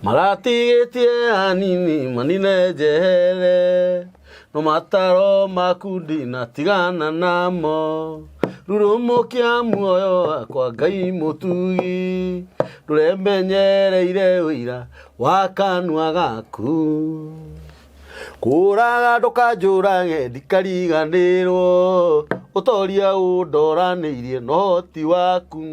Maratigĩtie anini manine njehere, no mataro maku ndinatigana namo. Rurumũkia muoyo wakwa Ngai mũtugi, ndũremenyereire ũira wa kanua gaku. Kũraga ndũkanjũrage ndikariganĩrwo, ũtoria ũndoranĩirie na ũhoti waku.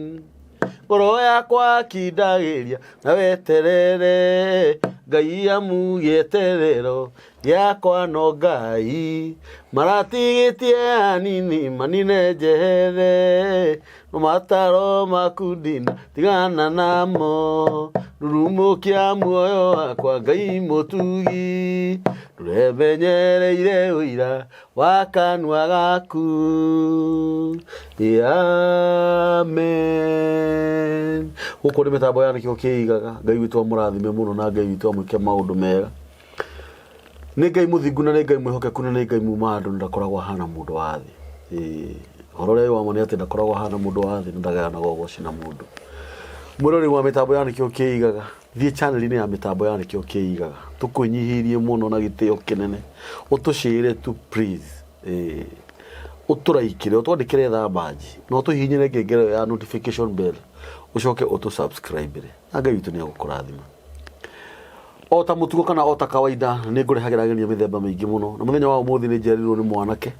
Ngoro yakwa kindagĩria na weterere, Ngai amu gĩeterero gĩakwa no Ngai. Maratigĩtie anini manine njehere, no mataro maku ndina tigana namo. Rurumũkia muoyo wakwa Ngai mũtugi, ndũremenyereire ũira wa kanua gaku. Amen. Gũkũ nĩ mĩtambo ya nĩkĩo kĩigaga. Ngai witũ amũrathime mũno na Ngai witũ amwĩke maũndũ mega. Nĩ Ngai mũthingu na nĩ Ngai mwĩhokeku na nĩ Ngai muma andũ na ndakoragwo ahana mũndũ wa thĩ. Ĩĩ, ũhoro ũrĩa wĩ wa ma nĩ atĩ ndakoragwo ahana mũndũ wa thĩ na ndagayanaga ũgoci na mũndũ. Mwĩroreri wa mĩtambo ya nĩkĩo kĩigaga. Thiĩ channel-inĩ ya mĩtambo ya nĩkĩo kĩigaga. Tũkwĩnyihĩirie mũno na gĩtĩo kĩnene. Ũtũcĩre tu please. Ĩĩ. Ũtũraikĩre, ũtwandĩkĩre thambanji na ũtũhihinyĩre ngengere ĩyo ya notification bell. Ũcoke ũtũ subscribe-re. Na Ngai witũ nĩ egũkũrathima. O ta mũtugo kana o ta kawaida nĩ ngũrehagĩra ageni a mĩthemba mĩingĩ mũno. Na mũthenya wa ũmũthĩ nĩ njereirwo nĩ mwanake.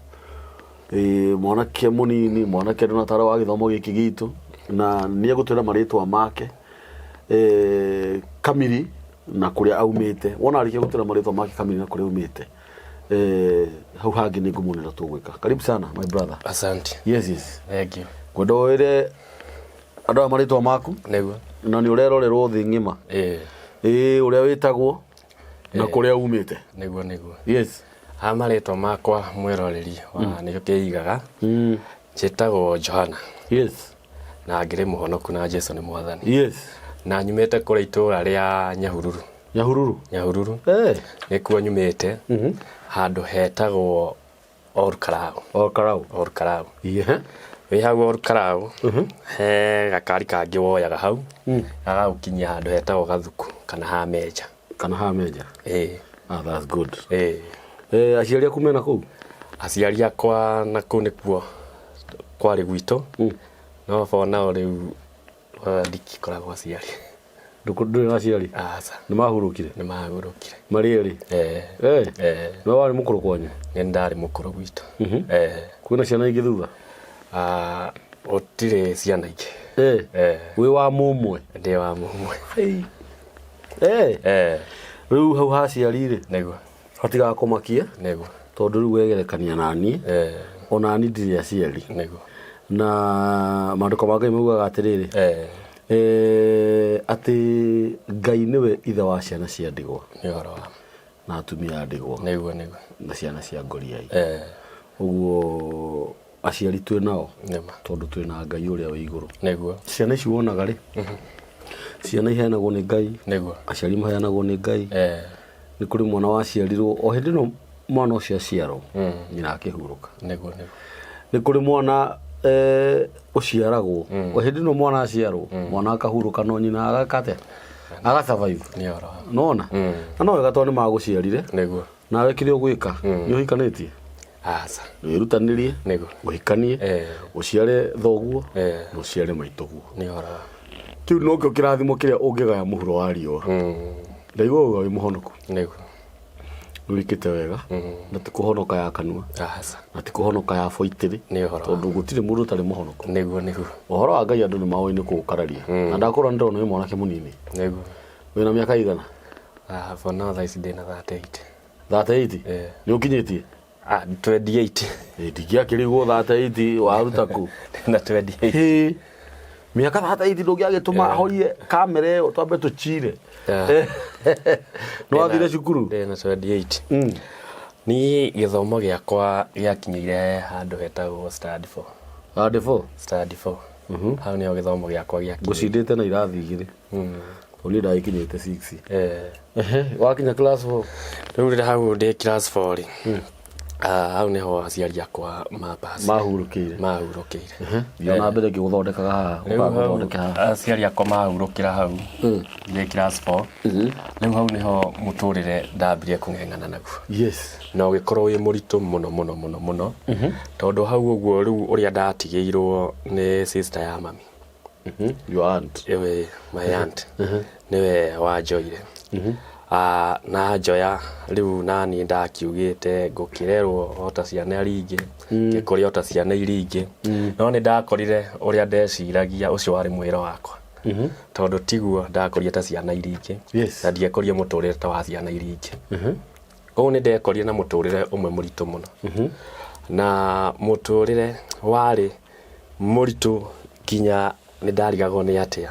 Ĩĩ, mwanake mũnini, mwanake ndona tarĩ wa gĩthomo gĩkĩ gitũ. Na nĩ egũtwĩra marĩtwa make. eh, kamiri na kuria aumite wona arikia gutira maritwa make kamiri na kuria aumite eh, hau hangi ni ngumonera tugwika. Karibu sana, my brother. Asante. Yes. Thank you. Ngwenda wire andu aya maritwa maku. Nĩguo. Na ni urerorerwo thi ng'ima. Ĩĩ. Ĩĩ, uria witagwo na kuria umite. Nĩguo. Yes. Ha marĩtwa makwa, mwĩroreri wa nĩkĩo kĩigaga, njĩtagwo Johana. Na ngĩrĩ mũhonoku na Jesu nĩ mwathani. Na nyumĩte kũrĩ itũũra rĩa Nyahururu. Nyahururu. Nyahururu. Nĩkuo nyumĩte, handũ hetagwo Olkarau. Olkarau. Olkarau. Wĩ hau Olkarau, he gakari kangĩ woyaga hau, gagagũkinyia handũ hetagwo Gathuku kana ha Menja. Kana ha Menja. Ĩĩ. Ah, that's good. Ĩĩ. Eh, aciari aku mena kũu? Aciari akwa na kũu nĩkuo kwarĩ gwitũ, no for now rĩu ndikoragwo aciari. Ndũrĩ na aciari? Aca. Nĩ mahurũkire? Nĩ mahurũkire. Marĩ erĩ? Ĩĩ. Eh. Ĩĩ. Nĩwe warĩ mũkũrũ kwanyu? Nĩ ndarĩ mũkũrũ gwitũ. Ĩĩ. Kwĩna ciana ingĩ thutha? Ah, gũtirĩ ciana ingĩ. Eh. Ĩĩ. Wĩ wa mũmwe? Ndĩ wa mũmwe. Eh. Ĩĩ. Rĩu hau ha aciari rĩ? Nĩguo. Hatigakũmakie. Nĩguo. Tondũ rĩu wegerekania na niĩ. Ĩĩ. Ona niĩ ndirĩ aciari. Nĩguo. Na maandĩko ma Ngai maugaga atĩrĩrĩ. Ĩĩ. Eh, atĩ Ngai nĩwe ithe wa ciana cia ndigwa. Nĩ ũhoro wa ma. Na atumia a ndigwa. Nĩguo. Na ciana cia ngoriai. Ĩĩ. Ũguo aciari twĩ nao. Nĩma. Tondũ twĩ na Ngai ũrĩa wĩ igũrũ. Nĩguo. Ciana ici wonaga rĩ, ciana iheanagwo nĩ Ngai. Nĩguo. Aciari maheanagwo nĩ Ngai. Ĩĩ. Nĩ kũrĩ mwana waciarirwo o hĩndĩ ĩno mwana ũcio aciarwo, nyina akĩhurũka. Nĩguo. Nĩ kũrĩ mwana eh, ũciaragwo o hĩndĩ ĩno mwana aciarwo, mwana akahurũka no nyina agaka atĩa? Aga survive. Nĩ ũhoro wa ma. Nona? Na no wega tondũ nĩ magũciarire. Nĩguo. Nawe kĩrĩa ũgwĩka, nĩ ũhikanĩtie? Aca. Wĩrutanĩrie, Nĩguo. ũhikanie, ũciare thoguo, Eh. na ũciare maitũguo. Nĩ ũhoro wa ma. Kĩu nokĩo kĩrathimo kĩrĩa ũngĩgaya mũhuro wa riũa. Ndaigua uga wĩ mũhonoku. Nĩguo. Wĩkĩte wega. Na ti kũhonoka ya kanua. Aca. Na ti kũhonoka ya boitĩrĩ. Nĩ ũhoro wa Tondũ gũtirĩ mũndũ ũtarĩ mũhonoku. Nĩguo. Ũhoro wa Ngai andũ nĩ maũĩ nĩ kũũkararia. Na ndakũrora nĩ ndĩrona wĩ mwanake mũnini. Nĩguo. Wĩna mĩaka igana? Ah, for now thaa ici ndĩna 38. 38? Eh. Nĩ ũkinyĩtie? Ah, 28. Ĩ, ndingĩakĩrigwo 38 waruta kũ? Na 28. Hĩ. Mĩaka 38 ndũngĩagĩtũma horie kamera ĩyo twambe tũchire. Yeah. Nĩ wathire cukuru? Ndĩna 28. Niĩ gĩthomo gĩakwa gĩakinyĩire handũ hetagwo standard 4. Standard 4? Standard 4. Hau nĩho gĩthomo gĩakwa gĩakinyĩire. Ngũcindĩte na irathi igĩrĩ. Tondũ niĩ ndagĩkinyĩte 6. Eh. Ehe, wakinya class 4? Rĩu rĩrĩa hau ndĩ class 4 rĩ, Ah, hau nĩho aciari akwa mapacire Mahurũkĩire. Mahurũkĩire. Thiĩ na mbere ngĩgũthondekaga haha. Rĩu hau Ũgagũthondeka haha. Aciari akwa mahurũkĩra hau ndĩ class 4. Rĩu hau nĩho mũtũrĩre ndambirie kũng'eng'ana naguo na ũgĩkorwo wĩ mũritũ mũno mũno mũno mũno, tondũ hau ũguo rĩu ũrĩa ndatigĩirwo nĩ sister ya mami. Your aunt. Ĩwe my aunt nĩwe wanjoire. Ah, na njoya rĩu naniĩ ndakiugĩte ngũkĩrerwo o ta ciana iria ingĩ, ngĩkũria o ta ciana iria ingĩ, no nĩ ndakorire ũrĩa ndeciragia ũcio warĩ mwĩro wakwa, tondũ tiguo ndakũria ta ciana iria ingĩ na ndiekũria mũtũrĩre ta wa ciana iria ingĩ. Koguo nĩ ndekorire na mũtũrĩre ũmwe mũritũ mũno, na mũtũrĩre warĩ mũritũ nginya nĩ ndarigagwo nĩ atĩa.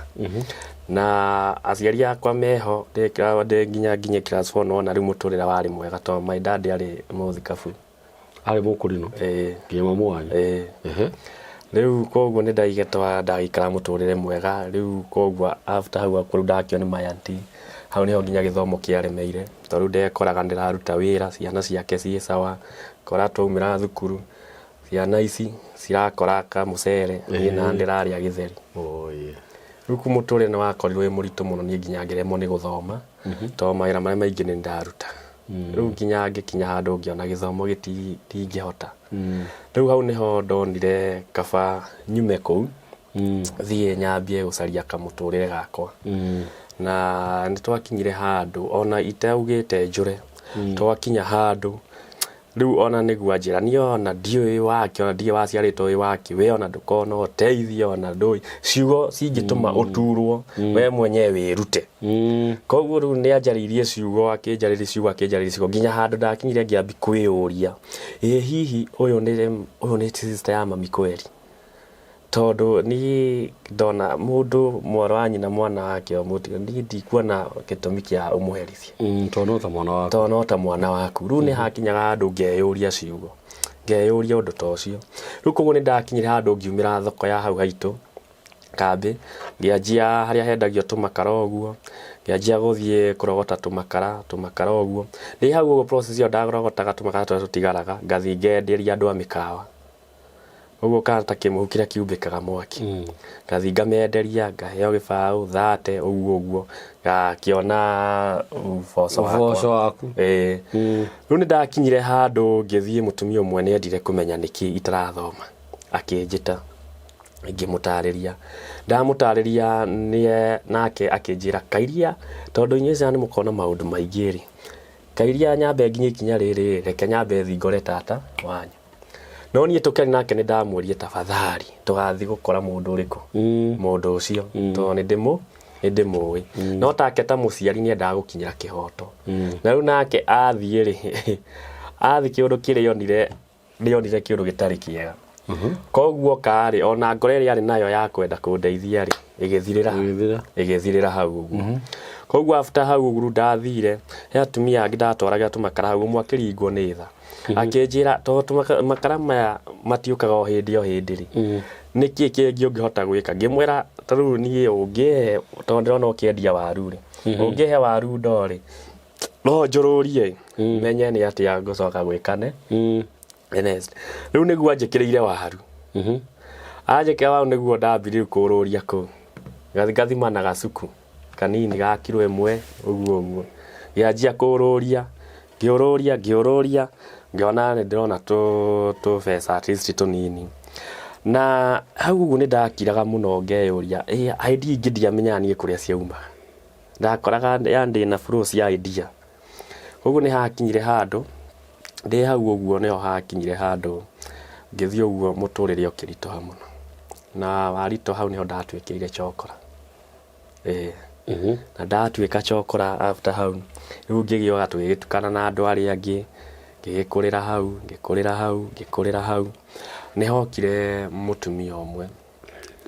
Na aciari akwa meho ndĩ nginya nginye class 4, nona rĩu mũtũrĩre warĩ mwega tondũ my dad arĩ mũthikabu. Arĩ mũkũrinũ. Ĩĩ. Nginya mamu wanyu. Ĩĩ. Rĩu koguo nĩ ndaigetwa ndagĩikara mũtũrĩre mwega. Rĩu koguo after hau rĩu ndakĩo nĩ my auntie, hau nĩho nginya gĩthomo kĩaremeire, tondũ rĩu ndekoraga ndĩraruta wĩra, ciana ciake ciĩ sawa, kora twaumĩra thukuru ciana ici cirakora kamũcere, niĩ na ndĩrarĩa gĩtheri. Oh, yeah. Rĩu kũ mũtũrĩre nĩ wakorirwo wĩ mũritũ mũno, niĩ nginya ngĩremwo nĩ gũthoma tondũ mawĩra marĩa maingĩ nĩ ndaruta. Rĩu nginya ngĩkinya handũ ngĩona gĩthomo gĩtingĩhota. Rĩu hau nĩho ndonire kaba nyume kũu, thiĩ nyambie gũcaria kamũtũrĩre gakwa. Na nĩ twakinyire handũ ona itaugĩte njũre, twakinya handũ rĩu ona nĩguo anjĩra, niĩ ona ndiũĩ wake, ona ndiũĩ waciarĩtwo wĩ wake, we ona ndũkona ũteithio, ona ndũĩ ciugo cingĩtũma ũturwo we mwenyewe wĩrute. Koguo rĩu nĩ anjarĩirie ciugo, akĩnjarĩria ciugo, akĩnjarĩria ciugo, nginya handũ ndakinyire ngĩambi kwĩyũria, ĩ hihi ũyũ nĩ sister ya mami kweri? Tondũ niĩ ndona mũndũ mwarĩ wa nyina mwana wake o mũtiga, niĩ ndikuona gĩtũmi kĩa ũmũherithie. Tondũ no ta mwana waku. Tondũ no ta mwana waku. Rĩu nĩ hakinyaga handũ ngeyũria ciugo, ngeyũria ũndũ ta ũcio. Rĩu koguo nĩ ndakinyire handũ ngiumĩra thoko ya hau haitũ kambĩ, ngĩanjia harĩa hendagio tũmakara ũguo, ngĩanjia gũthiĩ kũrogota tũmakara tũmakara ũguo. Ndĩ hau ũguo process ĩyo ndarogotaga tũmakara tũrĩa tũtigaraga, ngathiĩ ngenderia andũ a mĩkawa ũguo, kana ta kĩmũhu kĩrĩa kiumbĩkaga mwaki, ngathiĩ ngamenderia, ngaheo gĩbaũ thate ũguo ũguo, ngakĩona ũboco wakwa. Ũboco waku. Ĩĩ. Rĩu nĩ ndakinyire handũ ngĩthiĩ, mũtumia ũmwe nĩ endire kũmenya nĩkĩ itarathoma, akĩnjĩta, ngĩmũtarĩria. Ndamũtarĩria nĩe nake akĩnjĩra, kairia tondũ inyuĩ ciana nĩ mũkoragwo na maũndũ maingĩ rĩ, kairia nyambe nginye ikinya rĩrĩ, reke nyambe thiĩ ngore tata wanyu. No niĩ tũkĩaria nake nĩ ndamwĩrire, tafadhali tũgathiĩ gũkora mũndũ ũrĩkũ, mũndũ ũcio, tondũ nĩ ndĩmũĩ. No take ta mũciari nĩ endaga gũkinyĩra kĩhoto. Na rĩu nake athiĩ rĩ, athiĩ kĩũndũ kĩrĩa onire, nĩonire kĩũndũ gĩtarĩ kĩega. Koguo karĩ ona ngoro ĩrĩa arĩ nayo ya kwenda kũndeithia rĩ, ĩgĩthirĩra. Ĩgĩthira. Ĩgĩthirĩra hau ũguo. Koguo after hau ũguo ndathire he atumia angĩ ndatwaragĩra tũmakara hau, ũmwe akĩringwo nĩ tha, akĩnjĩra tondũ makara maya matiũkaga o hĩndĩ o hĩndĩ rĩ, nĩkĩ kĩngĩ ũngĩhota gwĩka? Ngĩmwĩra, ta rĩu niĩ ũngĩhe, tondũ ndĩrona ũkĩendia waru rĩ, ũngĩhe waru ndoo rĩ, no njũrũrie menye nĩ atĩa ngũcoka gwĩkane next. Rĩu nĩguo anjĩkĩrĩire waru. Anjĩkĩra waru nĩguo ndambirie rĩu kũrũria kũu, ngathima na gacuku kanini ga kiro 1 ũguo ũguo, ngĩanjia kũrũria, ngĩũrũria, ngĩũrũria, ngĩona nĩ ndĩrona tũbeca at least tũnini. Na hau ũguo nĩ ndakiraga mũno ngeyũria, ĩ idea ingĩ ndiamenyaga niĩ kũrĩa ciaumaga, ndakoraga ya ndĩna flow cia idea. Koguo nĩ hakinyire handũ ndĩ hau ũguo, nĩho hakinyire handũ ngĩthiĩ ũguo mũtũrĩre ũkĩritũha mũno, na waritũ hau nĩho ndatuĩkĩire chokora. Ĩĩ, na ndatuĩka chokora after hau rĩu ngĩgĩoka tũgĩgĩtukana na andũ arĩa angĩ, ngĩgĩkũrĩra hau, ngĩkũrĩra hau, ngĩkũrĩra hau. Nĩ hokire mũtumia ũmwe,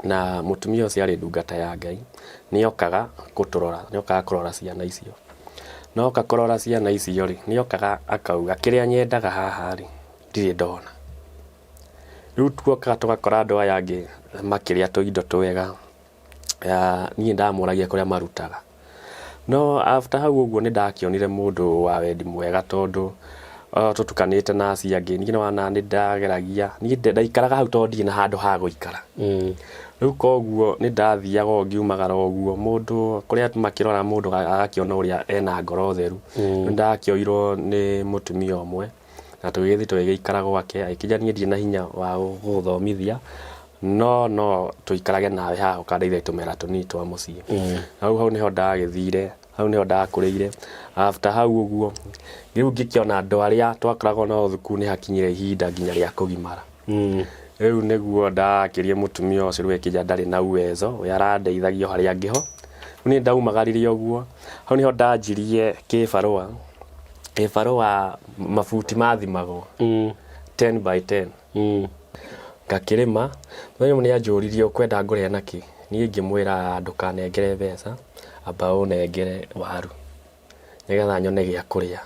na mũtumia ũcio arĩ ndungata ya Ngai, nĩ okaga gũtũrora, nĩ okaga kũrora ciana icio. Na oka kũrora ciana icio rĩ, nĩ okaga akauga, kĩrĩa nyendaga haha rĩ, ndirĩ ndona. Rĩu tuokaga tũgakora andũ aya angĩ makĩrĩa tũindo twega, ya niĩ ndamũragia kũrĩa marutaga. No after hau ũguo nĩ ndakĩonire mũndũ wa wendi mwega, tondũ Tũtukanĩte na acio angĩ. Ningĩ nĩwona nĩ ndageragia, niĩ ndaikaraga hau tondũ ndirĩ na handũ ha gũikara. Rĩu koguo nĩ ndathiaga o ngiumagara ũguo, mũndũ kũrĩa makĩrora mũndũ agakĩona ũrĩa ena ngoro theru. Nĩ ndakĩoirwo nĩ mũtumia ũmwe na tũgĩgĩthiĩ tũgĩgĩikara gwake, agĩkĩnjĩra niĩ ndirĩ na hinya wa gũgũthomithia no no tũikarage nawe haha ũkandeithia tũmawĩra tũnini twa mũciĩ. Hau hau nĩho ndagĩthire, hau nĩho ndakũrĩire. After hau ũguo, rĩu ngĩkĩona andũ arĩa twakoragwo nao thukuru nĩ hakinyire ihinda nginya rĩa kũgimara. Rĩu nĩguo ndakĩrie mũtumia ũcio rĩu akĩnjĩra ndarĩ na uwezo, we arandeithagia o harĩa angĩho. Rĩu niĩ ndaumagarire ũguo, hau nĩho ndanjirie kĩbarũa, kĩbarũa mabuti mathimagwo 10 by 10. Ngakĩrĩma, mũthenya ũmwe nĩ anjũririe ũkwenda ngũrĩhe na kĩ? Niĩ ngĩmwĩra ndũkanengere mbeca, amba ũnengere waru nĩgetha nyone gĩa kũrĩa.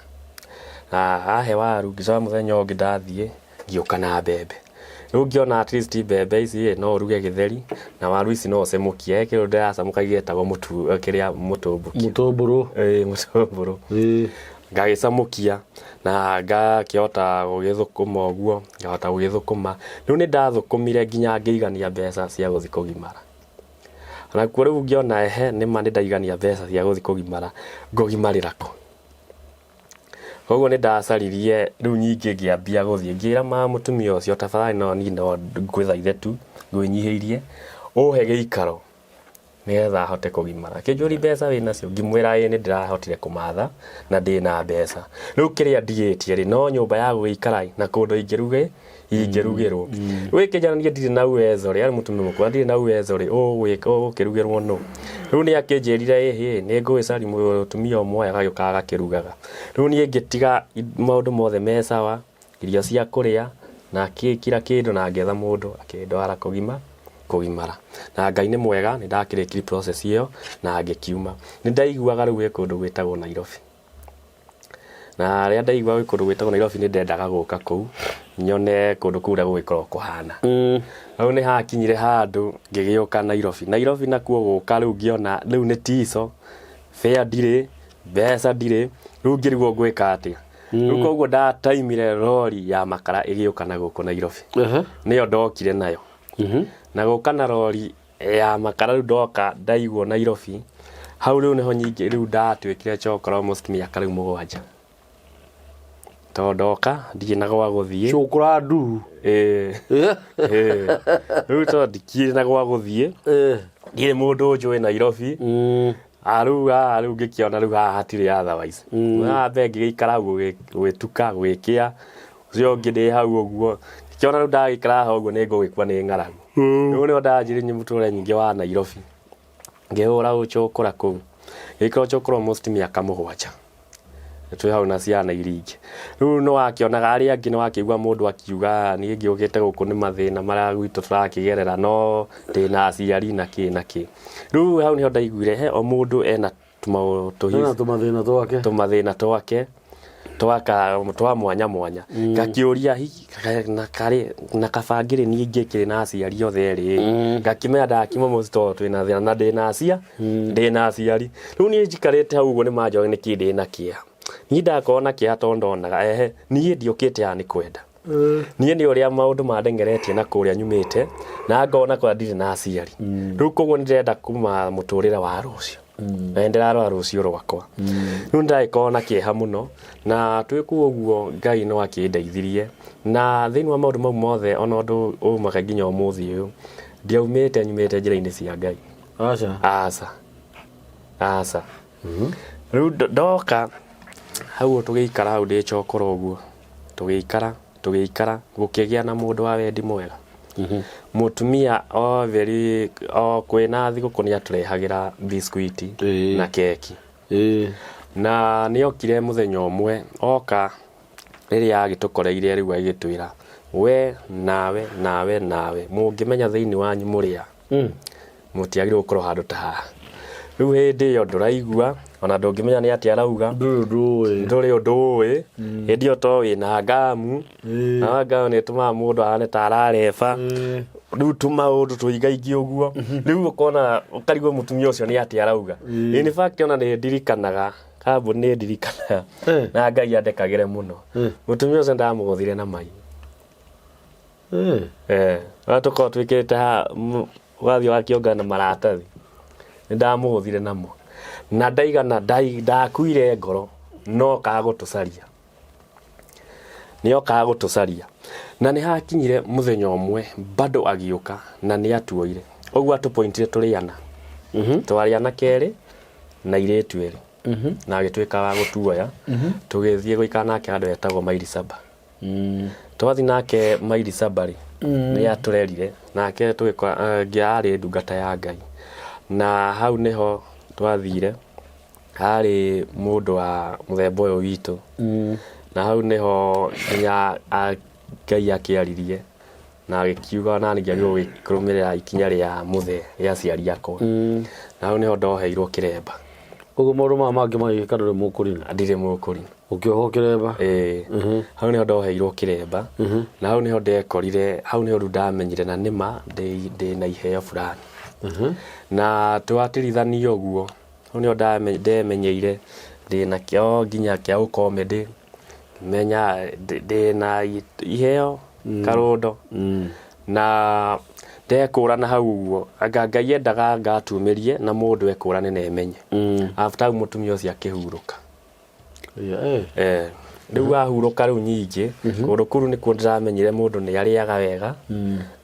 Na ahe waru, ngĩcoka mũthenya ũyũ ũngĩ ndathiĩ ngĩũka na mbembe. Rĩu ngĩona at least mbembe ici ĩ, no ũruge gĩtheri na waru ici no ũcemũkie. He kĩndũ ndĩracamũkagia gĩtagwo mũtu kĩrĩa mũtũmbũki. Mũtũmbũrũ. Ĩĩ mũtũmbũrũ. Ngagĩcamũkia na ngakĩhota gũgĩthũkũma ũguo, ngahota gũgĩthũkũma. Rĩu nĩ ndathũkũmire nginya ngĩigania mbeca cia gũthiĩ kũgimara. Nakuo rĩu ngĩona ehe nĩma nĩ ndaigania mbeca cia gũthiĩ kũgimara, ngũgimarĩra kũ? Koguo nĩ ndacaririe rĩu ningĩ ngĩambia gũthiĩ, ngĩra ma mũtumia ũcio tafadhali no niĩ no ngwĩthaithe tu ngwĩnyihĩirie ũhe gĩikaro nĩgetha ahote kũgimara. Akĩnjũria mbeca wĩnacio? Ngĩmwĩra ĩĩ nĩ ndĩrahotire kũmatha na ndĩna mbeca. Rĩu kĩrĩa ndigĩtie rĩ, no nyũmba ya gũgĩikara ĩ, na kũndũ ingĩrugĩrwo. Rĩu ĩkĩnjĩra niĩ ndirĩ na uwezo rĩ, arĩ mũtumia mũkũrũ, ndirĩ na uwezo rĩ, ũgũkĩrugĩrwo nũ? Rĩu nĩ akĩnjĩrire ĩhĩ, nĩ ngũgĩcaria mũtumia ũmwe agagĩũka agakĩrugaga. Rĩu niĩ ngĩtiga maũndũ mothe me sawa, irio cia kũrĩa na kĩ kila kĩndũ na ngĩetha mũndũ akĩndwara kũgima kũgimara. Na Ngai nĩ mwega nĩ ndakĩrĩkirie process ĩyo na ngĩkiuma. Nĩ ndaiguaga rĩu gwĩ kũndũ gwĩtagwo Nairobi. Na rĩrĩa ndaiguaga gwĩ kũndũ gwĩtagwo Nairobi nĩ ndendaga gũka kũu nyone kũndũ kũu ũrĩa gũgĩkoragwo kũhana. Rĩu nĩ hakinyire handũ ngĩgĩũka Nairobi. Nairobi nakuo gũka rĩu ngĩona rĩu nĩ tico, fare ndirĩ, mbeca ndirĩ, rĩu ngĩrigwo ngwĩka atĩa. Rĩu koguo ndataimire rori ya makara ĩgĩũka na gũkũ Nairobi. Nĩyo ndokire nayo. Na gũka na rori ya makara rĩu ndoka ndaigwo Nairobi, hau rĩu nĩho nyingĩ rĩu ndatuĩkire chokora almost mĩaka rĩu 7. Tondũ ndoka ndirĩ na gwa gũthiĩ. Cũkũra nduru. Ĩĩ. Ĩĩ. Rĩu tondũ ndikĩrĩ na gwa gũthiĩ, ndirĩ mũndũ ũnjũĩ Nairobi. Ah, rĩu haha rĩu ngĩkĩona rĩu haha hatirĩ otherwise. Haha mbere ngĩgĩikara hau gũgĩtuka gũgĩkĩa, ũcio ũngĩ ndĩ hau ũguo, ngĩkĩona rĩu ndagĩikara haha ũguo nĩ ngũgĩkua nĩ ng'aragu. Rĩu nĩho ndanjirie mũtũrĩre nyingĩ wa Nairobi, ngĩhũra ũcũkũra kũu, ngĩikara ũcũkũra almost mĩaka 7. Twĩ hau na ciana iria ingĩ. Rĩu nĩ wakĩonaga arĩa angĩ nĩ wakĩigua mũndũ akiuga niĩ ngĩũkĩte gũkũ nĩ mathĩna marĩa gwitũ tũrakĩgerera no ndĩna aciari na kĩ na kĩ. Rĩu hau nĩho ndaiguire he o mũndũ ena Ena tũmathĩna twake. Tũmathĩna twake twaka twa mwanya mwanya. Ngakĩũria hihi na karĩ na kaba ngĩrĩ niĩ ngĩkĩrĩ na aciari othe erĩ. Ngakĩmenya ndakiuma mũciĩ tondũ twĩna thĩna na ndĩna acia ndĩna aciari. Rĩu niĩ njikarĩte hau ũguo nĩ manjoe nĩkĩ ndĩna kĩeha. Niĩ ndakorwo na kĩeha tondũ ndonaga ehe niĩ ndiũkĩte haha nĩ kwenda. Niĩ nĩ ũrĩa maũndũ mandengeretie na kũrĩa nyumĩte na ngona kũrĩa ndirĩ na aciari. Rĩu koguo nĩ ndĩrenda kuma mũtũrĩre wa rũciũ. Na nĩ ndĩrarora rũciũ rwakwa. Rĩu nĩ ndagĩkorwo na kĩeha mũno na twĩ kuo ũguo Ngai no akĩndeithirie na thĩinĩ wa maũndũ mau mothe ona ũndũ umaga nginya ũmũthĩ ũyũ ndiaumĩte nyumĩte njĩra-inĩ cia Ngai. Aca. Aca. Aca. Rĩu ndoka hau tũgĩikara hau ndĩ chokora ũguo, tũgĩikara tũgĩikara gũkĩgĩa na mũndũ wa wendi mwega. Mũtumia o very o kwĩna thigũkũ nĩ atũrehagĩra biscuit na keki. Na nĩ okire mũthenya ũmwe, oka rĩrĩa agĩtũkoreire rĩu agĩtwĩra, we nawe nawe nawe mũngĩmenya thĩinĩ wanyu mũrĩ a, mũtiagĩrĩirwo gũkorwo handũ ta haha. Rĩu hĩndĩ ĩyo ndũraigua ona ndũngĩmenya nĩ atĩa arauga. Ndũrĩ ũndũ ũĩ. Ndũrĩ ũndũ ũĩ. Hĩndĩ ĩyo to wĩna ngamu, na ngamu nĩ ĩtũmaga mũndũ ahane ta arareba. Rĩu tũmaũndũ tũingaingĩ ũguo, rĩu ũkona ũkarigwo mũtumia ũcio nĩ atĩa arauga. In fact, ona nĩ ndirikanaga kambuni, nĩ ndirikanaga na Ngai andekagĩre mũno. Mũtumia ũcio ndamũgũthire na mai. Ũrĩa tũkoragwo twĩkĩrĩte haha ũgathiĩ ũgakĩongana maratathi, nĩ ndamũgũthire namo na ndaigana ndakuire ngoro, no kaga gũtũcaria, nĩ okaga gũtũcaria, na nĩ hakinyire mũthenya ũmwe bado agĩũka na nĩ atuoire ũguo atũpointire tũrĩ ana. Twarĩ anake erĩ na airĩtu erĩ, na agĩtuĩka wa gũtuoya, tũgĩthiĩ gũikara nake handũ hetagwo maili saba. Twathiĩ nake maili saba rĩ, nĩ atũrerire nake tũgĩkora arĩ ndungata ya Ngai, na hau nĩho twathire harĩ mũndũ wa mũthemba ũyũ witũ, na hau nĩho nginya Ngai akĩaririe na agĩkiuga na ngĩagĩrĩirwo kũrũmĩrĩra ikinya rĩa mũthee rĩa aciari akwa, na hau nĩho ndoheirwo kĩremba. Ũguo maũndũ maya mangĩ magĩgĩka ndũrĩ mũkũrinũ? Ndirĩ mũkũrinũ. Ũkĩohwo kĩremba? Ĩĩ, hau nĩho ndoheirwo kĩremba, na hau nĩho ndekorire, hau nĩho rĩu ndamenyire na nĩma ndĩ na iheo fulani. Na twatirithania ũguo, hau nĩho ndemenyeire ndĩna kĩo nginya kĩa ũkomedy, menya ndĩna iheo karũndo, na ndekũrana hau ũguo anga Ngai endaga ngatumĩrie na mũndũ ekũrane na emenye. After hau mũtumia ũcio akĩhurũka. Rĩu ahurũka, rĩu nyingĩ kũndũ kũu nĩkuo ndĩramenyire mũndũ nĩ arĩaga wega,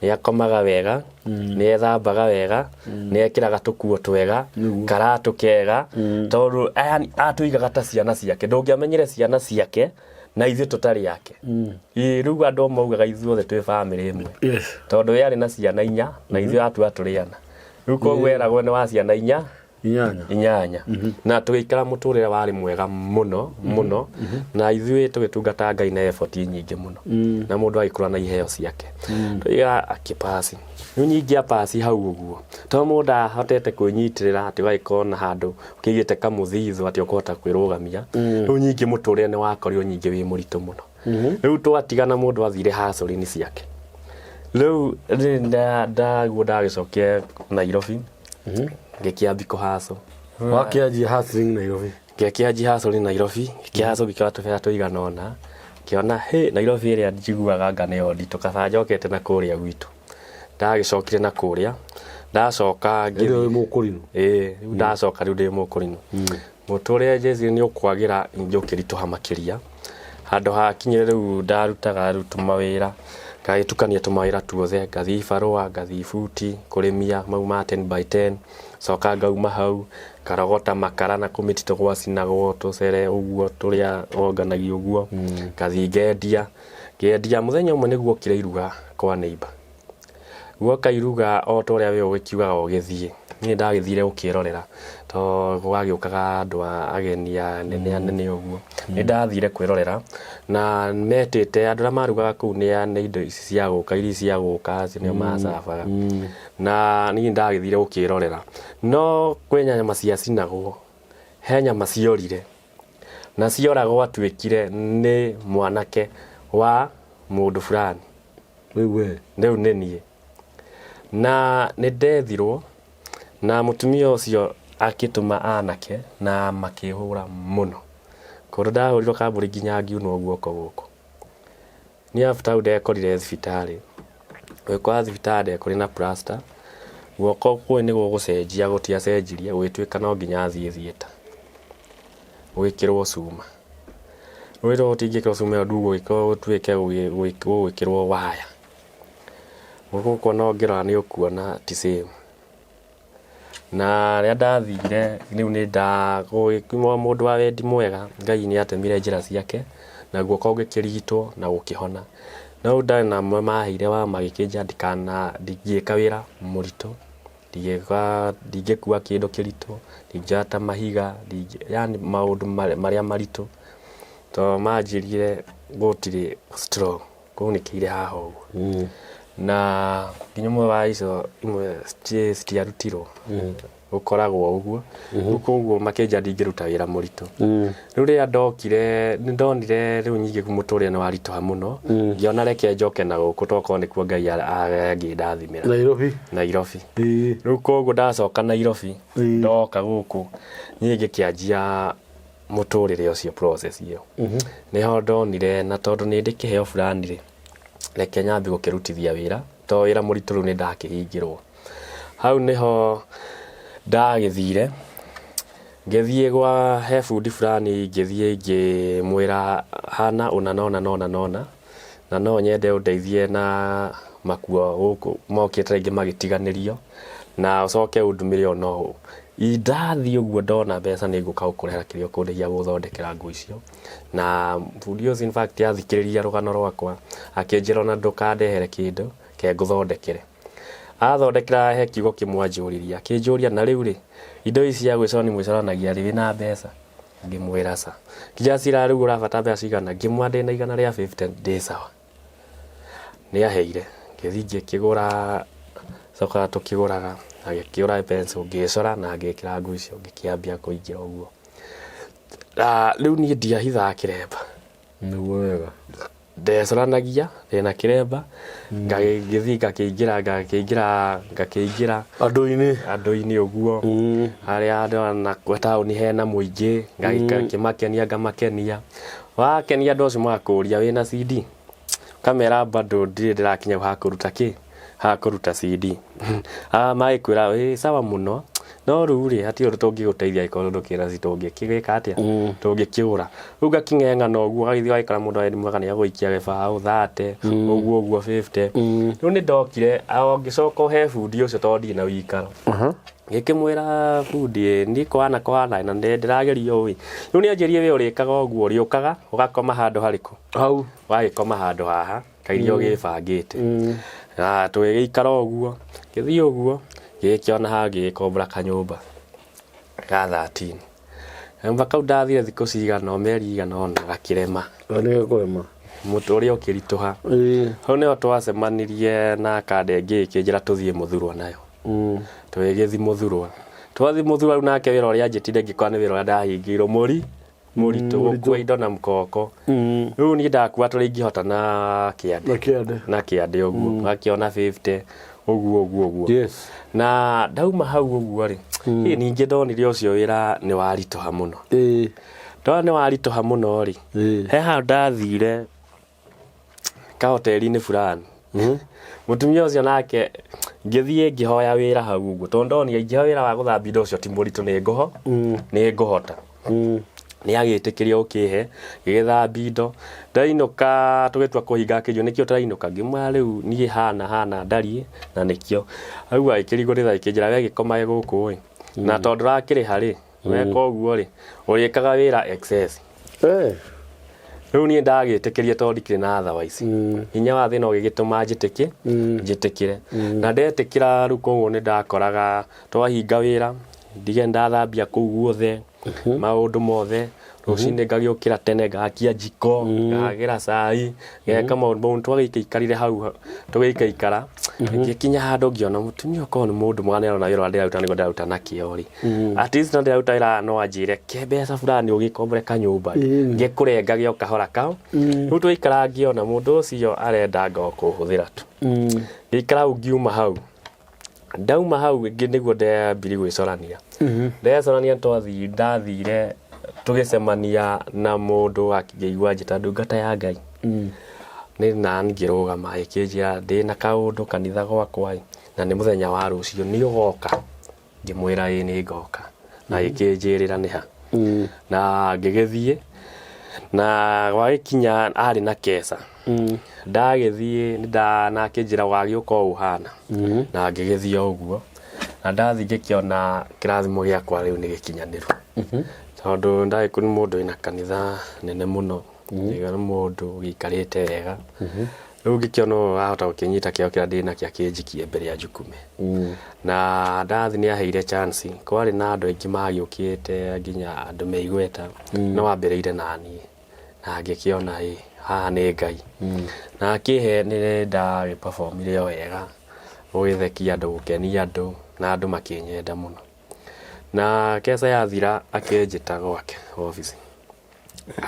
nĩ akomaga wega, nĩ ethambaga wega, nĩ ekĩraga tũkuo twega, karatũ kega, tondũ yani atũigaga ta ciana ciake. Ndũngĩamenyire ciana ciake na ithuĩ tũtarĩ ake. Ĩĩ, rĩu andũ maugaga ithuothe twĩ bamĩrĩ ĩmwe, tondũ we arĩ na ciana inya na ithuĩ atua tũrĩ ana. Rĩu koguo eragwo nĩ wa ciana inya. Inyanya. Inyanya. Na tũgĩikara mũtũrĩre warĩ mwega mũno mũno, na ithuĩ tũgĩtungata Ngai na effort nyingĩ mũno, na mũndũ agĩkũra na iheo ciake. Tũiga akĩpasi, rĩu nyingĩ apasi hau ũguo, to mũndũ ahotete kwĩnyitĩrĩra atĩ ũgagĩkorwo na handũ ũkĩigĩte kamũthitho atĩ ũkũhota kwĩrũgamia. Rĩu nyingĩ mũtũrĩre nĩ wakorirwo nyingĩ wĩ mũritũ mũno. Rĩu twatigana, mũndũ athire hacũrĩni ciake. Rĩu ndaguo ndagĩcokire Nairobi, ngĩkĩambi kũhaco. Wakĩanjia hustling Nairobi? Ngĩkĩanjia hustling Nairobi, ngĩkĩhaco, ngĩkĩona tũbeca tũigana ũna, ngĩona hĩ, Nairobi ĩrĩa njiguaga anga nĩyo nditũ, kaba njokete na kũrĩa gwitũ. Ndagĩcokire na kũrĩa, ndacoka Hĩndĩ ĩyo wĩ mũkũrinũ? Ĩĩ, rĩu ndacoka, rĩu ndĩ mũkũrinũ. Mũtũrĩre njĩciria nĩ ũkwagĩra ningĩ ũkĩritũha makĩria, handũ hakinyire rĩu ndarutaga rĩu tũmawĩra, ngagĩtukania tũmawĩra tuothe, ngathiĩ ibarũa, ngathiĩ ibuti, kũrĩmia mau ma 10 by 10, coka ngauma hau, ngarogota makara na kũu mĩtitũ gwacinagwo tũcere ũguo tũrĩa wonganagia ũguo, ngathiĩ ngendia, ngendia. Mũthenya ũmwe nĩ guokire iruga kwa neighbour. Guoka iruga o ta ũrĩa we ũgĩkiugaga ũgĩthiĩ, niĩ ndagĩthire gũkĩrorera tondũ gwagĩũkaga andũ ageni anene anene ũguo. Nĩ ndathire kwĩrorera na metĩte andũ arĩa marugaga kũu nĩ indo ici cia gũka, irio ici cia gũka acio nĩo macabaga. Na niĩ ndagĩthire gũkĩrorera, no kwĩ nyama ciacinagwo, he nyama ciorire, na ciora gwatuĩkire nĩ mwanake wa mũndũ fulani. Rĩu we? Rĩu nĩ niĩ. Na nĩ ndethirwo na mũtumia ũcio akĩtũma anake na makĩhũra mũno. Kũndũ ndahũrirwo kambũri nginya ngiunwo guoko gũkũ. Niĩ after hau ndekorire thibitarĩ. Gwĩkora thibitarĩ ndekorire na plaster. Guoko kũu nĩ gũgũcenjia gũtiacenjirie, gũgĩtuĩka no nginya thiĩ theatre gwĩkĩrwo cuma. Wĩrwo gũtingĩkĩrwo cuma ĩyo ndugũgĩkorwo gũtuĩke gũgwĩkĩrwo waya. Guoko gũkũ ona ũngĩrora nĩ ũkuona ti same. Na rĩrĩa ndathire rĩu nĩ nda mũndũ wa wendi mwega, Ngai nĩ atemire njĩra ciake na guoko gũkĩrigitwo na gũkĩhona. No ndarĩ na amwe maheire wa magĩkĩnjĩra ndikana ndingĩka wĩra mũritũ, ndingĩkua kĩndũ kĩritũ, ndingĩoya ta mahiga, yaani maũndũ marĩa maritũ, tondũ manjĩrire gũtirĩ strong, kwaunĩkĩire haha ũguo. Na nginya ũmwe wa icio imwe citiarutirwo. Gũkoragwo ũguo. Rĩu koguo makĩnja ndingĩruta wĩra mũritũ. Rĩu rĩrĩa ndokire nĩ ndonire rĩu nyingĩ mũtũrĩre nĩ waritũha mũno, ngĩona reke njoke na gũkũ tokorwo nĩkuo Ngai angĩndathimĩra. Nairobi. Nairobi. Rĩu koguo ndacoka Nairobi, ndoka gũkũ niĩ ngĩkĩanjia mũtũrĩre ũcio, process ĩyo. Nĩho ndonire na tondũ nĩ ndĩ kĩheo fulani rĩ, reke nyambie gũkĩrutithia wĩra, to wĩra mũritũ rĩu nĩ ndakĩhingĩrwo. Hau nĩho ndagĩthire, ngĩthiĩ gwa he bundi fulani, ngĩthiĩ ngĩmwĩra hana ũna na ũna na ũna na ũna, na no nyende ũndeithie na makuo gũkũ mokĩte rĩngĩ magĩtiganĩrio, na ũcoke ũndũmĩre ũũ na ũũ. Ndathiĩ ũguo ndona mbeca nĩ ngũka gũkũrehera kĩrĩa ũkũndĩhia gũthondekera nguo icio. Na bundi ũcio in fact athikĩrĩria rũgano rwakwa akĩnjĩra ona ndũkandehere kĩndũ, reke ngũthondekere. Athondekera he kiugo kĩmwe anjũririe, akĩnjũria na rĩu rĩ, indo ici cia gwĩcora mwĩcoranagia rĩ wĩna mbeca? Ngĩmwĩra ca. Ngĩnjĩra rĩu ũrabatara mbeca cigana? Ngĩmwĩra ndĩna 150 ndĩ sawa. Nĩ aheire, ngĩthiĩ ngĩkĩgũra, cokaga tũkĩgũraga, agĩkĩgũra pencil ngĩcora na ngĩkĩra nguo icio ngĩkĩambia kũingĩra ũguo. Na rĩu niĩ ndiahithaga kĩremba. Nĩguo wega. Ndecoranagia ndĩna kĩremba, ngagĩthiĩ ngakĩingĩra ngakĩingĩra ngakĩingĩra andũ-inĩ. Andũ-inĩ ũguo, harĩa ndĩrona taũni hena mũingĩ, ngakĩmakenia ngamakenia. Wakenia andũ acio magakũria wĩna CD, ũkamera bado ndirĩ ndĩrakinya ha kũruta kĩ, ha kũruta CD. Magĩkwĩra ĩ sawa mũno, no rĩu rĩ hatirĩ ũndũ tũngĩgũteithia angĩkorwo ndũkĩrĩ na CD tũngĩgĩka atĩa, tũngĩkĩgũra. Rĩu ngakĩng'eng'ana ũguo ũgagĩthiĩ ũgagĩkora mũndũ nĩ mwega nĩ egũikia gĩbaũ 30 ũguo ũguo 50. Rĩu nĩ ndokire o ngĩcoka he bundi ũcio tondũ ndirĩ na ũikaro. Ngĩkĩmwĩra bundi ĩ niĩ kũhana kũhana na nĩ ndĩrageria ũũ ĩ. Rĩu nĩ anjĩrire we ũrĩkaga ũguo, ũrĩũkaga ũgakoma handũ harĩkũ? Hau. Ũgagĩkoma handũ haha kairia ũgĩbangĩte. Na tũgĩgĩikara ũguo, ngĩthiĩ ũguo ngĩgĩkĩona ha ngĩgĩkombora kanyũmba ga 13. Kanyũmba kau ndathire thikũ cigana o mĩeri igana ũna gakĩrema. Nĩ gakũrema. Mũtũrĩre ũkĩritũha. Hau nĩho twacemanirie na kanda ĩngĩ ĩkĩnjĩra tũthiĩ Mũthurwa nayo. Tũgĩgĩthiĩ Mũthurwa. Twathiĩ Mũthurwa rĩu nake wĩra ũrĩa anjĩtire ngĩkora nĩ wĩra ũrĩa ndahingĩirwo mũritũ gũkua indo na mkoko. Rĩu niĩ ndakua tũrĩa ingĩhota na kĩande. Na kĩande. Na kĩande ũguo. Ngakĩona 50 ũguo ũguo ũguo. Yes. Na ndauma hau ũguo rĩ, ĩ ningĩ ndonire ũcio wĩra nĩ waritũha mũno. Ndona nĩ waritũha mũno rĩ, he handũ ndathire kahoteri-inĩ fulani. Mũtumia ũcio nake ngĩthiĩ ngĩhoya wĩra hau ũguo tondũ ndonire ingĩhoya wĩra wa gũthambia indo ũcio ti mũritũ nĩ ngũho nĩ ngũhota. Nĩ agĩtĩkĩria ũkĩhe, ngĩgĩthambia indo. Ndainũka tũgĩtua kũhinga akĩnjũria nĩkĩ ũtarainũka, ngĩmwĩra rĩu niĩ hana hana ndariĩ na nĩkĩo. Rĩu agĩkĩrigwo nĩ thaa akĩnjĩra we gĩkomage gũkũ ĩ, na tondũ ndũrakĩrĩha rĩ, weka ũguo rĩ, ũrĩkaga wĩra excess. Rĩu niĩ ndagĩtĩkĩria tondũ ndikĩrĩ na otherwise. Hinya wa thĩna ũgĩgĩtũma njĩtĩkĩ, njĩtĩkĩre. Na ndetĩkĩra rĩu koguo nĩ ndakoraga twahinga wĩra, ndige ndathambia kũu guothe, maũndũ mothe, rũcinĩ ngagĩũkĩra tene ngakia njiko, ngahagĩra cai, ngeka maũndũ mau, twagĩikaikarire hau, tũgĩikaikara, ngĩkinya handũ ngĩona mũtumia okorwo nĩ mũndũ mwega nĩarona wĩra ũrĩa ndĩraruta nĩguo ndĩraruta na kĩo rĩ, at least no ndĩraruta wĩra no anjĩre ke mbeca fulani ũgĩkombore kanyũmba rĩ, ngĩkũrengage o kahora kau. Rĩu twaikara ngĩona mũndũ ũcio arenda anga o kũhũthĩra tu. Ngĩikara hau ngiuma hau. Ndauma hau nĩguo ndambirie gwĩcorania. Ndecorania twathi ndathire tũgĩcemania na mũndũ akĩigua anjĩta ndungata ya Ngai. Nĩ na ngĩrũgama agĩkĩnjĩra ndĩna kaũndũ kanitha gwakwa ĩ, na nĩ mũthenya wa rũciũ nĩ ũgoka? Ngĩmwĩra ĩĩ nĩ ngoka. Na agĩkĩnjĩrĩra nĩ ha. Na ngĩgĩthiĩ na gwagĩkinya arĩ na keca. Ndagĩthiĩ na akĩnjĩra wagĩũka ũũ ũhana. Na ngĩgĩthiĩ o ũguo. Na ndathiĩ ngĩkĩona kĩrathimo gĩakwa rĩu nĩ gĩkinyanĩru. Tondũ ndagĩkũ nĩ mũndũ wĩna kanitha nene mũno. Nĩ mũndũ ũgĩikarĩte wega. Rĩu ngĩkĩona ũyũ ahota gũkĩnyita kĩo kĩrĩa ndĩnakĩo akĩnjikie mbere ya njukume. Na ndathi nĩ aheire chance, kwarĩ na andũ aingĩ magĩũkĩte nginya andũ me igweta, no ambĩrĩire naniĩ. Na ngĩkĩona ĩ, haha nĩ Ngai. Na akĩhe nĩ ndagĩ perform ire o wega, gũgĩthekia andũ, gũkenia andũ, na andũ makĩnyenda mũno. Na keca yathira akĩnjĩta gwake obici.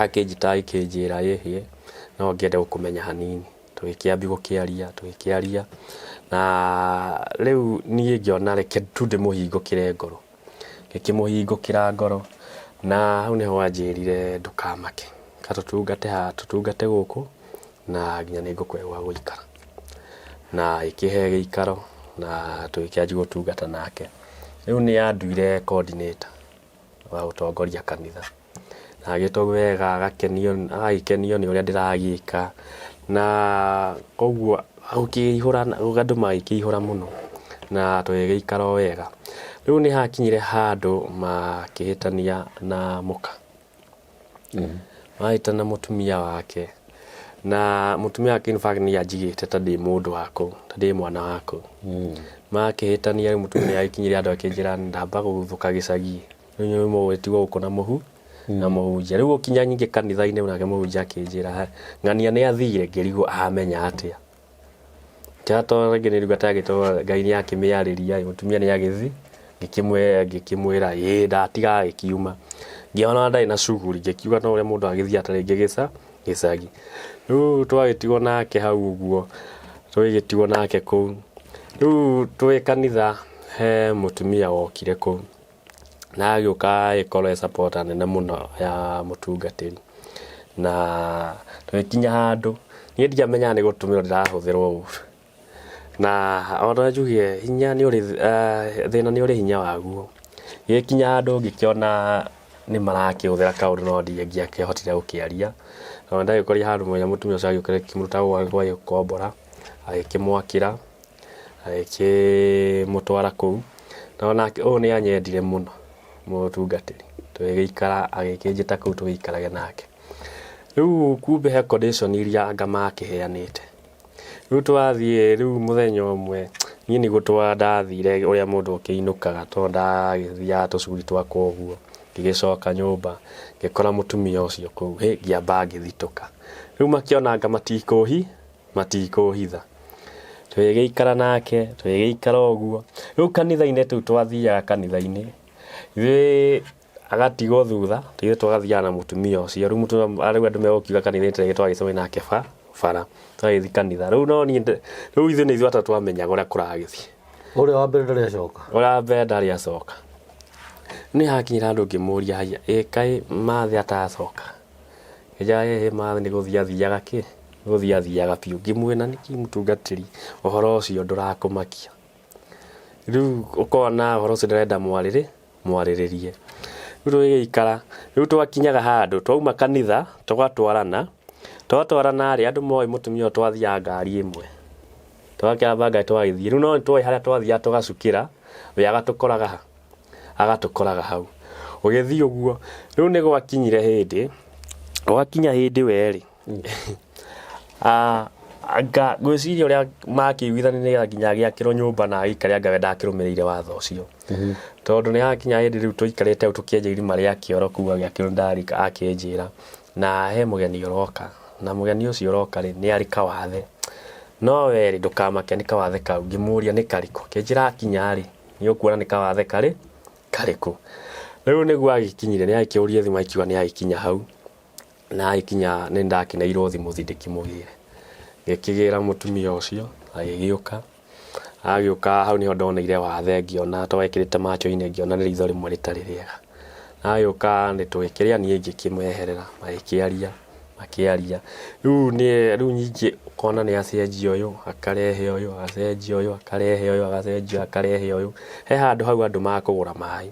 Akĩnjĩta agĩkĩnjĩra ĩhĩ no ngĩende gũkũmenya hanini. Tũgĩkĩambia gũkĩaria, tũgĩkĩaria na rĩu niĩ ngĩona reke tu ndĩmũhingũkĩre ngoro. Ngĩkĩmũhingũkĩra ngoro na hau nĩho anjĩrire ndũkamake, ka tũtungate haha tũtungate gũkũ na nginya nĩ ngũkũhe gwa gũikara. Na agĩkĩhe gĩikaro na tũgĩkĩanjia gũtungata nake. Rĩu nĩ anduire coordinator wa gũtongoria kanitha. Na agĩtwo wega agakenio agagĩkenio nĩ ũrĩa ndĩragĩka na koguo gũkĩihũra andũ magĩkĩihũra mũno na tũgĩgĩikara o wega. Rĩu nĩ hakinyire handũ makĩhĩtania na mũka. Mahĩtania na mũtumia wake na mũtumia wake in fact niĩ anjigĩte ta ndĩ mũndũ wa kũu, ta ndĩ mwana wa kũu. Makĩhĩtania rĩu mũtumia nĩ agĩkinyire handũ akĩnjĩra ndamba gũthũka gĩcagi. Rĩu inyuĩ mũgũgĩtigwo gũkũ na mũhu na mũhunjia. Rĩu gũkinya nyingĩ kanitha-inĩ nake mũhunjia akĩnjĩra ng'ania nĩ athire ngĩrigwo amenya atĩa. Tondũ rĩngĩ nĩ ndungata yake tondũ Ngai nĩ akĩmĩarĩria mũtumia nĩ agĩthiĩ ngĩkĩmwĩra ĩĩ ndatiga agĩkiuma. Ngĩona ndarĩ na shughuli ngĩkiuga no ũrĩa mũndũ agĩthiaga ta rĩngĩ gĩcagi. Rĩu twagĩtigwo nake hau ũguo tũgĩgĩtigwo nake kũu. Rĩu twĩ kanitha he mũtumia wokire kũu. Na agĩũka agĩkorwo e supporter nene mũno ya mũtungatĩri. Na tũgĩkinya handũ, niĩ ndiamenyaga nĩ gũtũmĩrwo ndĩrahũthĩrwo ũru. Na ona njuge hinya nĩ ũrĩ thĩna nĩ ũrĩ hinya waguo. Gĩgĩkinya handũ ngĩkĩona nĩ marakĩhũthĩra kaũndũ no ndingĩakĩhotire gũkĩaria. Na ndagĩkorire handũ mũthenya mũtumia ũcio agĩũkĩra akĩmũruta gũkombora, agĩkĩmwakĩra. Agĩkĩmũtwara kũu, na onake ũyũ nĩ anyendire mũno mũtungatĩri, tũgĩgĩikara agĩkĩnjĩta kũu tũgĩikarage nake. Rĩu kumbe he condition iria anga makĩheanĩte. Rĩu twathiĩ rĩu mũthenya ũmwe niĩ nĩ gũtwara ndathire ũrĩa mũndũ ũkĩinũkaga tondũ ndagĩthiaga tũcukuru twakwa ũguo, ngĩgĩcoka nyũmba ngĩkora mũtumia ũcio kũu, hĩ ngĩamba ngĩthitũka. Rĩu makĩona anga matikũhi matikũhitha. Tũgĩgĩikara nake, tũgĩgĩikara ũguo. Rĩu kanitha-inĩ tũu twathiaga kanitha-inĩ, ithuĩ agatigwo thutha, ithuĩ tũgathiaga na mũtumia ũcio. Rĩu mũtumia rĩu andũ megũkiuga kanitha-inĩ tũrĩa twagĩcemania nake bara, tũgagĩthiĩ kanitha. Rĩu no niĩ rĩu ithuĩ nĩ ithuĩ atatũ twamenyaga ũrĩa kũragĩthiĩ. Ũrĩa wa mbere ndarĩ acoka. Ũrĩa wa mbere ndarĩ acoka. Nĩ hakinyire handũ ngĩmũria haiya, ĩ kaĩ Mathĩ ataracoka? Ngĩnjĩra ĩhĩ Mathĩ nĩ gũthiĩ athiaga kĩ? Nĩ gũthiĩ athiaga biũ. Ngĩmwĩra nĩkĩ mũtungatĩri ũhoro ũcio ndũrakũmakia? Rĩu ũkona ũhoro ũcio ndĩrenda mwarĩrĩrie. Rĩu tũgĩgĩikara, rĩu twakinyaga handũ twauma kanitha tũgatwarana, twatwarana rĩ, andũ moĩ mũtumia ũyũ twathiaga ngari ĩmwe. Tũgakĩamba ngari tũgagĩthiĩ, rĩu no nĩtwoĩ harĩa twathiaga tũgacukĩra, we agatũkoraga ha? Agatũkoraga hau. Ũgĩthiĩ ũguo, rĩu nĩ gwakinyire hĩndĩ, gwakinya hĩndĩ we rĩ, anga ngwĩciria ũrĩa makĩiguithanirie nĩgetha nginya agĩakĩrwo nyũmba na agĩikare anga we ndakĩrũmĩrĩire watho ũcio. Tondũ nĩ hakinya hĩndĩ rĩu tũikarĩte hau tũkĩenja irima rĩa kĩoro kũu agĩakĩrwo ndarĩ akĩnjĩra na he mũgeni ũroka na mũgeni ũcio ũroka rĩ nĩ arĩ kawathe. No we rĩ ndũkamake nĩ kawathe kau, ngĩmũria nĩ karĩkũ, akĩnjĩra akinya rĩ nĩ ũkuona nĩ kawathe karĩ karĩkũ. Rĩu nĩguo agĩkinyire nĩ agĩkĩhũrire thimũ akiuga nĩ agĩkinya hau. Na agĩkinya nĩ ndakineirwo thimũ thiĩ ndĩkĩmũgĩre. Ngĩkĩgĩra mũtumia ũcio agĩgĩũka, agĩũka hau nĩho ndoneire wathe ngĩona tondũ ekĩrĩte macho-inĩ ngĩona nĩ ritho rĩmwe rĩtarĩ rĩega. Agĩũka nĩ tũgĩkĩrĩa niĩ ngĩkĩmweherera magĩkĩaria makĩaria. Rĩu niĩ rĩu ningĩ ũkona nĩ acenjia ũyũ akarehe ũyũ, agacenjia ũyũ akarehe ũyũ, agacenjia ũyũ akarehe ũyũ. He handũ hau andũ makũgũra maĩ.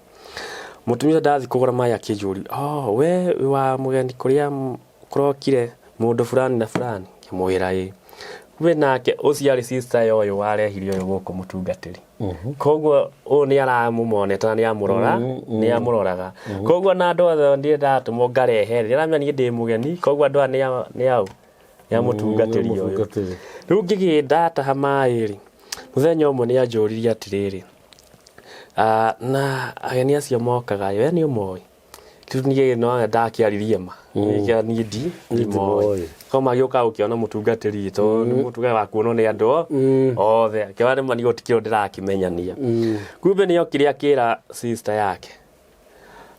Mũtumia ũcio ndathiĩ kũgũra maĩ akĩnjũria, oh we wĩ wa mũgeni kũrĩa kũrokire mũndũ fulani na fulani? Ngĩmwĩra ĩĩ. Kumbe nake ũcio arĩ sister ya ũyũ warehire ũyũ gũkũ mũtungatĩri. Koguo ũyũ nĩ aramũmoneta na nĩ amũrora, nĩ amũroraga. Koguo na andũ othe niĩ ndatũmwo ngarehe rĩ, nĩ aramenya niĩ ndĩ mũgeni, koguo andũ aya nĩ aũ? Nĩ a mũtungatĩri ũyũ. Mũtungatĩri. Rĩu ngĩgĩ ndataha maĩ rĩ, mũthenya ũmwe nĩ anjũririe atĩrĩrĩ, Na ageni acio mokaga we nĩ ũmoĩ? Rĩu niĩ no ndakĩaririe ma Nĩkĩo niĩ ndi ndimoĩ. Ko magĩũka gũkĩona mũtungatĩri tondũ nĩ mũtungatĩri wa kuonwo nĩ andũ othe. Akĩona nĩma niĩ gũtikĩrĩ ũndũ ndĩrakĩmenyania. Kumbe nĩ okire akĩra sister yake.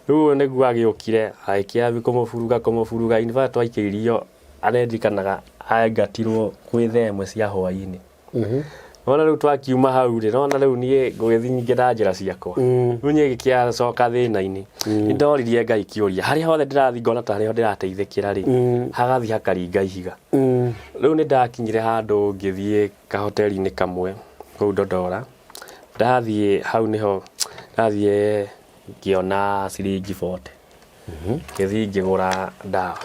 Rĩu ũyũ nĩguo agĩũkire agĩkĩambia kũmũburuga kũmũburuga, in fact twaikĩirio arendirikanaga aingatirwo kwĩ thaa ĩmwe cia hwainĩ. Nona rĩu twakiuma hau rĩ, nona rĩu niĩ ngũgĩthiĩ nyingĩ na njĩra ciakwa. Rĩu niĩ ngĩkĩacoka thĩna-inĩ. Nĩ ndoririe Ngai kĩũria, harĩa hothe ndĩrathiĩ ngona ta harĩa ndĩrateithĩkĩra rĩ, hagathiĩ hakaringa ihiga. Rĩu nĩ ndakinyire handũ ngĩthiĩ kahoteri-inĩ kamwe kũu Dodora. Ndathiĩ hau nĩho ndathiĩ ngĩona ciringi 40. Ngĩthiĩ ngĩgũra ndawa.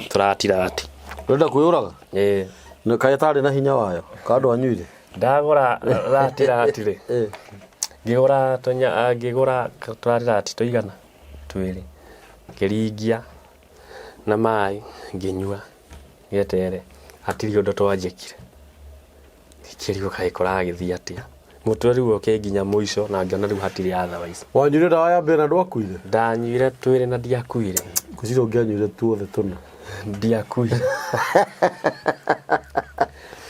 Tũratirati. Ũrenda kwĩyũraga? Ĩĩ. Nĩ kaĩ ĩtarĩ na hinya wayo? Ka ndwanyuire? Ndagũra ratirati rĩ, ngĩgũra tũnya ngĩgũra tũratirati tũigana twĩrĩ, ngĩringia na maĩ ngĩnyua ngeterere, hatirĩ ũndũ twanjĩkire. Ngĩkĩrigwo kaĩ kũragĩthiĩ atĩa. Mũtwe rĩu ũkĩnginya mũico na ngĩona rĩu hatirĩ otherwise. Wanyuire ndawa ya mbere na ndwakuire? Ndanyuire twĩrĩ na ndiakuire. Ngwĩciria ũngĩanyuire tuothe tũna. Ndiakuire.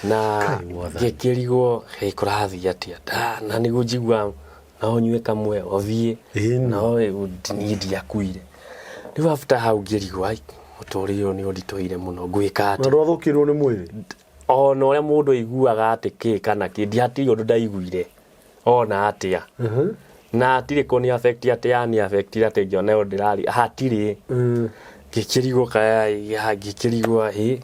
Na ngĩkĩrigwo kaĩ kũrathiĩ atĩa. Na nĩguo njigua no nyue kamwe ũthiĩ no niĩ ndiakuire. Rĩu after hau ngĩrigwo ai mũtũrĩre ũyũ nĩ ũnditũhĩire mũno ngwĩka Na atĩa. ndwathũkĩirwo nĩ mwĩrĩ? Ona ũrĩa mũndũ aiguaga atĩ kĩ kana kĩ ndihatirĩ ũndũ ndaiguire ona atĩa na hatirĩ kũni affect atĩ yani affect atĩ ngĩona ũndũ ndĩrari hatirĩ. Ngĩkĩrigwo kaya ngĩkĩrigwo ĩ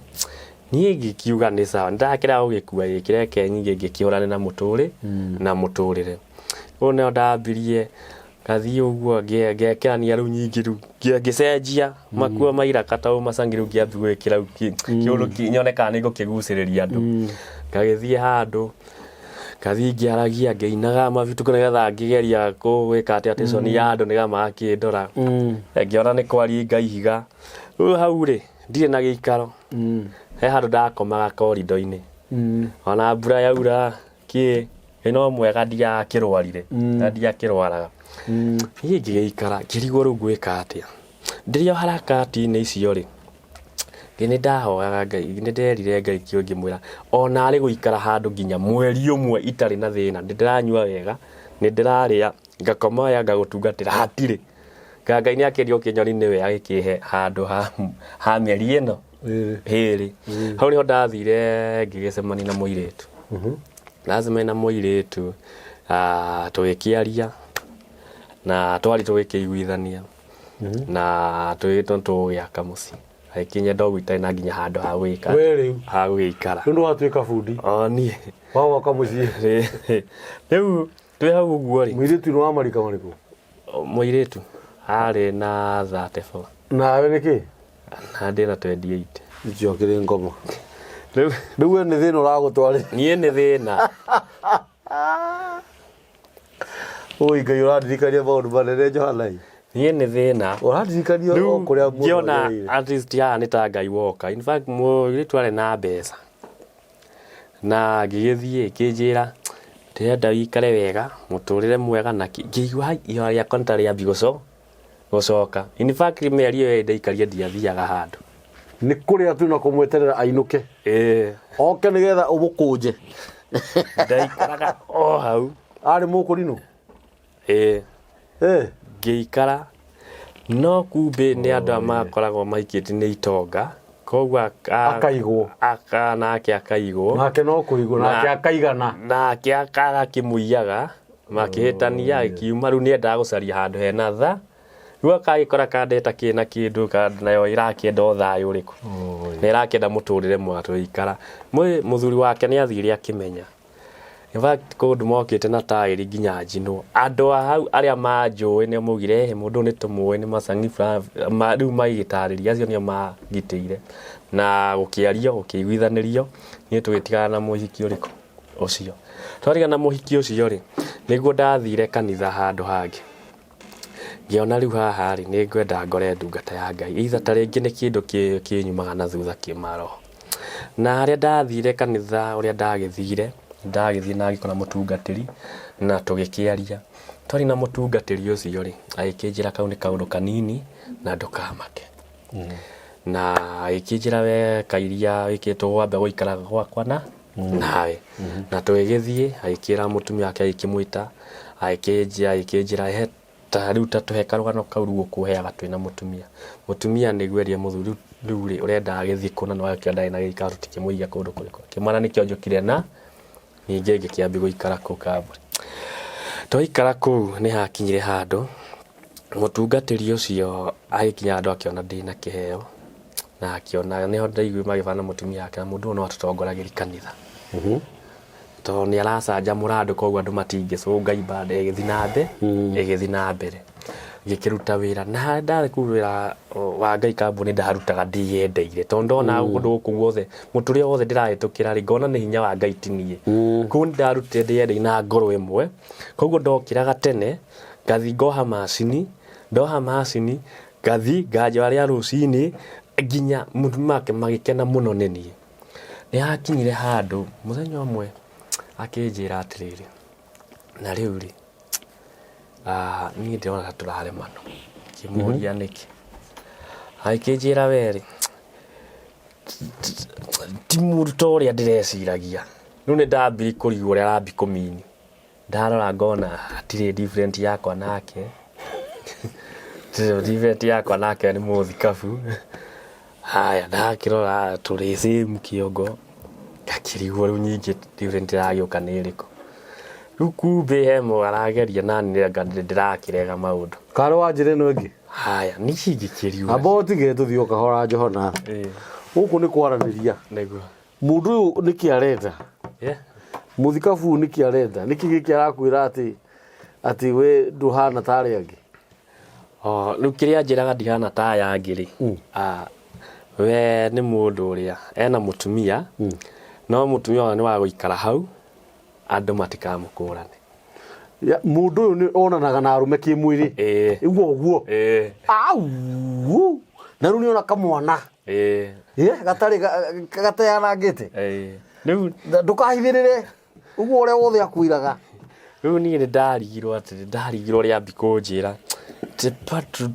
niĩ ngĩkiuga nĩ sawa nĩndakĩrega gũgĩkua ĩ kĩreke nyingĩ ngĩkĩhũrane na mũtũrĩ na mũtũrĩre. Ũũ nĩho ndambirie ngathiĩ ũguo ngekĩrania rĩu nyingĩ rĩu ngĩcenjia makuo ma iraka ta ũmacangi rĩu ngĩambia gwĩkĩra rĩu kĩũndũ nyone kana nĩ ngũkĩgucĩrĩria andũ. Ngagĩthiĩ handũ ngathiĩ ngĩaragia ngĩinaga mabitukũ nĩgetha ngĩgeria gwĩka atĩ attention ya andũ nĩgetha magakĩndora. Ngĩona nĩ kwaringa ihiga. Rĩu hau rĩ ndirĩ na gĩikaro. He handũ ndakomaga korindo-inĩ. Ona mbura yaura kĩ ĩ no mwega ndiakĩrwarire na ndiakĩrwaraga. Niĩ ngĩgĩikara ngĩrigwo rĩu ngwĩka atĩa. Ndĩrĩ o harakati-inĩ icio rĩ, nĩ ndahoyaga Ngai, nĩ nderire Ngai kĩo ngĩmwĩra ona arĩ gũikara handũ nginya mweri ũmwe itarĩ na thĩna, nĩ ndĩranyua wega, nĩ ndĩrarĩa, ngakoma wega, ngagũtungatĩra, hatirĩ. Nga Ngai nĩ akĩria ũkĩnyoni nĩwe agĩkĩhe handũ ha mĩeri ĩno ĩrĩ. Hau nĩho ndathire ngĩgĩcemania na mũirĩtu. Ndacemania na mũirĩtu tũgĩkĩaria na twarĩ tũgĩkĩiguithania na tũgĩgĩtua nĩ tũgũgĩaka mũciĩ. Agĩkĩnyenda ũguo itarĩ na nginya handũ ha gwĩka We rĩu ha gũgĩikara. Rĩu nĩwatuĩka bundi. O niĩ. Wa gwaka mũciĩ. Rĩu twĩ hau ũguo rĩ. Mũirĩtu nĩ wa marika marĩkũ? Mũirĩtu arĩ na 34. Nawe nĩkĩ? Na ndĩ na 28. Icio kĩrĩ ngoma. Rĩu Rĩu we nĩ thĩna ũragũtwarĩra. Niĩ nĩ thĩna. Oi Ngai ũrandirikania maũndũ manene Johana ĩ. Niĩ nĩ thĩna. Ũrandirikania o kũrĩa mũndũ Ngĩona agereire. at least haha nĩ ta Ngai woka. In fact mũirĩtu arĩ na mbeca. Na ngĩgĩthiĩ ĩkĩnjĩra ndĩrenda ũikare wega mũtũrĩre mwega na kĩ. Ngĩigua hai ihoya rĩakwa nĩ ta rĩambia gũcoka. In fact mĩeri ĩyo ĩrĩ ndaikarire ndiathiaga handũ. Nĩ kũrĩa tu na kũmweterera ainũke. Ĩĩ. Oke nĩgetha ũmũkũnje. Ndaikaraga o hau. Arĩ mũkũrinũ? Ĩĩ. Ĩĩ. Ngĩikara no kumbĩ nĩ andũ aya makoragwo maikĩtie nĩ itonga koguo Akaigwo. Nake akaigwo. Nake no kũigwo, nake akaigana. Nake agakĩmũiyaga makĩhĩtania agĩkiuma rĩu nĩendaga gũcaria handũ hena tha rĩu akagĩkora kandeta kĩna kĩndũ nayo ĩrakĩenda o thayũ ũrĩkũ na ĩrakĩenda mũtũrĩre mwega tũgĩikara. Mũthuri wake nĩ athire akĩmenya. In fact kũndũ mokĩte na taĩri nginya njinwo. Andũ a hau arĩa manjũĩ nĩo maugire ĩ mũndũ ũyũ nĩ tũmũĩ nĩ macang'i fulani rĩu magĩtarĩria acio nĩo mangitĩire. Na gũkĩario gũkĩiguithanĩrio niĩ tũgĩtigana na mũhiki ũrĩkũ ũcio. Twatigana na mũhiki ũcio rĩ, nĩguo ndathire kanitha handũ hangĩ. Ngĩona rĩu haha rĩ, nĩ ngwenda ngore ndungata ya Ngai. Either ta rĩngĩ nĩ kĩndũ kĩnyumaga na thutha kĩmaroho. Na harĩa ndathire kanitha ũrĩa ndagĩthire, ndagĩthiĩ na ngĩkora mũtungatĩri na tũgĩkĩaria. Twaria na mũtungatĩri ũcio rĩ, agĩkĩnjĩra kau nĩ kaũndũ kanini na ndũkamake. Na agĩkĩnjĩra we kairia wĩkĩtwo wambe gũikara gwakwa na nawe. Na tũgĩgĩthiĩ, agĩkĩra mũtumia wake agĩkĩmwĩta, agĩkĩnjĩra he Ta rĩu ta tũhe karũgano kau rĩu ũkũheaga twĩna mũtumia. Mũtumia nĩguo erire mũthuri rĩu rĩ ũrenda agĩthiĩ kũ na nĩwakĩona ndarĩ na gĩikaro tũtingĩmũiga kũndũ kũrĩkũ. Akĩmwĩra nĩkĩo njũkire na ningĩ ngĩkĩambia gũikara kũu kambuni. Twaikara kũu nĩ hakinyire handũ mũtungatĩri ũcio agĩkinya handũ akĩona ndĩna kĩheo na akĩona nĩho ndaiguire magĩbana mũtumia wake na mũndũ ũyũ no atũtongoragĩria kanitha. Tondũ nĩ aracanjamũra andũ koguo andũ matingĩcũnga ibada ĩgĩthiĩ na mbere ĩgĩthiĩ na mbere. Ngĩkĩruta wĩra na harĩa ndarĩ kũu wĩra wa Ngai kambuni ndarutaga ndĩyendeire tondũ ndona kũndũ gũkũ guothe mũtũrĩre wothe ndĩrahĩtũkĩra rĩ ngona nĩ hinya wa Ngai ti niĩ. Koguo nĩ ndarutire ndĩyendeire na ngoro ĩmwe koguo ndokĩraga tene ngathiĩ ngoha macini ndoha macini ngathiĩ nganjoya rĩa rũcinĩ nginya magĩkena mũno nĩ niĩ. Nĩ hakinyire handũ mũthenya ũmwe akĩnjĩra atĩrĩrĩ, na rĩu rĩ, niĩ ndĩrona ta tũraremana. Ngĩmũria nĩkĩ, agĩkĩnjĩra we rĩ, ti mũndũ ta ũrĩa ndĩreciragia. Rĩu nĩ ndambirie kũrigwo ũrĩa arambia kũmini. Ndarora ngona hatirĩ different yakwa nake, different yakwa nake nĩ mũthikabu. Haya ndakĩrora tũrĩ same kĩongo, ngakĩrigwo rĩu ningĩ different ĩragĩũka nĩ ĩrĩkũ. Rĩu kumbe he mũndũ arageria nani anga ndĩrakĩrega maũndũ. Karĩ wa njĩra ĩno ĩngĩ? Haya niĩ ngĩkĩrigwo. Amba ũtige tũthiĩ o kahora Johana. Gũkũ nĩ kwaranĩria. Nĩguo. Mũndũ ũyũ nĩkĩ arenda? Yeah. Mũthikabu ũyũ nĩkĩ arenda? Nĩkĩ gĩkĩ arakwĩra atĩ atĩ we ndũhana ta arĩa angĩ? Oh, rĩu kĩrĩa anjĩraga ndihana ta aya angĩ rĩ ah, we nĩ mũndũ ũrĩa ena mũtumia no mũtumia ũyũ nĩ wa gũikara hau andũ matikamũkũrane. Ya, Mũndũ ũyũ nĩ onanaga na arũme kĩmwĩrĩ. Ĩĩ. Ũguo ũguo. Ĩĩ. Au! Na rĩu nĩ ona kamwana. Ĩĩ. Ĩ, gatarĩ gateanangĩte. Ĩĩ. Rĩu Ndũkahithĩrĩre ũguo ũrĩa wothe akwĩraga. Rĩu niĩ nĩ ndarigirwo atĩrĩ, ndarigirwo ũrĩa ambi kũnjĩra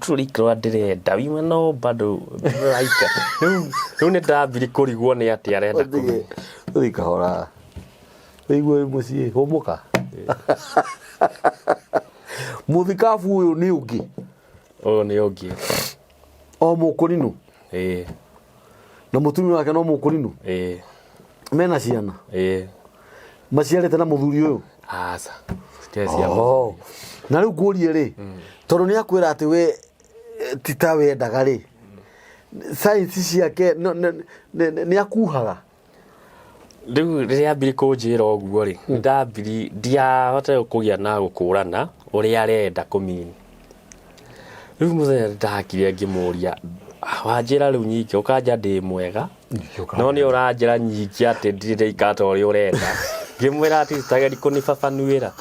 tũrikĩrwa ndĩrenda wima no bado ndĩraika. Rĩu rĩu nĩ ndambiri kũrigwo nĩ atĩ arenda kũmenya. Ũthiĩ kahora. Wĩigue wĩ mũciĩ, hũmũka. Mũthikabu ũyũ nĩ ũngĩ. Ũyũ nĩ ũngĩ. O mũkũrinũ. Ĩĩ. Na mũtumia wake no mũkũrinũ. Ĩĩ. Mena ciana. Ĩĩ. Maciarĩte na mũthuri ũyũ. Aca. Citirĩ cia Oh. Na rĩu ngũrie rĩ, tondũ nĩ akwĩra atĩ we ti ta wendaga rĩ, science ciake nĩ akuhaga. Rĩu rĩrĩa ambiri kũnjĩra ũguo rĩ, ndambiri ndiahotire kũgĩa na gũkũrana ũrĩa arenda kũmini. Rĩu mũthenya ndakire ngĩmũria, wanjĩra rĩu nyingĩ ũkanja ndĩ mwega, no nĩ ũranjĩra nyingĩ atĩ ndirĩ ndaikara ta ũrĩa ũrenda. Ngĩmwĩra atĩ tageri kũnibabanuĩra.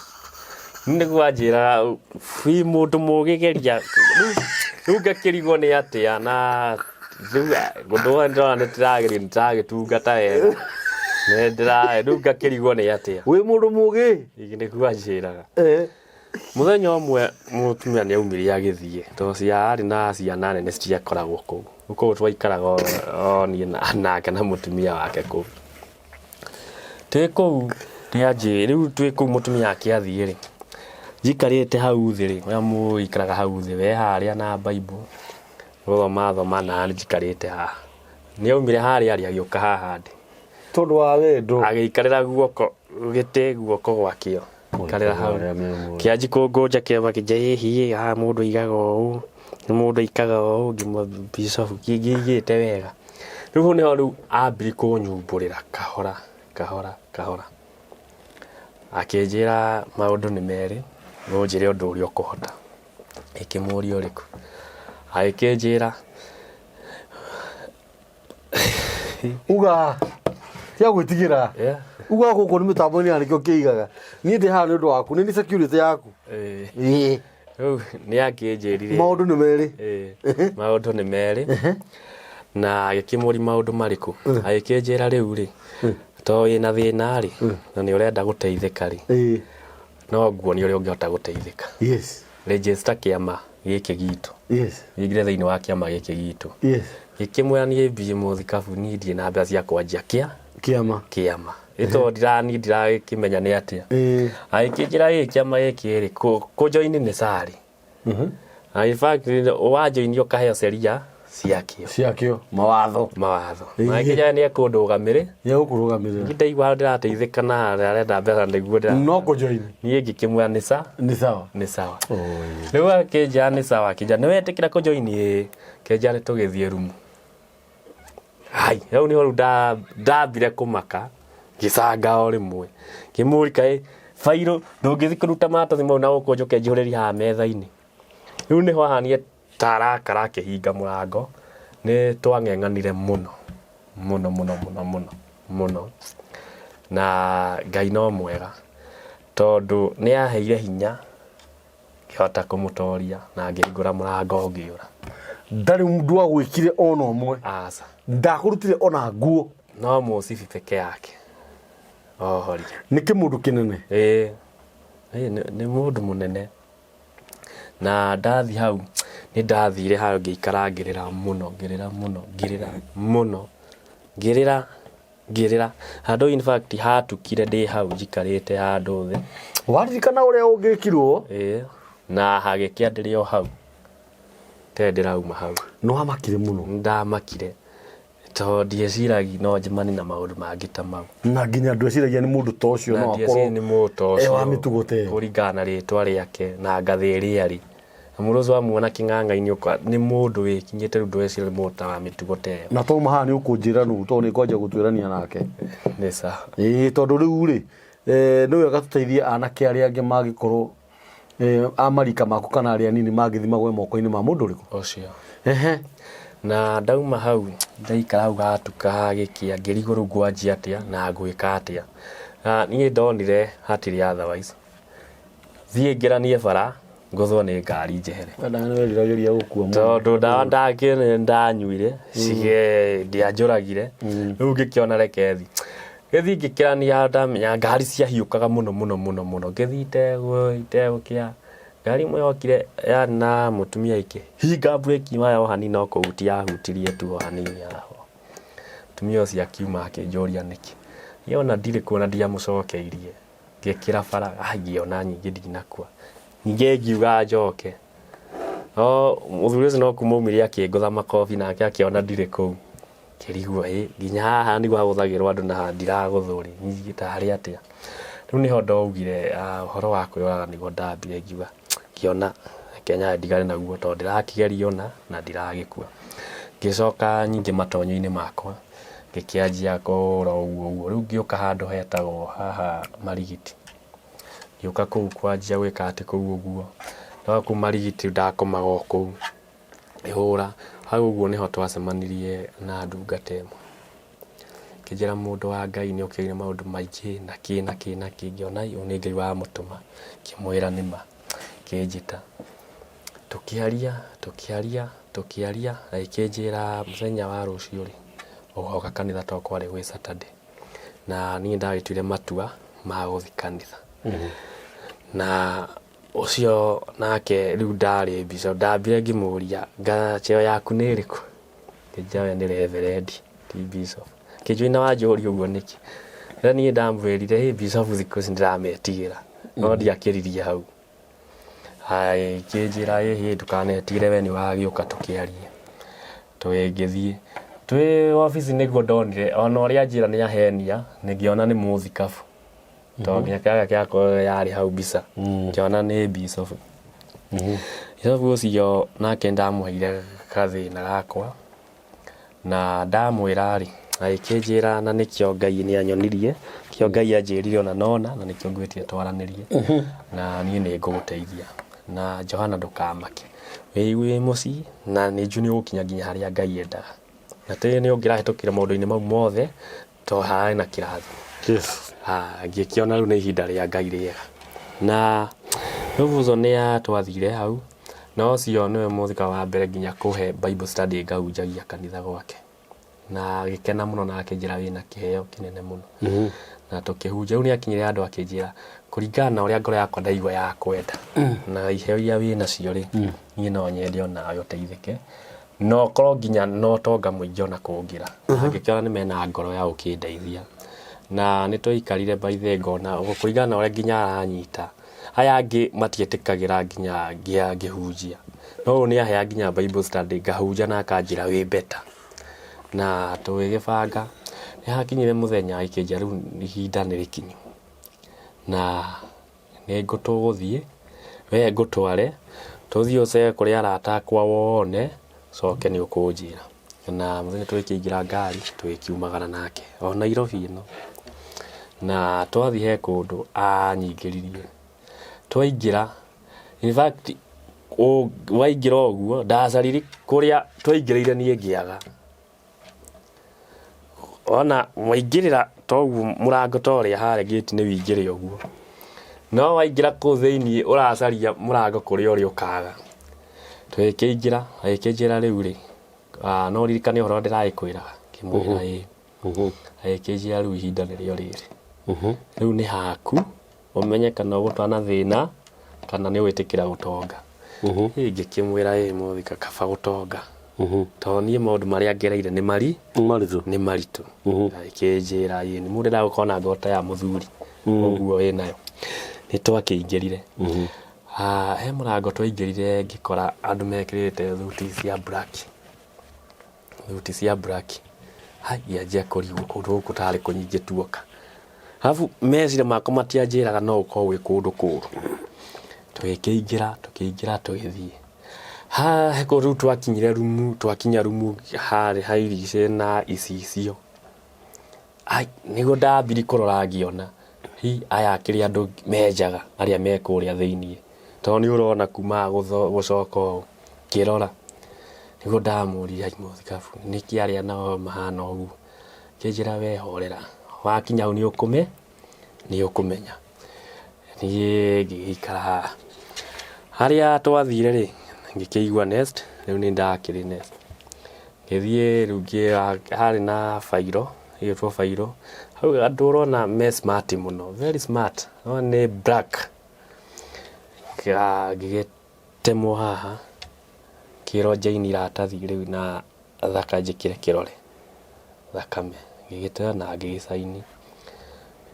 Nĩguo anjĩraga wĩ mũndũ mũgĩ geria. Rĩu ngakĩrigwo nĩ atĩa na rĩu ũndũ ũyũ ndĩrona nĩ ndĩrageria nĩ ndĩragĩtungata wega. Nĩ ndĩra rĩu ngakĩrigwo nĩ atĩa. Wĩ mũndũ mũgĩ. Nĩguo anjĩraga. Mũthenya ũmwe mũtumia nĩ aumire agĩthiĩ tondũ arĩ na ciana nene citiakoragwo kũu. Rĩu koguo twaikaraga o niĩ nake na mũtumia wake kũu. Twĩ kũu rĩu twĩ kũu mũtumia wake athiĩ rĩ, njikarĩte hau thĩ rĩ, ũrĩa mũikaraga hau thĩ we harĩa na Bible, gũthoma athoma na niĩ njikarĩte haha. Nĩ aumire harĩa arĩ agĩũka haha ndĩ. Tondũ wa wendo. Agĩikarĩra guoko gĩtĩ guoko gwakĩo. Karĩra hau. Kĩanji kũngũnja kĩama kĩnja ĩhi haha mũndũ aigaga ũũ, mũndũ aikaga ũũ ngĩmwa bishop ngĩigĩte wega. Rĩu hau nĩho rĩu ambirie kũnyumbũrĩra kahora kahora kahora. Akĩnjĩra maũndũ nĩ merĩ, no ũnjĩre ũndũ ũrĩa ũkũhota. Ngĩkĩmũria ũrĩkũ, agĩkĩnjĩra Uga tia gwĩtigĩra. Yeah. Uga gũkũ nĩ mĩtambo-inĩ ya nĩkĩo kĩigaga. Niĩ ndĩ haha nĩ ũndũ waku, nĩ niĩ security yaku. Ĩĩ. Ĩĩ. Rĩu nĩ akĩnjĩrire. Maũndũ nĩ merĩ. Ĩĩ. Maũndũ nĩ merĩ. Na agĩkĩmũria maũndũ marĩkũ. Agĩkĩnjĩra rĩu rĩ, to wĩna thĩna rĩ, na nĩ ũrenda gũteithĩka rĩ, Ĩĩ. no nguonie ũrĩa ũngĩhota gũteithĩka. Yes. Register kĩama gĩkĩ gitũ. Yes. Wĩingĩre thĩinĩ wa kĩama gĩkĩ gitũ. Yes. Ngĩkĩmwĩra niĩ mbie mũthikabu niĩ ndirĩ na mbeca cia kwanjia kĩa Kĩama. kĩama. Ĩ tondũ niĩ ndirakĩmenya nĩ atĩa. Ĩĩ. Agĩkĩnjĩra gĩkĩ kĩama gĩkĩ rĩ, kũ join nĩ carĩ. Na in fact wajoini ũkaheo ceria ciakĩo. Ciakĩo mawatho. Mawatho. Na nginya nĩ ekũndũgamĩrĩ. Nĩ egũkũrũgamĩrĩra. Ndaigua handũ ndĩrateithĩka na arenda mbeca nĩguo ndĩra. No kũjoini. Niĩ ngĩkĩmwĩra nĩ sa. Nĩ sawa. Nĩ sawa. Rĩu akĩnjĩra nĩ sawa, akĩnjĩra nĩ wetĩkĩra kũjoini ĩĩ. Akĩnjĩra nĩ tũgĩthiĩ rumu. Hai, hau nĩho rĩu ndambire kũmaka, ngĩcanga o rĩmwe. Ngĩmũria kaĩ bairũ ndũngĩthiĩ kũruta maratathi mau na gũkũ njũke njihũrĩrie haha metha-inĩ. Rĩu nĩho ahanire ta arakara akĩhinga mũrango, nĩ twang'eng'anire mũno, mũno mũno mũno mũno mũno. Na Ngai no mwega, tondũ nĩ aheire hinya ngĩhota kũmũtoria na ngĩhingũra mũrango ngĩũra. Ndarĩ mũndũ wagwĩkire ona ũmwe. Aca. Ndakũrutire ona nguo. No mũcibi peke yake. Ohoria. Nĩ kĩmũndũ kĩnene. Ĩĩ. Nĩ mũndũ mũnene. Na ndathiĩ hau, nĩ ndathire hau ngĩikara ngĩrĩra mũno, ngĩrĩra mũno, ngĩrĩra mũno, ngĩrĩra, ngĩrĩra. Handũ in fact hatukire ndĩ hau njikarĩte handũ thĩ. Waririkana ũrĩa ũngĩkirwo? Ĩĩ. Na hagĩkĩa ndĩrĩ o hau. Te ndĩrauma hau. Nĩ wamakire mũno? Nĩ ndamakire. Tondũ ndieciragia no njemanie na maũndũ mangĩ ta mau. Na nginya ndweciragia nĩ mũndũ ta ũcio no akorwo nĩ mũndũ ta ũcio. E wa mĩtugo ta ĩyo. Kũringana na rĩtwa rĩake na ngathĩ ĩrĩa arĩ. Na mũndũ ũcio wamuona kĩng'ang'a-inĩ ũkona nĩ mũndũ wĩkinyĩte rĩu ndweciria nĩ mũndũ ta wa mĩtugo ta ĩyo. Na twauma haha nĩ ũkũnjĩra nũ tondũ nĩ ngwanja gũtuĩrania nake. Nĩ sawa. Ĩĩ tondũ rĩu rĩ, nĩ wega tũteithie anake arĩa angĩ mangĩkorwo a marika maku kana arĩa anini mangĩthiĩ magwe moko-inĩ ma mũndũ ũrĩkũ? Ũcio. Ehe. Na ndauma hau ndaikara hau gatuka hagĩkĩa ngĩrigwo rĩu ngwanjia atĩa na ngwĩka atĩa. Na niĩ ndonire hatirĩ otherwise. Thiĩ ngĩranie bara ngũthwo nĩ ngari njehere. Wendaga nĩ weriragĩria gũkua mũno. Tondũ ndawa ndakĩ ndanyuire cige ndianjũragire. Rĩu ngĩkĩona reke thiĩ. Ngĩthiĩ ngĩkĩrania ndamenya ngari ciahiũkaga mũno mũno mũno mũno. Ngĩthiĩ itegũkĩa. Ngari ĩmwe yokire yarĩ na mũtumia ĩkĩhinga mburĩki mayo o hanini no kũhutia yahutirie tu o hanini araho. Mũtumia ũcio akiuma akĩnjũria nĩkĩ. Niĩ ona ndirĩ kuo na ndiamũcokeirie. Ngĩkĩra bara ngĩona nyingĩ ndinakua. Ningĩ ngiuga njoke. No mũthuri ũcio no kuma aumire akĩngũtha makobi nake akĩona ndirĩ kũu. Ngĩrigwo ĩ nginya haha nĩguo hagũthagĩrwo andũ na ndiragũthwo rĩ, niĩ tarĩ atĩa. Rĩu nĩho ndaugire ũhoro wa kwĩyũraga nĩguo ndambire ngiuga ngĩona reke nyambe ndigane naguo tondũ ndĩrakĩgeria ũna na ndiragĩkua. Ngĩcoka ningĩ matonyo-inĩ makwa ngĩkĩanjia kũhũra ũguo ũguo. Rĩu ngĩũka handũ hetagwo haha Marigiti. Ngĩũka kũu kwanjia gwĩka atĩ kũu ũguo. No kũu Marigiti ndakomaga o kũu ngĩhũra. Hau ũguo nĩho twacemanirie na ndungata ĩmwe. Ĩkĩnjĩra mũndũ wa Ngai nĩ ũkĩrire maũndũ maingĩ na kĩ na kĩ na kĩ. Ngĩona ũyũ nĩ Ngai wamũtũma. Ngĩmwĩra nĩma. Akĩnjĩta. Tũkĩaria, tũkĩaria, tũkĩaria, agĩkĩnjĩra mũthenya wa rũciũ rĩ, ũgoka kanitha tondũ kwarĩ gwĩ Saturday. Na niĩ ndagĩtuire matua ma gũthiĩ kanitha. Na ũcio nake rĩu ndarĩ bishop, ndambire ngĩmũria cheo yaku nĩ ĩrĩkũ? Akĩnjĩra we nĩ reverend ti bishop. Akĩnjũria na wanjũria ũguo nĩkĩ? Rĩrĩa niĩ ndamwĩrire ĩ bishop thikũ ici ndĩrametigĩra, no ndiakĩririe hau. Akĩnjĩra ĩhĩ ndũkanetigĩre we nĩ wagĩũka tũkĩarie. Tũgĩgĩthiĩ, twĩ wabici nĩguo ndonire ona ũrĩa anjĩra nĩ ahenia, ngĩona nĩ mũthikabu. Tondũ nginya kĩrĩa gĩakorwo yarĩ hau mbica, ngĩona nĩ bishop. Bishop ũcio nake nĩndamũheire gathĩna gakwa, na ndamwĩra rĩ, agĩkĩnjĩra na nĩkĩo Ngai nĩ anyonirie, nĩkĩo Ngai anjĩrire ona nona, na nĩkĩo ngwĩtire twaranĩrie, na niĩ nĩ ngũgũteithia. Na Johana ndũkamake, wĩigue wĩ mũciĩ, na nĩ njũĩ nĩ ũgũkinya nginya harĩa Ngai endaga. Na tĩ nĩ ũngĩrahĩtũkire maũndũ-inĩ mau mothe, tondũ hararĩ na kĩrathimo. Yes. Ngĩkĩona rĩu nĩ ihinda rĩa Ngai rĩega. Na rĩu nĩ yatwathire hau, na ũcio nĩwe mũthika wa mbere nginya kũhe Bible study ngahunjagia kanitha gwake. Na agĩkena mũno na akĩnjĩra wĩna kĩheo kĩnene mũno. Na tũkĩhunjia, rĩu nĩ akinyire handũ akĩnjĩra kũringana na ũrĩa ngoro yakwa ndaigua ya kwenda na iheo iria wĩ nacio rĩ, niĩ no nyende onawe ũteithĩke. Na ũkorwo nginya na ũtonga mũingĩ ona kũngĩra. Angĩkĩona nĩ mena ngoro ya gũkĩndeithia. Na nĩ twaikarire by the ngona kũringana na ũrĩa nginya aranyita, Aya angĩ matietĩkagĩra nginya ngĩhunjia, no ũyũ nĩ ahea nginya Bible study ngahunja na akanjĩra wĩ better. Na tũgĩgĩbanga, nĩ hakinyire mũthenya agĩkĩnjĩra rĩu ihinda nĩ rĩkinyu na nĩ tũgũthiĩ, we ngũtware tũthiĩ ũcere kũrĩ arata akwa wone, ũcoke nĩ ũkũnjĩra. Na mũthenya tũgĩkĩingĩra ngari tũgĩkiumagara nake o Nairobi ĩno, na twathiĩ he kũndũ anyingĩririe, twaingĩra in fact waingĩra ũguo ndacaririe kũrĩa twaingĩrĩire niĩ ngĩaga. Ona waingĩrĩra toguo mũrango ta ũrĩa harĩa gate-inĩ wĩingĩre ũguo, no waingĩra kũu thĩiniĩ ũracaria mũrango kũrĩa ũrĩ ũkaga. Tũgĩkĩingĩra agĩkĩnjĩra rĩu rĩ, no ũririkane ũhoro ũrĩa ndĩragĩkwĩraga? Ngĩmwĩra ĩĩ. Agĩkĩnjĩra rĩu ihinda nĩrĩo rĩrĩ, rĩu nĩ haku ũmenye kana ũgũtwara na thĩna kana nĩ ũgwĩtĩkĩra gũtonga. Ĩ ngĩkĩmwĩra ĩ mũthika kaba gũtonga tondũ niĩ maũndũ marĩa ngereire nĩ mari Maritũ. Nĩ maritũ. Agĩkĩnjĩra ĩ nĩ mũndũ endaga gũkorwo na ngoro ta ya mũthuri ũguo wĩ nayo. Nĩ twakĩingĩrire. Ah, he mũrango twaingĩrire ngĩkora andũ mekĩrĩte thuti cia black, thuti cia black. Hai ngĩanjia kũrigwo kũndũ gũkũ tarĩ kũ ingĩtuoka. Arabu meciria makwa matianjĩraga no gũkorwo gwĩ kũndũ kũru. Tũgĩkĩingĩra, tũkĩingĩra tũgĩthiĩ. Ha he kũndũ rĩu twakinyire rumu, twakinya rumu harĩ hairigicĩte na icicio. Ai nĩguo ndambirie kũrora ngĩona hi aya akĩrĩ andũ menjaga arĩa me kũrĩa thĩiniĩ. Tondũ nĩ ũrona kuma gũcoka ũũ ngĩrora. Nĩguo ndamũririe ai mũthikabu nĩkĩ arĩa nao mahana ũguo? Akĩnjĩra we horera, wakinya hau nĩ ũkũmenya. Niĩ ngĩgĩikara haha. Harĩa twathire rĩ, ngĩkĩigua nest, rĩu nĩ ndakĩrĩ nest. Ngĩthiĩ rĩu harĩ na bairo, ĩgĩtwo bairo, hau andũ ũrona me smart mũno, very smart, no nĩ black. Ngĩgĩtemwo haha, ngĩĩrwo njaini iratathi rĩu na thaka njĩkĩre kĩrore, thakame. Ngĩgĩtera na ngĩgĩcaini.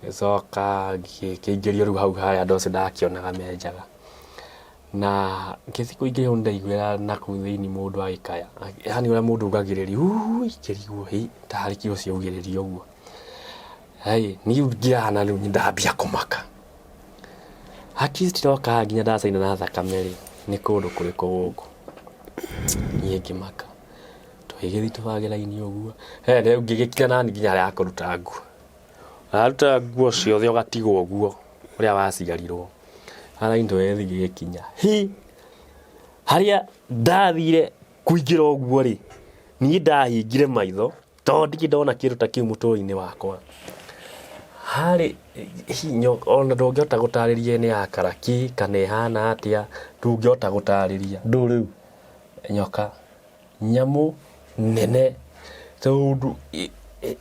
Ngĩcoka ngĩkĩingĩrio rĩu hau harĩa andũ acio ndakĩonaga menjaga. Na ngĩthiĩ kũingĩrio nĩ ndaiguaga nakũu thĩiniĩ mũndũ agĩkaya, yaani ũrĩa mũndũ augagĩrĩria uui, ngĩrigwo hĩ tarĩ kĩ ũcio augĩrĩria ũguo. Niĩ ngĩhana rĩu nĩ ndambia kũmaka. Hakiri citiroka nginya ndacaina na thakame rĩ, nĩ kũndũ kũrĩkũ gũkũ? Niĩ ngĩmaka. Tũgĩgĩthiĩ tũbange raini ũguo, he rĩu ngĩgĩkinya nani nginya harĩa ha kũruta nguo. Waruta nguo ciothe ũgatigwo ũguo ũrĩa waciarirwo. Raini tũgĩgĩthiĩ ngĩgĩkinya. Hi! Harĩa ndathire kũingĩra ũguo rĩ, niĩ ndahingire maitho tondũ ndirĩ ndona kĩndũ ta kĩu mũtũrĩre-inĩ wakwa. Harĩ ona ndũngĩhota gũtarĩria nĩ ya colour kĩ kana ĩhana atĩa, ndũngĩhota gũtarĩria. Ndũ rĩu? Nyoka. Nyamũ nene tondũ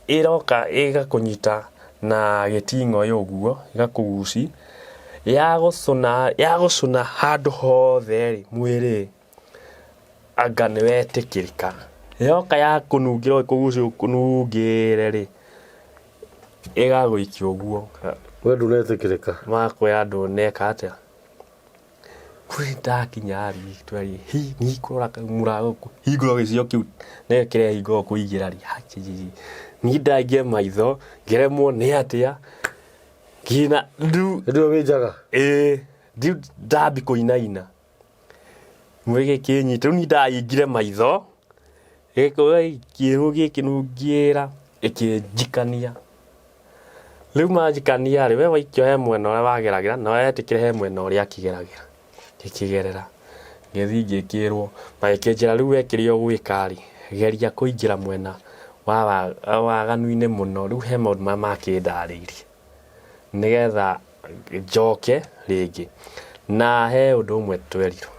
ĩroka ĩgakũnyita na gĩting'oe ũguo, ĩgakũguci, yagũcũna handũ hothe rĩ, mwĩrĩ anga nĩ wetĩkĩrĩka. Yoka yakũnungĩra ĩkũgucie ĩkũnungĩre rĩ, ĩgagũikia ũguo. We ndũnetĩkĩrĩka. Magakwĩra ndũneka atĩa. Kwĩ ndakinya rĩ, twerĩ hi niĩ kũrora mũrango kũhingũra gĩcicio kĩu nĩkĩo kĩrehingũrwo kũingĩra rĩ, niĩ ndaingĩra maitho ngĩremwo nĩ atĩa, nginya rĩu. Hĩndĩ ĩyo wĩ njaga? Ĩĩ, rĩu ndambia kũinaina. Gĩkĩnyita, rĩu niĩ ndahingire maitho, gĩkĩnungĩra, ĩkĩnjikania. Rĩu manjikania rĩ, we waikio he mwena ũrĩa wageragĩra, na wetĩkĩra he mwena ũrĩa akĩgeragĩra, ngĩkĩgerera. Ngĩthiĩ ngĩkĩrwo, magĩkĩnjĩra rĩu we kĩrĩa ũgwĩka rĩ, geria kũingĩra mwena wa waganu-inĩ mũno, rĩu he maũndũ marĩa makĩndarĩirie. Nĩgetha njoke rĩngĩ. Na he ũndũ ũmwe twerirwo,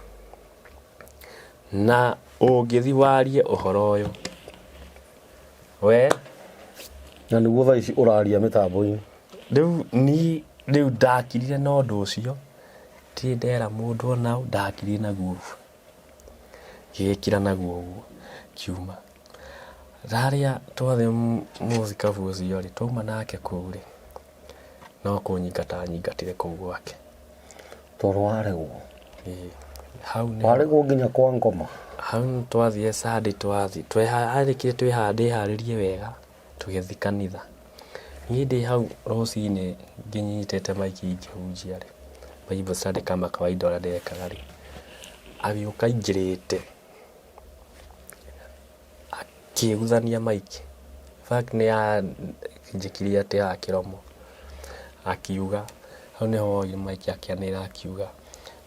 na ũngĩthiĩ warie ũhoro ũyũ, we Na nĩguo thaa ici ũraria mĩtambo-inĩ. Rĩu niĩ rĩu ndakirire na ũndũ ũcio, ndirĩ ndera mũndũ ona ũ, ndakirire naguo ũguo. Ngĩgĩkira naguo ũguo, ngiuma. Harĩa twathiĩ mũthikabu ũcio rĩ, twauma nake kũu rĩ, no kũnyingata anyingatire kũu gwake. Tondũ waregwo. Ĩĩ. Hau nĩ Waregwo nginya kwa ngoma. Hau nĩ twathire Sunday twathi tweharĩkire ndĩharĩrie wega tũgĩthiĩ kanitha. Niĩ ndĩ hau rũcinĩ ngĩnyitĩte maiki ngĩhunjia rĩ, Bible study kama kawaida ũrĩa ndekaga rĩ, agĩũka aingĩrĩte akĩguthania maiki. In fact nĩ anjĩkire atĩ haha kĩromo akiuga, hau nĩho woire maiki akĩanĩrĩra akiuga,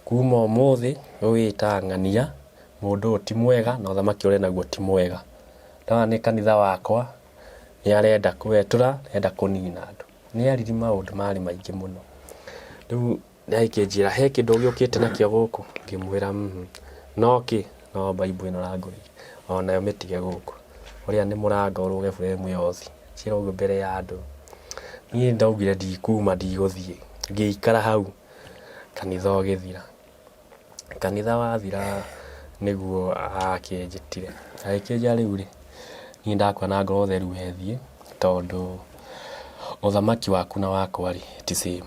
kuma ũmũthĩ ũgĩta ng'ania mũndũ ũyũ ti mwega na ũthamaki ũrĩa enaguo ti mwega. Ndona nĩ kanitha wakwa nĩ arenda kwetũra, nĩ arenda kũnina andũ. Nĩ aririe maũndũ marĩ maingĩ mũno. Rĩu Agĩkĩnjĩra, he kĩndũ ũgĩũkĩte nakĩo gũkũ? Ngĩmwĩra, mhm. No kĩ? No Bible ĩno ũrangũrĩire. O nayo mĩtige gũkũ. Ũrĩa nĩ mũrango ũrũge buremu ĩyo ũthiĩ. Njĩra ũguo mbere ya andũ. Niĩ ndaugire ndikuma ndigũthiĩ. Ngĩikara hau kanitha ũgĩthira. Kanitha wathira nĩguo akĩnjĩtire. Agĩkĩnjĩra rĩu rĩ, niĩ ndakua na ngoro theru we thiĩ, tondũ ũthamaki waku na wakwa rĩ, ti same.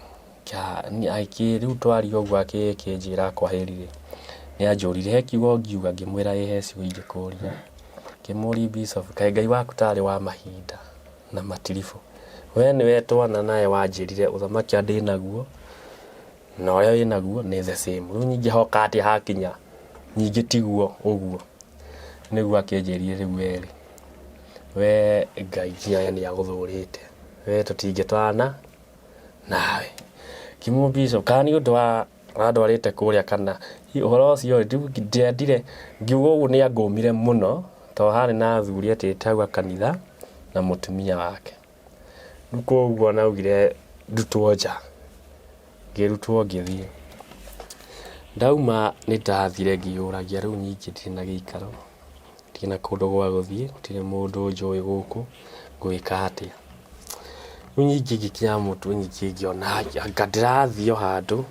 Rĩu twaria ũguo akĩnjĩra kwaheri rĩ, nĩ anjũririe he kiugo ngiuga, ngĩmwĩra ĩ he ciugo ingĩkũria. Ngĩmũria bishop kaĩ Ngai waku tarĩ wa mahinda na matiribũ? We nĩwe twana nawe wanjĩrire ũthamaki ũrĩa ndĩnaguo na ũrĩa wĩnaguo nĩ the same. Rĩu ningĩ hoka atĩa hakinya ningĩ tiguo ũguo? Nĩguo akĩnjĩrire rĩu we rĩ, we Ngai nginya we nĩ agũthũrĩte, we tũtingĩtwarana nawe. Ngĩmũ bishop kana nĩ ũndũ wa andwarĩte kũrĩa kana ũhoro ũcio rĩ, rĩu ndiendire ngiuga ũguo nĩ angũmire mũno tondũ harĩ na athuri etĩte hau a kanitha na mũtumia wake. Rĩu koguo naugire ndutwo nja, ngĩrutwo ngĩthiĩ. Ndauma nĩ ndathire ngĩyũragia rĩu ningĩ ndirĩ na gĩikaro, ndirĩ na kũndũ gwa gũthiĩ, gũtirĩ mũndũ njũĩ gũkũ, ngwĩka atĩa? Rĩu ningĩ ngĩkinya mũtwe ningĩ ngĩona anga ndĩrathiĩ o handũ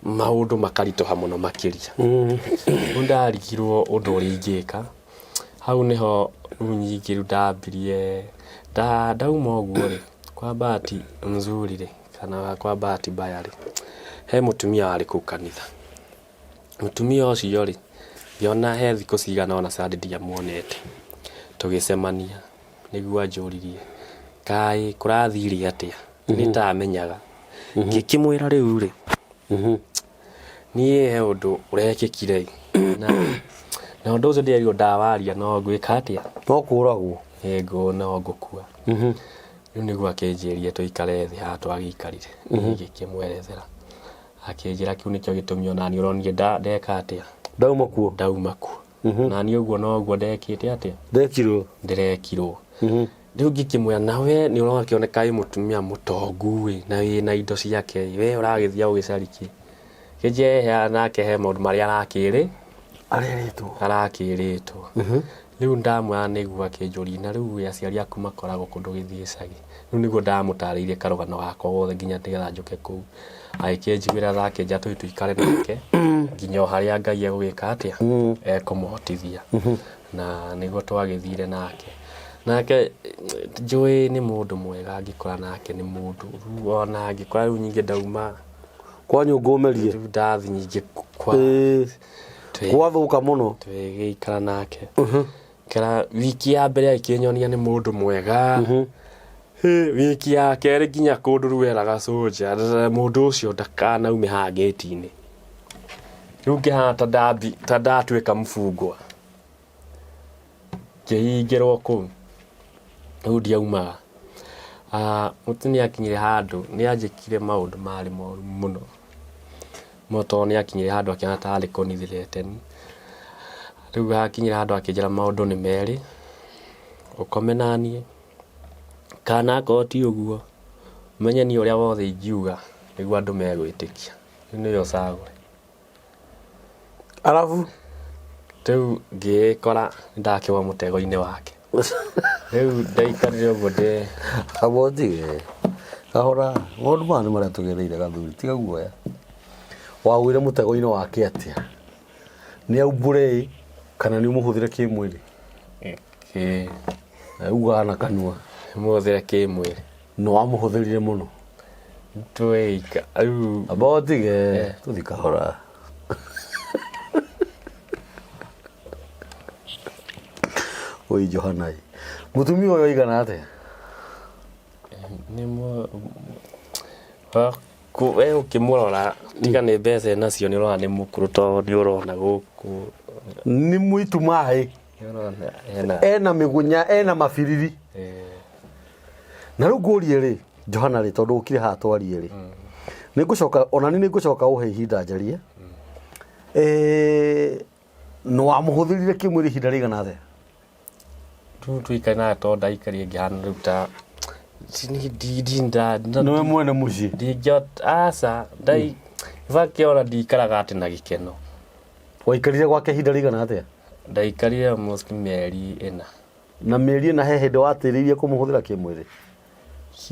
maũndũ makaritũha mũno makĩria. Rĩu ndarigirwo ũndũ ũrĩa ingĩka. Hau nĩho rĩu ningĩ rĩu ndambirie, ndauma ũguo rĩ, kwa bahati nzuri rĩ, kana kwa bahati mbaya rĩ, he mũtumia warĩ kũu kanitha. Mũtumia ũcio rĩ, ngĩona he thikũ cigana ũna Sunday ndiamuonete, tũgĩcemania, nĩguo anjũririe, kaĩ kũrathire atĩa? Nĩ ta amenyaga. Ngĩkĩmwĩra rĩu rĩ, niĩ he ũndũ ũrekĩkire ĩ, na na ũndũ ũcio ndĩrerirwo ndawaria no ngwĩka atĩa? No kũragwo. Nĩ no ngũkua. Rĩu nĩguo akĩnjĩrire tũikare thĩ haha twagĩikarire, ngĩkĩmwerethera. Akĩnjĩra kĩu nĩkĩo gĩtũmi ona niĩ ũronire ndeka atĩa? Ndauma kuo. Ndauma kuo. Na niĩ ũguo noguo ndekĩte atĩa? Ndekirwo. Ndĩrekirwo. Rĩu ngĩkĩmwĩra nawe nĩ ũrakĩoneka wĩ mũtumia mũtongu ĩ na wĩna indo ciake ĩ, we ũragĩthiĩ ũgĩcaria kĩ? Kĩnjehe nake he maũndũ marĩa arakĩrĩ Arerĩtwo. Arakĩrĩtwo. Rĩu ndamwĩra nĩguo akĩnjũria na rĩu ĩ aciari aku makoragwo kũ ndũgĩthiĩ gĩcagi? Rĩu nĩguo ndamũtarĩirie karũgano gakwa gothe nginya nĩgetha njũke kũu. Agĩkĩnjiguĩra tha akĩnjĩra tũthiĩ tũikare nake nginya o harĩa Ngai egũgĩka atĩa? Ekũmũhotithia. Na nĩguo twagĩthire nake. Nake njũĩ nĩ mũndũ mwega ngĩkora nake nĩ mũndũ, rĩu ona angĩkora rĩu ningĩ ndauma Kwanyu ngũmĩrie. Rĩu ndathiĩ ningĩ kwa Gwathũka mũno. Twĩgĩikara nake. Kera wiki ya mbere agĩkĩnyonia nĩ mũndũ mwega. Hĩ, wiki ya kerĩ nginya kũndũ rĩu eraga cũnja mũndũ ũcio ndakanaume haha ngĩti-inĩ. Rĩu ngĩhana ta ndatuĩka mũbungwa. Ngĩhingĩrwo kũu, rĩu ndiaumaga. Mũtu nĩ akinyire handũ, nĩ anjĩkire maũndũ marĩ moru mũno, no tondũ nĩ akinyire handũ akĩona tarĩ kũni threaten. Rĩu hakinyire handũ akĩnjĩra maũndũ nĩ merĩ, ũkome naniĩ, kana akorwo ti ũguo, ũmenye niĩ ũrĩa wothe ingiuga nĩguo andũ megwĩtĩkia, rĩu nĩwe ũcagũre. Arabu Rĩu ngĩĩkora ndakĩgwa mũtego-inĩ wake. Rĩu ndaikarire ũguo ndĩ Amba ũnjige kahora maũndũ maya nĩ marĩa tũgereire gathuri tiga guoya wagũire mũtego-inĩ wake atĩa nĩ aumbũre ĩ kana nĩ ũmũhũthĩre kĩmwĩrĩ kĩ ugaga na kanua mũhũthĩre kĩmwĩrĩ. Nĩ wamũhũthĩrire mũno? Twĩika rĩu. Amba ũtige tũthi kahora. Oi Johana ĩ. Mũtumia ũyũ aigana atĩa? Nĩ we ũkĩmũrora tiga nĩ mbeca enacio nĩ ũrona nĩ mũkũrũ tondũ nĩ ũrona gũkũ. Nĩ mũitu maĩ. Nĩ ũrona ena Ena mĩgũnya, ena mabiriri. Na rĩu ngũrie rĩ, Johana rĩ, tondũ ũkire haha twarie rĩ, nĩ ngũcoka ona niĩ nĩ ngũcoka ũhe ihinda njarie. Nĩ wamũhũthĩrire kĩmwĩrĩ ihinda rĩigana atĩa? Rĩu tũikare nawe tondũ ndaikarire ngĩhana rĩu ta Nĩwe mwene mũciĩ? Ndingĩhota aca ndai in fact ona ndikaraga atĩ na gĩkeno. Waikarire gwake ihinda rĩigana atĩa? Ndaikarire almost mĩeri ĩna. Na mĩeri ĩna he hĩndĩ watĩrĩirie kũmũhũthĩra kĩmwĩrĩ?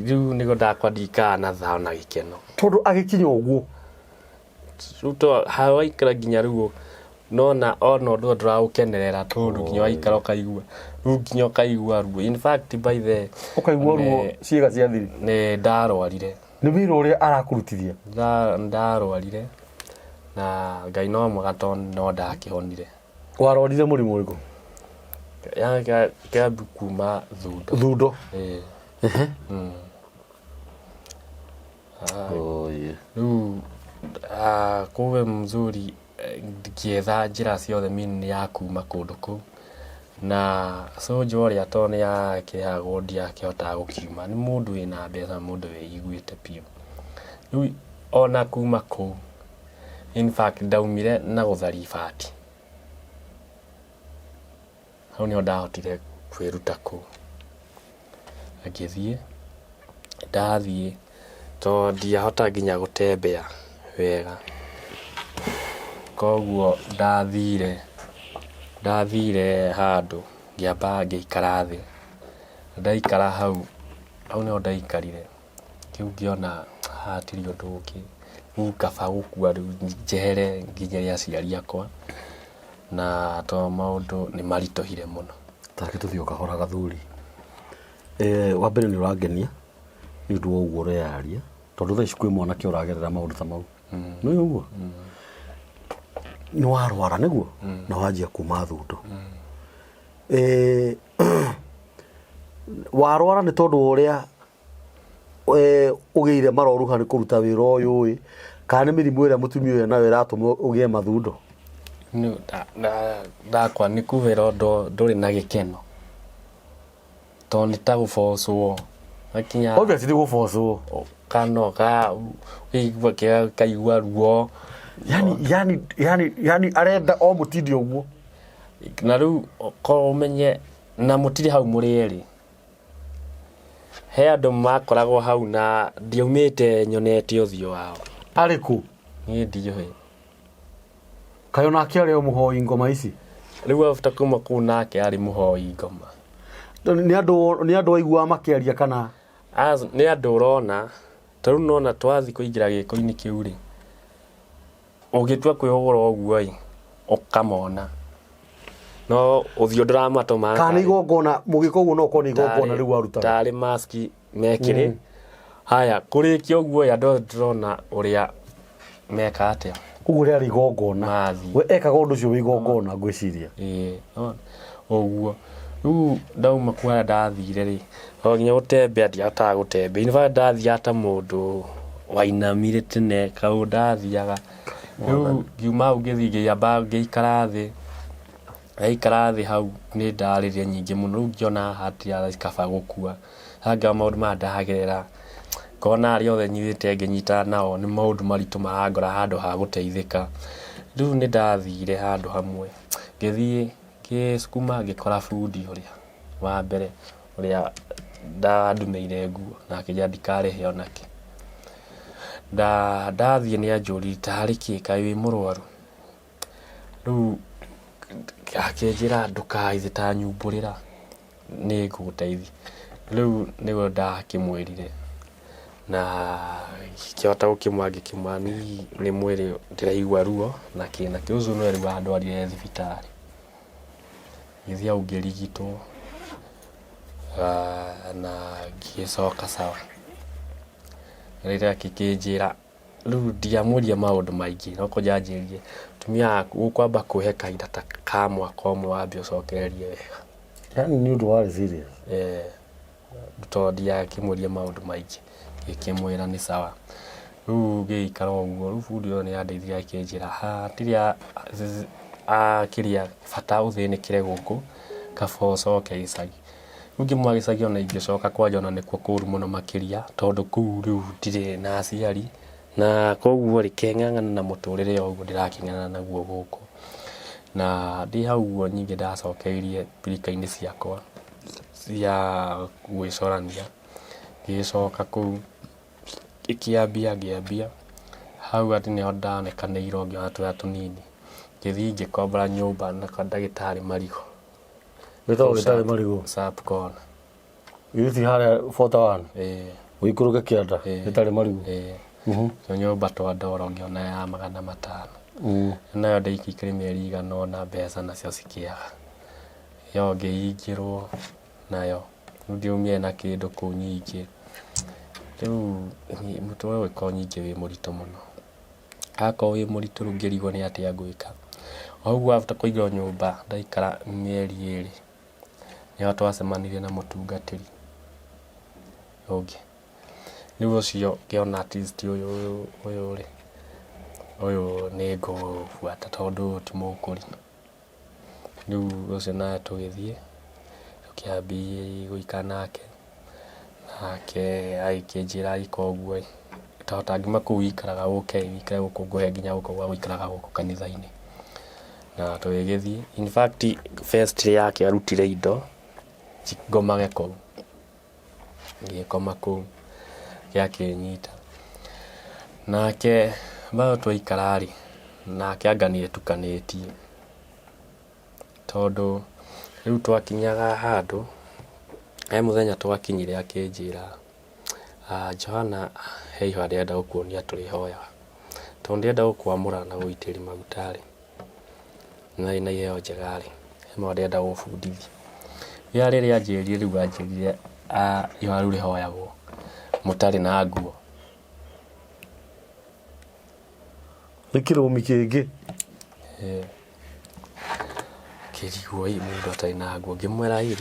Rĩu nĩguo ndakwa ndikaraga na thayũ na gĩkeno. Tondũ agĩkinya ũguo? Rĩu to ha waikara nginya rĩu nona ona ũndũ ũyũ ndũraũkenerera tondũ nginya waikara ũkaigua rĩu nginya ũkaigua ruo. In fact by the Ũkaigua ruo ciĩga cia thiri? Nĩ ndarwarire. Nĩ wĩra ũrĩa arakũrutithia? Ndarwarire na Ngai no mwega tondũ no ndakĩhonire. Warwarire mũrimũ ũrĩkũ? Kĩambi kuma thundo. Thundo? Ĩĩ. Ehe. Oh, yeah. Rĩu kũwe mzuri ngĩetha njĩra ciothe mean ya kuma kũndũ kũu na soldier ũrĩa tondũ nĩ akĩrĩhagwo ndiakĩhotaga gũkiuma nĩ mũndũ wĩna mbeca mũndũ wĩiguĩte biũ. Rĩu ona kuma kũu in fact ndaumire na gũtharia ibati. Hau nĩho ndahotire kwĩruta kũu. Ngĩthiĩ, ndathiĩ tondũ ndiahota nginya gũtembea wega. Koguo ndathire, ndathire handũ ngĩamba ngĩikara thĩ. Ndaikara hau, hau nĩho ndaikarire. Rĩu ngĩona haha hatirĩ ũndũ ũngĩ, rĩu kaba gũkua rĩu njehere nginyĩre aciari akwa, na tondũ maũndũ nĩ maritũhire mũno. Ta reke tũthiĩ o kahora gathuri. Wa mbere nĩ ũrangenia nĩ ũndũ wa ũguo ũreyaria, tondũ thaa ici kwĩ mwanake ũragerera maũndũ ta mau. Nĩ ũĩ ũguo? Nĩ warwara nĩguo? Na wanjia kuma thundo. Warwara nĩ tondũ wa ũrĩa ũgĩire maroruha nĩ kũruta wĩra ũyũ ĩ, kana nĩ mĩrimũ ĩrĩa mũtumia ũyũ enayo ĩratũma ũgĩe mathundo? Ndakwa nĩ kũhera ũndũ ndũrĩ na gĩkeno tondũ nĩ ta gũbocwo Gakinya Obviously nĩ gũbocwo. Kanoga ũkaigua kaigua ruo. Yani yani yani yani arenda o mũtinde ũguo. Na rĩu korwo ũmenye na mũtirĩ hau mũrĩ erĩ. He andũ makoragwo hau na ndiaumĩte nyonete ũthiũ wao. Arĩ kũ? Niĩ ndiũĩ. Kaĩ onake arĩ o mũhoi ngoma ici? Rĩu after kuma kũu nake arĩ mũhoi ngoma. Nĩ andũ nĩ andũ aiguaga makĩaria kana? As, nĩ andũ ũrona, ta rĩu nĩwona twathiĩ kũingĩra gĩko-inĩ kĩu rĩ, ũngĩtua kwĩhũgũra ũguo ĩ, ũkamona. No ũthiũ ndũramatũma. Kana nĩ igongona, mũgĩka ũguo no ũkorwo nĩ igongona rĩu warutaga. Tarĩ mask mekĩrĩ. Haya, kũrĩkia ũguo ĩ, andũ othe ndĩrona ũrĩa meka atĩa. Ũguo rĩarĩ igongona. Mathiĩ. We ekaga ũndũ ũcio wĩ igongona ngwĩciria. Ĩĩ, nĩwona? Ũguo. Rĩu ndauma kũu harĩa ndathire rĩ, o nginya gũtembea ndiahotaga gũtembea. In fact ndathiaga ta mũndũ wainamire tene kaũndũ ndathiaga. Rĩu ngiuma hau ngĩthiĩ ngĩamba ngĩikara thĩ, ndaikara thĩ hau nĩ ndarĩrire nyingĩ mũno, rĩu ngĩona haha hatirĩ kaba gũkua. Ngĩona maũndũ maya ndagerera, ngona arĩa othe nyitĩte ngĩnyitana nao nĩ maũndũ maritũ marangora handũ ha gũteithĩka. Rĩu nĩ ndathire handũ hamwe, ngĩthiĩ ngĩcukuma ngĩkora bundi ũrĩa wa mbere ũrĩa ndandumĩire nguo na akĩnjĩra ndikarĩhe ona kĩ. Ndathiĩ nĩ anjũririe tarĩ kĩ kaĩ wĩ mũrwaru? Rĩu akĩnjĩra ndũkaithe ta nyumbũrĩra nĩ ngũgũteithia. Rĩu nĩguo ndakĩmwĩrire na ngĩkĩhota gũkĩmwĩra ngĩkĩmwĩra niĩ nĩ mwĩrĩ ndĩraigua ruo na kĩ na kĩ. Ũcio nĩwe rĩu wandwarire thibitarĩ. Ngĩthiĩ hau ngĩrigitwo na ngĩcoka sawa. Rĩrĩa akĩnjĩra rĩu ndiamũria maũndũ maingĩ no kũnjanjĩrie tumia waku ũkwamba kũhe kahinda ta ka mwaka ũmwe wambe ũcokererie wega. Yani nĩ ũndũ warĩ serious. Eh, tondũ ndiakĩmũria maũndũ maingĩ, ngĩkĩmwĩra nĩ sawa. Rĩu ngĩikara ũguo, rĩu bundi ũyũ nĩ andeithirie akĩnjĩra hatirĩ kĩrĩa bata ũthĩnĩkĩre gũkũ kaba ũcoke gĩcagi. Rĩu ngĩmwĩra gĩcagi ona ingĩcoka kwanja ona nĩkuo kũru mũno makĩria tondũ kũu rĩu ndirĩ na aciari na koguo rĩ ke ng'ang'ane na mũtũrĩre o ũguo ndĩrakĩng'ang'ana naguo gũkũ. Na ndĩ hau ũguo ningĩ ndacokeirie mbirika-inĩ ciakwa cia gwĩcorania, ngĩgĩcoka kũu ĩkĩambia ngĩambia, hau atĩ nĩho ndanekanĩirwo ngĩona tũwĩra tũnini, ngĩthiĩ ngĩkombora nyũmba na kwa ndagĩtarĩ Marigũ. Wĩtagwo gĩtarĩ marigũ. Sharp corner. Githĩ ti harĩa 41? Ĩĩ. Ũikũrũke kĩanda Ĩĩ. gĩtarĩ marigũ. Ĩĩ. Ĩyo nyũmba twa ndoro ngĩona ya 500. Nayo ndĩikĩikĩre mĩeri igana ũna mbeca nacio cikĩaga. Ĩyo ngĩhingĩrwo nayo, rĩu ndiaumire na kĩndũ kũu nyingĩ. Rĩu mũtũrĩre ũgĩkorwo ningĩ wĩ mũritũ mũno. Akorwo wĩ mũritũ rĩu ngĩrigwo nĩ atĩa ngwĩka. O ũguo after kũingĩrwo nyũmba ndaikara mĩeri 2 nĩho twacemanirie na mũtungatĩri ũngĩ. Rĩu ũcio ngĩona at least ũyũ ũyũ rĩ, ũyũ nĩ ngũbuata tondũ ũyũ ti mũkũri. Rĩu ũcio nawe tũgĩthiĩ, tũkĩambia gũikara nake, nake agĩkĩnjĩra agĩka ũguo ĩ, tondũ tangiuma kũu ũikaraga ũke ũikare gũkũ ngũhe nginya gũkũ gwa gũikaraga gũkũ kanitha-inĩ. Na tũgĩgĩthiĩ, in fact first yake arutire indo ngomage kũu, ngĩgĩkoma kũu gĩakĩnyita. Nake bado twaikara rĩ, nake anga nĩ etukanĩtie, tondũ rĩu twakinyaga handũ, he mũthenya twakinyire akĩnjĩra, Johana he ihoya ndĩrenda gũkuonia tũrĩhoyaga, tondũ ndĩrenda gũkwamũra na gũgũitĩrĩria maguta rĩ, na wĩna iheo njega rĩ, he maũndũ ndĩrenda gũgũbundithia. Rĩrĩa rĩrĩa anjĩrire rĩu anjĩrire ihoya rĩu rĩhoyagwo mũtarĩ na nguo. Nĩ kĩrũmi kĩngĩ. Ngĩrigwo ĩ mũndũ atarĩ na nguo, ngĩmwĩra ĩ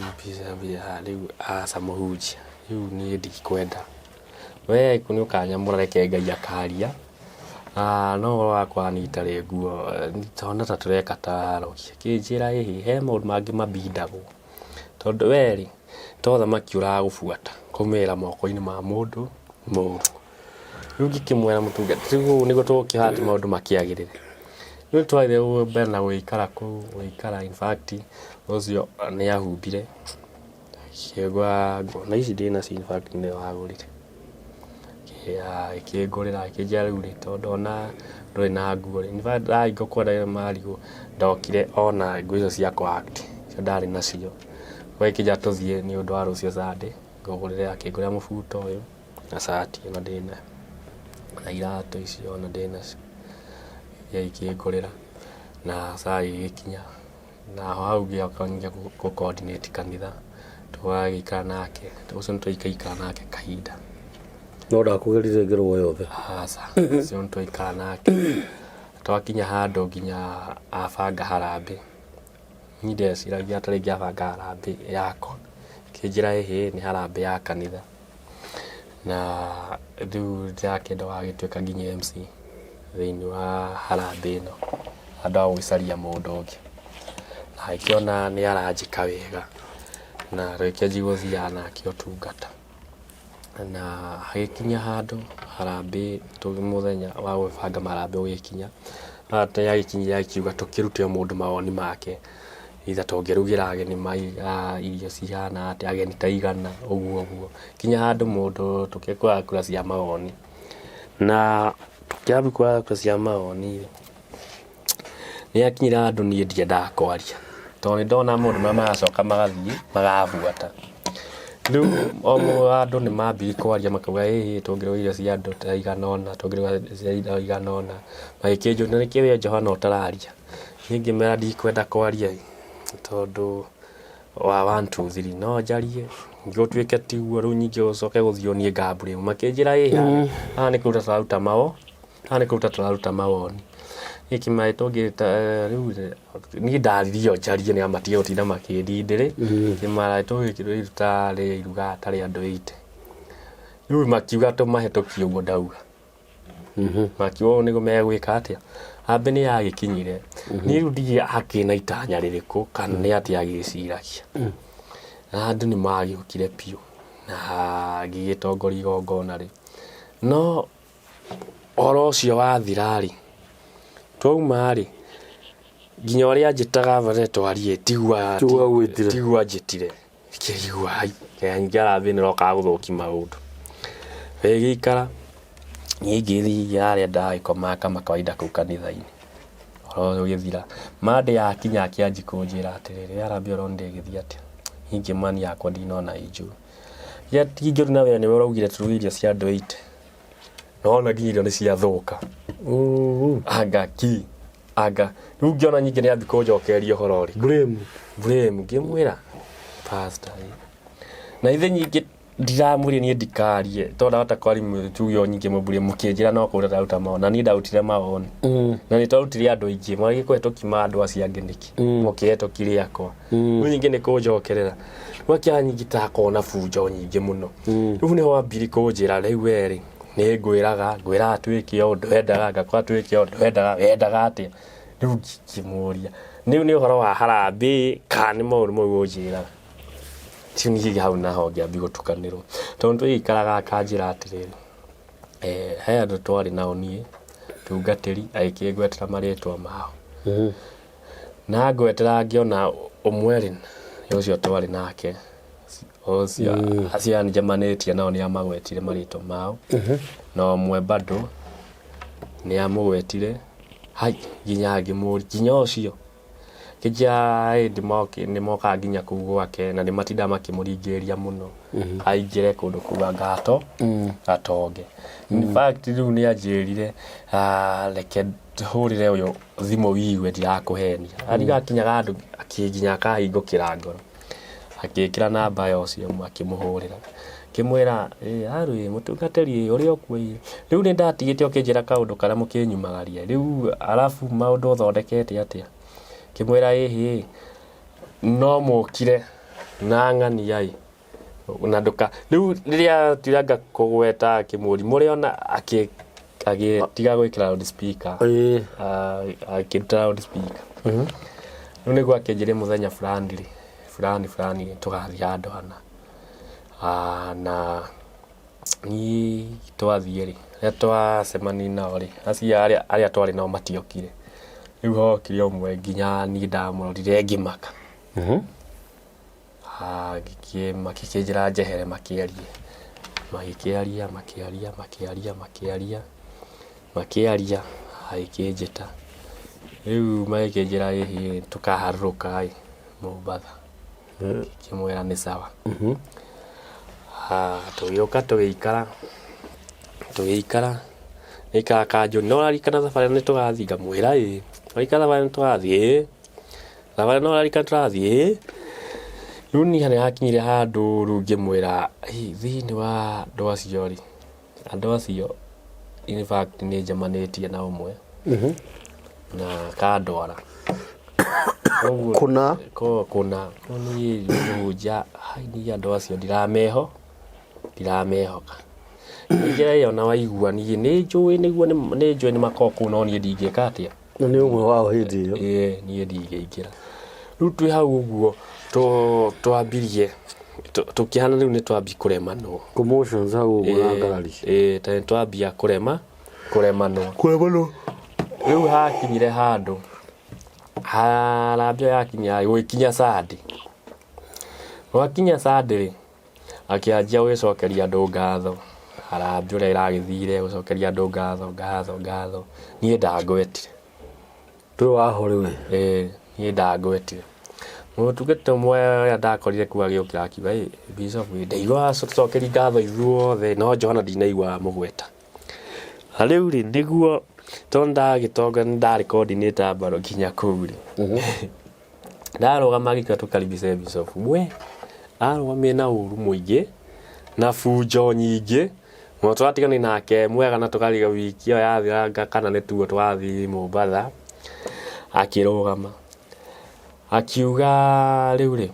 rĩu aca mũhunjia, rĩu niĩ ndikwenda. We nĩ ũkanyamũra reke Ngai akaria, no ũhoro wa kwaga itarĩ nguo ndona ta tũreka ta arogi. Akĩnjĩra ĩhĩ he maũndũ mangĩ mabindagwo, tondũ we rĩ, to thamaki ũragũbuata kaumĩrĩra moko-inĩ ma mũndũ mũru. Rĩu ngĩkĩmwĩra mũtungatĩri, rĩu ũũ nĩguo tũgũkĩhota atĩ maũndũ makĩagĩrĩre. Rĩu twathiĩ mbere na gũgĩikara kũu, gũikara in fact ũcio nĩ ahumbire, akĩgũra nguo, na ici ndĩnacio in fact nĩwe wagũrire. Akĩngũrĩra akĩnjĩra rĩu rĩ, tondũ ndona ndũrĩ na nguo rĩ, in fact ndahingwo kwenda marigũ, ndokire ona nguo icio cia kũ act, icio ndarĩ nacio. Agĩkĩnjĩra tũthiĩ nĩ ũndũ wa rũciũ Sunday, ngũgũrĩre, akĩngũrĩra mũbuto ũyũ na cati ĩno ndĩnayo, na iratũ icio ona ndĩnacio, agĩkĩngũrĩra na cai ĩgĩkinya, na ho hau ngĩcoka gũ coordinate kanitha, tũgagĩikara nake, ũcio nĩ twaikaikara nake kahinda. No ndakũgerire ngero o yothe. Aca, ũcio nĩ twaikara nake, twakinya handũ nginya abanga harambee, niĩ ndeciragia ta rĩngĩ abanga harambee yakwa, akĩnjĩra ĩhĩ nĩ harambee ya kanitha. Na rĩu ndĩrakĩenda ũgagĩtuĩka nginya MC thĩinĩ wa harambee ĩno handũ ha gũgĩcaria mũndũ ũngĩ. Na ngĩkĩona nĩ aranjĩka wega na rĩngĩ gũthiaga nake ũtungata. Na hagĩkinya handũ harambee mũthenya wa gwĩbanga harambee ũgĩkinya, yagĩkinyire akiuga tũkĩrute o mũndũ mawoni make. Either tũngĩrugĩra ageni irio cihana atĩa, ageni ta aigana, ũguo ũguo. Kinya handũ mũndũ tũkĩoya kura cia mawoni. Na tũkĩambia kuoya kura cia mawoni rĩ, nĩ hakinyire handũ niĩ ndiendaga kwaria, tondũ nĩ ndona maũndũ marĩa maracoka magathiĩ magabuata. Rĩu o andũ nĩ mambirie kwaria makauga ĩhĩ tũngĩruga irio cia andũ ta aigana ũna, tũngĩruga cia andũ aigana ũna, magĩkĩnjũria nĩkĩ we Johana ũtararia? Niĩ ngĩmera ndikwenda kwaria ĩ, tondũ wa one two three, no njarie? Gũtuĩke tiguo rĩu nyingĩ gũcoke gũthiĩ niĩ ngambure makĩnjĩra ĩ haha nĩ kũruta tũraruta mawo haha nĩ kũruta tũraruta mawoni. Niĩ kĩmaĩ tũngĩta rĩu niĩ ndaririo njarie nĩ matige gũtinda makĩndindĩrĩ kĩmaĩ tũgĩkĩruta rĩ iruga tarĩ andũ 80. Rĩu makiuga tũmahĩtũkie ũguo ndauga. Makiuga ũũ nĩguo megwĩka atĩa. Ambe nĩ yagĩkinyire. Niĩ rĩu ndigĩ akĩna itanya rĩrĩkũ kana nĩ atĩa agĩciragia. Na andũ nĩ magĩũkire biũ na ngĩgĩtongoria igongona rĩu. No ũhoro ũcio wathira rĩ, twauma rĩ, nginya ũrĩa anjĩtaga mbere twarie tiguo Tiguo agwĩtire. tiguo anjĩtire. Ngĩigua hai, nyingĩ harambee nĩ ĩrokaga gũthũkia maũndũ. Ĩgĩikara, niĩ ngĩthiĩ harĩa ndagĩkomaga kama kawaida kũu kanitha-inĩ. Ũhoro ũgĩthira. Monday yakinya akĩanjia kũnjĩra atĩrĩrĩ, harambee ũronire ĩgĩthiĩ atĩa? Niĩ ngĩmwĩra niĩ yakwa ndinona ĩ njũru. Ti njũru na we nĩwe ũraugire tũruge irio cia andũ 80. Na wona nginya irio nĩ ciathũka. Anga ki. Anga rĩu ngĩona nyingĩ nĩ ambi kũnjokeria ũhoro rĩ. Blame. Blame ngĩmwĩra pastor ĩ. Na ithe nyingĩ ndiramwĩrire niĩ ndikarie tondũ ndahota kwaria tuge o nyingĩ mũmbũrie mũkĩnjĩra no kũruta ndaruta mawoni na niĩ ndarutire mawoni na nĩ twarutire andũ aingĩ mwagĩkũhetũki ma andũ acio angĩ nĩkĩ mũkĩhetũki rĩakwa rĩu nyingĩ nĩ kũnjokerera rĩu akĩara nyingĩ takona bunjo nyingĩ mũno rĩu nĩho ambiri kũnjĩra rĩu we rĩ nĩ ngwĩraga ngwĩraga twĩke ũũ ndwendaga ngakora twĩke ũũ ndwendaga wendaga atĩa rĩu ngĩmũria rĩu nĩ ũhoro wa harambee kana nĩ maũndũ mau ũnjĩraga rĩu niĩ hau naho ngĩambia gũtukanĩrwo tondũ tũgĩikaraga akanjĩra atĩrĩrĩ eh, he andũ twarĩ nao niĩ tungatĩri agĩkĩngwetera marĩtwa mao na ngwetera ngĩona ũmwe rĩ nĩ ũcio twarĩ nake ũcio acio njemanĩtie nao nĩ amagwetire marĩtwa mao na ũmwe bado nĩ amũgwetire hai nginya ngĩmũria nginya ũcio kĩnjia hĩndĩ nĩ mokaga nginya kũu gwake na nĩ matindaga makĩmũringĩrĩria mũno aingĩre kũndũ kũu anga atonge. In fact rĩu nĩ anjĩrire ah, reke hũrĩre ũyũ thimũ wigue ndirakũhenia. Arigakinyaga andũ nginya akahingũkĩra ngoro. Agĩkĩra namba ya ũcio ũmwe akĩmũhũrĩra. Akĩmwĩra, ĩ arĩ mũtungatĩri ĩ ũrĩ o kuo ĩ, rĩu nĩ ndatigĩte ũkĩnjĩra kaũndũ karĩa mũkĩnyumagaria, rĩu arabu maũndũ ũthondekete atĩa? Ngĩmwĩra ĩhĩ, no mũkire na ng'ania ĩ, na ndũka, rĩu rĩrĩa atigaga kũgweta akĩmũria mũrĩ ona agĩtiga gwĩkĩra loud speaker, akĩruta loud speaker. Rĩu nĩguo akĩnjĩrire mũthenya fulani rĩ, fulani fulani tũgathiĩ handũ hana. Na niĩ twathiĩ rĩ, rĩrĩa twacemanirie nao rĩ, acio arĩa twarĩ nao matiokire. Rĩu hokire ũmwe nginya niĩ ndamũrorire ngĩmaka. Makĩnjĩra njehere makĩarie. Magĩkĩaria makĩaria makĩaria makĩaria makĩaria magĩkĩnjĩta. Rĩu magĩkĩnjĩra ĩhĩ tũkaharũrũka ĩ Mombatha. Ngĩkĩmwĩra nĩ sawa. Tũgĩũka tũgĩikara tũgĩikara nĩaikaraga akanjũria nĩ ũraririkana thabarĩ ĩno nĩtũgathiĩ? Ngamwĩra ĩĩ. Ũraririkana thabarĩ ĩno nĩtũrathiĩ? Ĩĩ. Thabarĩ ĩno ũraririkana tũrathiĩ? Ĩĩ. Rĩu niĩ nĩhakinyire handũ rĩu ngĩmwĩra thĩiniĩ wa andũ acio rĩ, andũ acio in fact nĩ njemanĩtie na ũmwe na akandwara. Koguo Kũna. Kũna. Koguo niĩ mũhunjia, niĩ andũ acio ndiramehoka. Njĩra ĩyo na waigua niĩ nĩ njũĩ nĩguo nĩ njũĩ nĩ makoragwo kũu no niĩ ndingĩka atĩa. Na nĩ ũmwe wao hĩndĩ ĩyo. Ĩĩ niĩ ndingĩingĩra. Rĩu twĩ hau ũguo twambirie tũkĩhana rĩu nĩ twambia kũremanwo. Commotions hau ũguo na ngarari. Ĩĩ ta nĩ twambia kũrema kũremanwo. Kũremanwo. Rĩu hakinyire handũ harambee yakinya gũgĩkinya Sunday. Gwakinya Sunday rĩ, akĩanjia gũgĩcokeria andũ ngatho, harambee ũrĩa ĩragĩthire gũcokeria andũ ngatho ngatho ngatho, niĩ ndangwetire. Ndũrĩ waho rĩ we? Ĩĩ niĩ ndangwetire. Mũtungata ũmwe ũrĩa ndakorire kũu agĩũkĩra akiuga ĩ Bishop ndaigua wacũcokeria ngatho ithuothe no Johana ndinaigua wamũgweta. Na rĩu rĩ nĩguo tondũ ndagĩtonga nĩ ndarĩ coordinator mbaro nginya kũu rĩ. Ndarũgama ngĩkiuga tũkaribishe Bishop we Arũgamire na ũru mũingĩ na bunjo nyingĩ mũno tũratigani nake mwega na tũkariga wiki ĩyo yathiranga kana nĩ tuo twathiĩ Mombatha akĩrũgama akiuga rĩu rĩ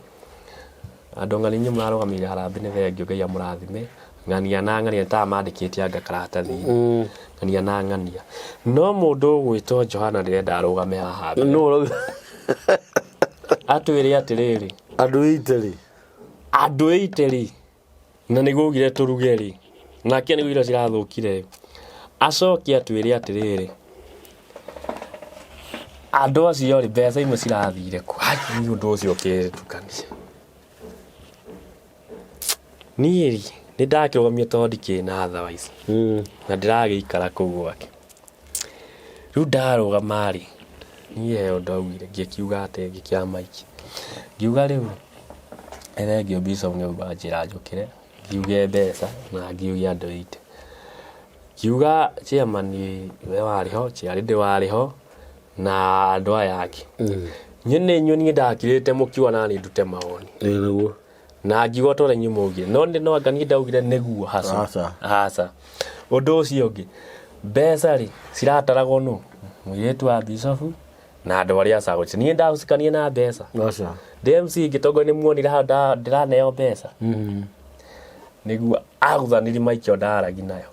andũ ng'ani inyuĩ mũrarũgamĩrĩire harambee nĩ thengiũ Ngai amũrathime ng'ania na ng'ania ta mandĩkĩte anga karatathi ng'ania na ng'ania no mũndũ ũgwĩtwo Johana ndĩrenda arũgame haha mbere. Nũ ũrauga? Atwĩre atĩrĩrĩ andũ ite rĩ andũ ĩite rĩ na nĩguo augire tũruge rĩ nake nĩguo irio cirathũkire acoke atwĩre atĩrĩrĩ andũ acio rĩ mbeca imwe cirathire kũ Ai, niĩ ũndũ ũcio ũkĩtukania niĩ rĩ nĩ ndakĩrũgamio tondũ ndikĩrĩ na otherwise na ndĩragĩikara kũu gwake rĩu ndarũgama rĩ niĩ he ũndũ augire ngĩkiuga atĩ ngĩkĩoya maiki ngiuga rĩu thengio bishop nĩ auga anjĩra njũkĩre ngiuge mbeca na ngiuge andũ aitũ ngiuga chairman we warĩ ho chairlady warĩ ho na andũ aya angĩ nyone inyuĩ niĩ ndakirĩte mũkiuga nani ndute mawoni Ĩĩ nĩguo na ngiuga tore inyuĩ maugire no nĩ no anga niĩ ndaugire nĩguo haca Aca. aca ũndũ ũcio ũngĩ mbeca rĩ cirataragwo nũ mũirĩtu wa bishofu na andũ arĩa acagũrĩte niĩ ndahusikanie na mbeca aca ndĩ MC ngĩtongoria nĩ muonire hau ndĩraneo mbeca nĩguo agũthanirie maikio ndaragi nayo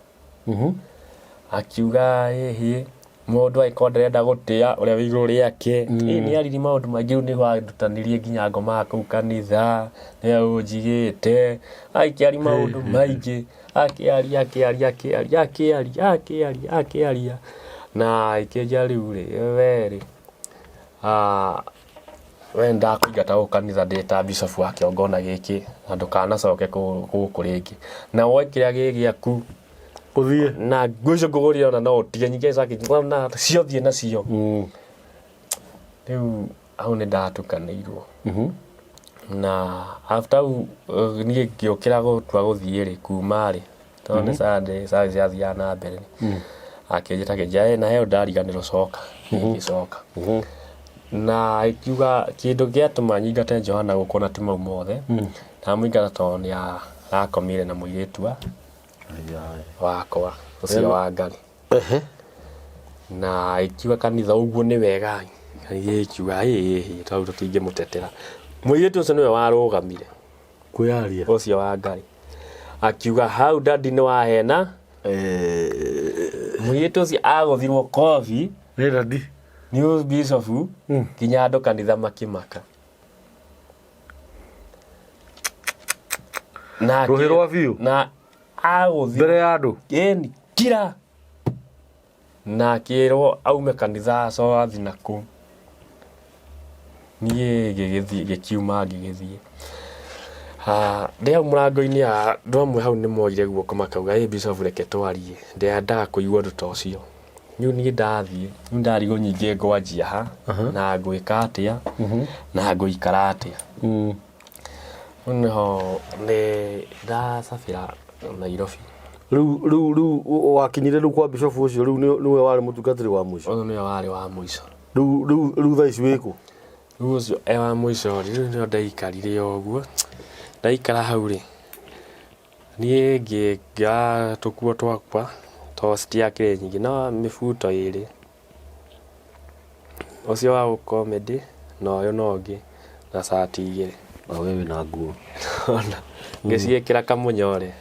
akiuga ĩhĩ mũndũ angĩkorwo ndarenda gũtĩa ũrĩa wĩ igũrũ rĩake ĩ nĩ aririe maũndũ maingĩ rĩu nĩho andutanirie nginya ngomaga kũu kanitha nĩwe ũnjigĩte akĩaria maũndũ maingĩ akĩaria akĩaria akĩaria akĩaria akĩaria akĩaria na ĩkĩnjia rĩu rĩ we rĩ ah, we ndakũingata gũkũ kanitha ndĩ ta bishop wa kĩongona gĩkĩ na ndũkanacoke gũkũ rĩngĩ na woe kĩrĩa gĩ gĩaku ũthiĩ na nguo icio ngũgũrire ona no ũtige nyingĩ icaki na ciothiĩ nacio rĩu hau nĩ ndatukanĩirwo na after hau niĩ ngĩũkĩra gũtua gũthiĩ rĩ kuma rĩ tondũ nĩ Sunday service yathiaga na mbere akĩnjĩta akĩnjĩra "Eh, na he ũndũ ndariganĩrwo coka ngĩcoka na ĩkiuga kĩndũ gĩatũma nyingate Johana gũkũ na ti mau mothe ndamũingata tondũ nĩ arakomire na mũirĩtu wa wakwa ũcio wa Ngai Ehe. na ĩkiuga kanitha ũguo nĩ wega kanitha ĩkiuga ĩĩ tondũ tũtingĩmũtetera mũirĩtu ũcio nĩwe warũgamire Kwĩyaria. ũcio wa Ngai akiuga hau dadi nĩ wahena mũirĩtu ũcio agũthirwo kobi Nĩ dadi. nĩ bishofu nginya andũ kanitha makĩmaka na Rũhĩ rwa biũ? na agũthirwo Mbere ya andũ. ĩni kira na akĩrwo aume kanitha aco athi na kũu niĩ gĩgĩthiĩ gĩkiuma ngĩgĩthiĩ Ah, ndĩ hau mũrango-inĩ andũ amwe hau nĩ moire guoko makauga ĩ bishop reke twarie ndendaga kũigua ũndũ ta ũcio rĩu niĩ ndathiĩ rĩu ndarigwo nyingĩ ngwanjia ha na ngwĩka atĩa na ngũikara atĩa rĩu nĩho nĩ ndacabĩra Nairobi Rĩu rĩu rĩu wakinyire rĩu kwa bishop ũcio rĩu nĩwe warĩ mũtungatĩri wa mũico. ũyũ nĩwe warĩ wa mũico Rĩu rĩu rĩu thaa ici wĩkũ? Rĩu ũcio e wa mũico rĩ rĩu nĩho ndaikarire ũguo ndaikara hau rĩ niĩ ngĩoya tũkuo twakwa tondũ citiakĩrĩ nyingĩ no mĩbuto ĩrĩ ũcio wa gũ comedy na ũyũ na ũngĩ na cati igĩrĩ Na we wĩna nguo. Ona ngĩciĩkĩra kamũnyore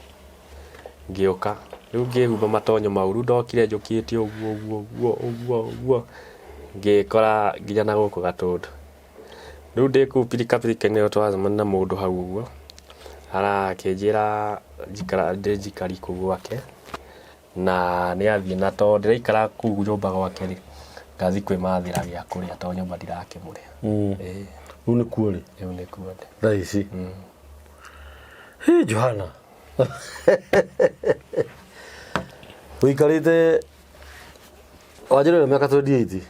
ngĩũka rĩu ngĩhumba matonyo mau rĩu ndokire njũkĩte ũguo ũguo ũguo ũguo ũguo ngĩkora nginya na gũkũ Gatũndũ rĩu ndĩ kũu pirikapirika-inĩ ĩyo twacemania na mũndũ hau ũguo arakĩnjĩra njikara ndĩ njikari kũu gwake na nĩ athiĩ na tondũ ndĩraikara kũu nyũmba gwake rĩ ngathiĩ kwĩmathĩra gĩa kũrĩa tondũ nyũmba ndirakĩmũrĩha Ĩĩ, Rĩu nĩ kuo rĩ. rĩu nĩkuo ndĩ Thaa ici. Hĩ Johana. Ũikarĩte wanjĩrĩra mĩaka 28.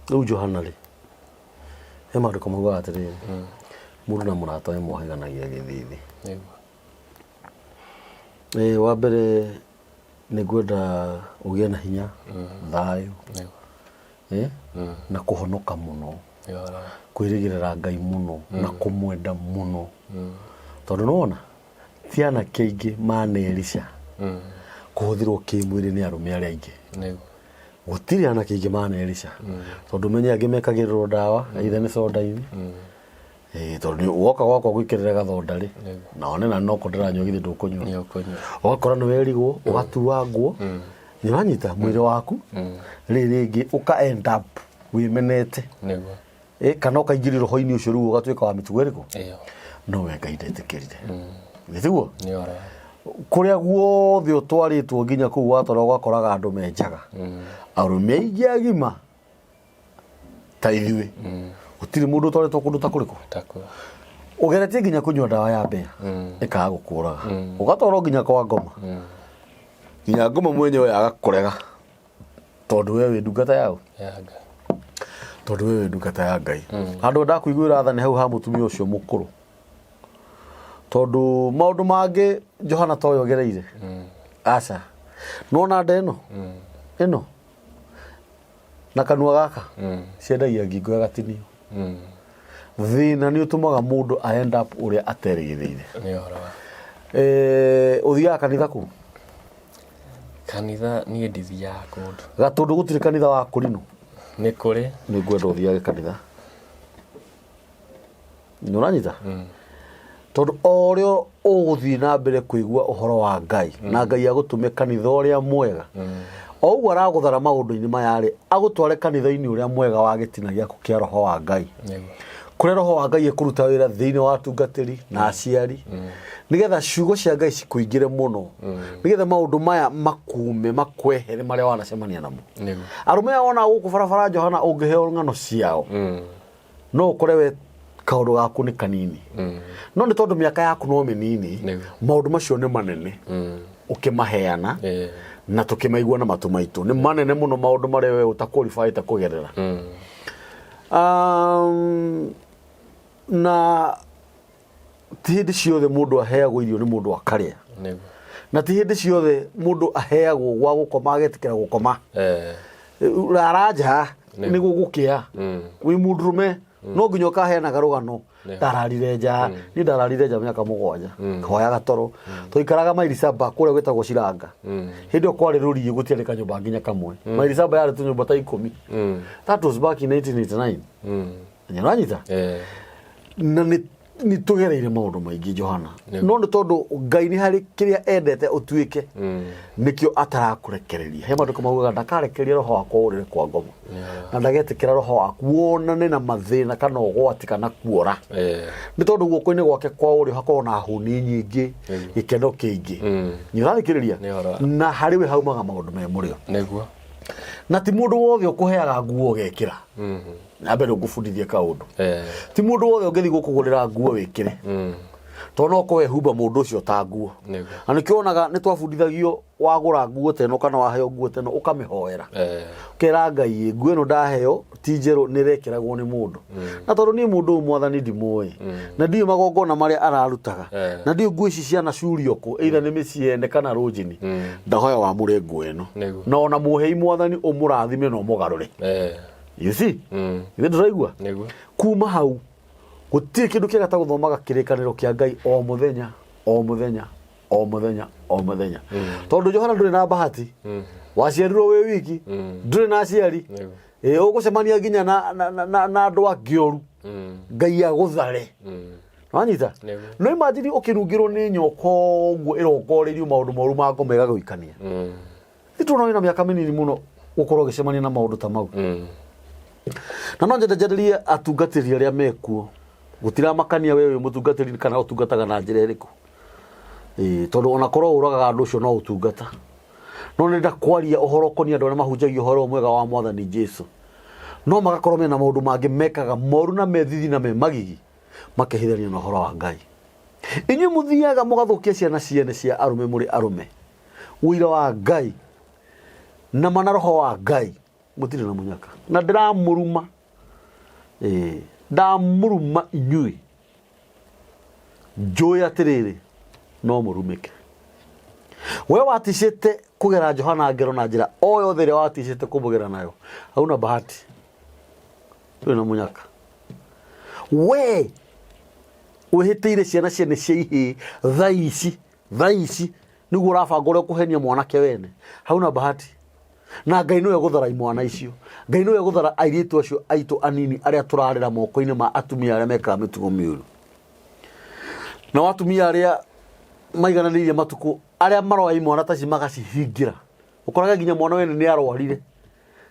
Rĩu Johana rĩ. He maandĩko maugaga atĩrĩrĩ. Mũndũ na mũratawe mohĩganagia gĩthithi. nĩguo Ĩ, wa mbere nĩ ngwenda ũgĩe na hinya, thayũ, nĩguo na kũhonoka mũno. Nĩ ũhoro. Kwĩrĩgĩrĩra Ngai mũno na kũmwenda mũno. Tondũ nĩwona ti anake aingĩ manerisha kũhũthĩrwo kĩmwĩrĩ nĩ arũme arĩa aingĩ. Nĩguo. Gũtirĩ anake aingĩ manerisha. Tondũ menye angĩ mekagĩrĩrwo ndawa either nĩ soda-inĩ. Ĩĩ, tondũ woka gwakwa gwĩkĩrĩre gathonda rĩ, Nĩguo. na one na noko ndĩranyua githĩ ndũkũnyua. Nĩ ũkũnyua. Ũgakora nĩ werigwo, ũgatuangwo, nĩ ũranyita mwĩrĩ waku, rĩrĩ rĩngĩ ũka end up wĩmenete. Nĩguo. Ĩ, kana ũkaingĩrio roho-inĩ ũcio rĩu ũgatuĩka wa mĩtugo ĩrĩkũ? Ĩyo. No we Ngai ndetĩkĩrire. Nĩ tiguo? Nĩ ũhoro. Kũrĩa guothe ũtwarĩtwo nginya kũu watwarwo ũgakoraga andũ menjaga. Arũme aingĩ agima ta ithuĩ. Gũtirĩ mũndũ ũtwarĩtwo kũndũ ta kũrĩkũ? Takuo. Ũgeretie nginya kũnyua ndawa ya mbĩa ĩkaga gũkũraga. Ũgatwarwo nginya kwa ngoma. Nginya ngoma mwenyewe agakũrega. Tondũ we wĩ ndungata yaũ? Ya Ngai. Tondũ we wĩ ndungata ya Ngai. Handũ ndakuiguĩra tha nĩ hau ha mũtumia ũcio mũkũrũ. Tondũ maũndũ mangĩ Johana toyo ogereire. Aca. Nĩwona nda ĩno? Ĩno? Na kanua gaka? Ciendagia ngingo ĩgatinio. Thĩna nĩ ũtũmaga mũndũ a end up ũrĩa aterĩgĩrĩire. Nĩ ũhoro wa. Ũthiaga kanitha kũ? Kanitha niĩ ndithiaga kũndũ. Gatũndũ gũtirĩ kanitha wa kũrinũ? Nĩ kũrĩ. Nĩ ngwenda ũthiage kanitha. Nĩ ũranyita? Tondũ o ũrĩa ũgũthiĩ na mbere kũigua ũhoro wa Ngai, na Ngai agũtũme kanitha ũrĩa mwega, o ũguo aragũthara maũndũ-inĩ maya rĩ, agũtware kanitha-inĩ ũrĩa mwega wa gĩtina gĩaku kĩa roho wa Ngai. Nĩguo. Kũrĩa roho wa Ngai ekũruta wĩra thĩinĩ wa atungatĩri na aciari, nĩgetha ciugo cia Ngai cikũingĩre mũno, nĩgetha maũndũ maya makume, makwehere marĩa wanacemania namo. Nĩguo. Arũme aya wona gũkũ barabara Johana ũngĩheo ng'ano ciao, no ũkore we kaũndũ gaku nĩ kanini. No nĩ tondũ mĩaka yaku no mĩnini, Nĩguo. maũndũ macio nĩ manene ũkĩmaheana na tũkĩmaigua na matũ maitũ. Nĩ manene mũno maũndũ marĩa we ũtaqualifyĩte kũgerera. Na ti hĩndĩ ciothe mũndũ aheagwo irio nĩ mũndũ akarĩa. Nĩguo. Na ti hĩndĩ ciothe mũndũ aheagwo gwa gũkoma agetĩkĩra gũkoma. Rara nja Nĩguo. nĩguo gũkĩa. Wĩ mũndũrũme no nginya ũkaheanaga rũgano. Nĩguo. Ndararire nja, niĩ ndararire nja mĩaka 7, hoyaga toro. Twaikaraga maili saba kũrĩa gwĩtagwo Ciranga. Hĩndĩ ĩyo kwarĩ rũriĩ gũtiarĩ kanyũmba nginya kamwe. Maili saba yarĩ tũnyũmba ta 10. That was back in 1989. Nĩ ũranyita? Na nĩ nĩ tũgereire maũndũ maingĩ Johana. Nĩguo. No nĩ tondũ Ngai nĩ harĩ kĩrĩa endete ũtuĩke, nĩkĩo atarakũrekereria. He maandĩko maugaga ndakarekereria roho wakwa ũrĩre kwa ngoma. Na ndagetĩkĩra roho waku wonane na mathĩna kana ũgwati kana kuora. Nĩ tondũ guoko-inĩ gwake kwa ũrĩo hakoragwo na hũni nyingĩ, Nĩguo. gĩkeno kĩingĩ. Nĩ ũrathikĩrĩria? Nĩ ũhoro wa- Na harĩ we haumaga maũndũ me mũrĩo. Nĩguo. Na ti mũndũ wothe ũkũheaga nguo ũgekĩra. Na mbere ngũbundithie kaũndũ. Ti mũndũ wothe ũngĩthiĩ gũkũgũrĩra nguo wĩkĩre. Tondũ no ũkorwo wehumba mũndũ ũcio ta nguo. Nĩguo. Na nĩkĩo wonaga nĩ twabundithagio wagũra nguo ta ĩno kana waheo nguo ta ĩno ũkamĩhoera. Ũkera Ngai nguo ĩno ndaheo ti njerũ nĩ ĩrekĩragwo nĩ mũndũ. Na tondũ niĩ mũndũ ũyũ mwathani ndimũĩ. Na ndiũĩ magongona marĩa ararutaga. Na ndiũĩ nguo ici cianacurio kũ, either nĩ mĩciĩ ene kana rũnjini. Ndahoya wamũre nguo ĩno. Nĩguo. Na ona mũhei mwathani ũmũrathime na ũmũgarũre. You see? Ithe ndũraigua? Nĩguo. Kuma hau gũtirĩ kĩndũ kĩega ta gũthomaga kĩrĩkanĩro kĩa Ngai o mũthenya, o mũthenya, o mũthenya, o mũthenya. Tondũ Johana ndũrĩ na bahati. Waciarirwo wĩ wiki, ndũrĩ na aciari. Nĩguo. Ĩ, ũgũcemania nginya na andũ angĩ oru. Ngai agũthare. Wanyita? Nĩguo. No imagine ũkĩrungĩrwo nĩ nyoka ũguo ĩrongoreirio maũndũ moru ma ngoma ĩgagũikania. Nĩ tuona wĩna mĩaka mĩnini mũno gũkorwo ũgĩcemania na maũndũ ta mau. Na no nyende njarĩrie atungatĩri arĩa mekuo. Gũtiramakania we wĩ mũtungatĩri kana ũtungataga na njĩra ĩrĩkũ. Ĩĩ, tondũ ona korwo ũragaga andũ ũcio no ũtungata. No nĩ ndakwaria ũhoro ũkoniĩ andũ arĩa mahunjagia ũhoro mwega wa Mwathani Jesu. No magakorwo mena maũndũ mangĩ mekaga moru na methithi na me magigi makehithania na ũhoro wa Ngai. Inyuĩ mũthiaga mũgathũkia ciana ciene cia arũme mũrĩ arũme. Ũira wa Ngai na mana roho wa Ngai mũtirĩ na mũnyaka. Na ndĩramũruma. Ĩĩ, ndamũruma inyuĩ. Njũĩ atĩrĩrĩ, no mũrumĩke. We waticĩte kũgera Johana ngero na njĩra o yothe ĩrĩa waticĩte kũmũgera nayo. Hauna bahati. Ndũrĩ na mũnyaka. We wĩhĩtĩire ciana ciene cia ihĩĩ thaa ici, thaa ici nĩguo ũrabanga ũrĩa ũkũhenia mwanake wene. Hauna bahati. Na Ngai nĩwe gũthara imwana icio. Ngai nĩwe gũthara airĩtu acio aitũ anini arĩa tũrarera moko-inĩ ma atumia arĩa mekaga mĩtugo mĩũru. Nao atumia arĩa maigananĩirie matukũ arĩa maroya imwana ta ici magacihingĩra. Ũkoraga nginya mwana wene nĩ arwarire.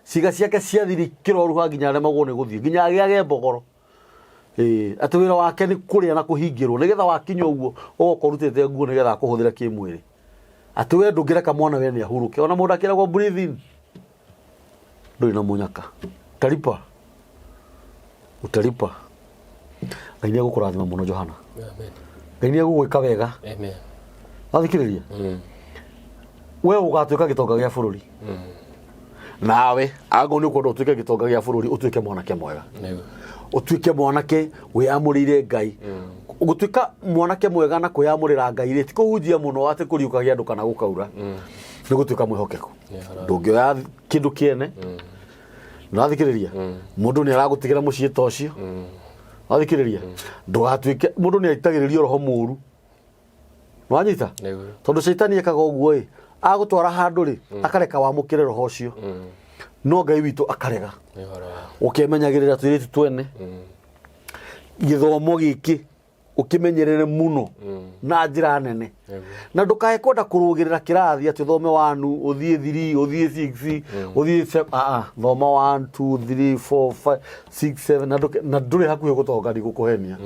Ciĩga ciake ciathiri kĩroruha nginya aremagwo nĩ gũthiĩ. Nginya agĩage mbogoro. Ĩĩ, atĩ wĩra wake nĩ kũrĩa na kũhingĩrwo nĩgetha wakinya ũguo ũgoka ũrutĩte nguo nĩgetha akũhũthĩre kĩmwĩrĩ. Atĩ we ndũngĩreka mwana wene ahurũke. Ona mũndũ akĩragwo breathe in. Ndũrĩ na mũnyaka. Utalipa. Utalipa. Ngai nĩ egũkũrathima mũno Johana. Amen. Ngai nĩ egũgwĩka wega. Amen. Wathikĩrĩria? We ũgatuĩka gĩtonga gĩa bũrũri. Nawe angorwo nĩ ũkwenda ũtuĩke gĩtonga gĩa bũrũri ũtuĩke mwanake mwega. Nĩguo. Ũtuĩke mwanake wĩyamũrĩire Ngai. Gũtuĩka mwanake mwega na kwĩyamũrĩra Ngai rĩ ti kũhunjia mũno atĩ kũriũkagia andũ kana gũkaura. Nĩ gũtuĩka mwĩhokeku. Nĩ Ndũngĩoya kĩndũ kĩene. Ũrathikĩrĩria? Mũndũ nĩ aragũtigĩra mũciĩ ta ũcio. Wathikĩrĩria? Ndũgatuĩke mũndũ nĩ aitagĩrĩrio roho mũru. Wanyita? Nĩguo. Tondũ caitani ekaga ũguo ĩ, agũtwara handũ rĩ, akareka wamũkĩre roho ũcio. No Ngai witũ akarega. Nĩ ũhoro wa. Ũkemenyagĩrĩra tũirĩtu twene. Gĩthomo gĩkĩ ũkĩmenyerere mũno na njĩra nene. Nĩguo. Na ndũkae kwenda kũrũgĩrĩra kĩrathi atĩ ũthome 1 ũthiĩ 3 ũthiĩ 6 ũthiĩ 7 ah thoma 1 2 3 4 5 6 7 na ndũke- na ndũrĩ hakuhĩ gũtonga ndigũkũhenia.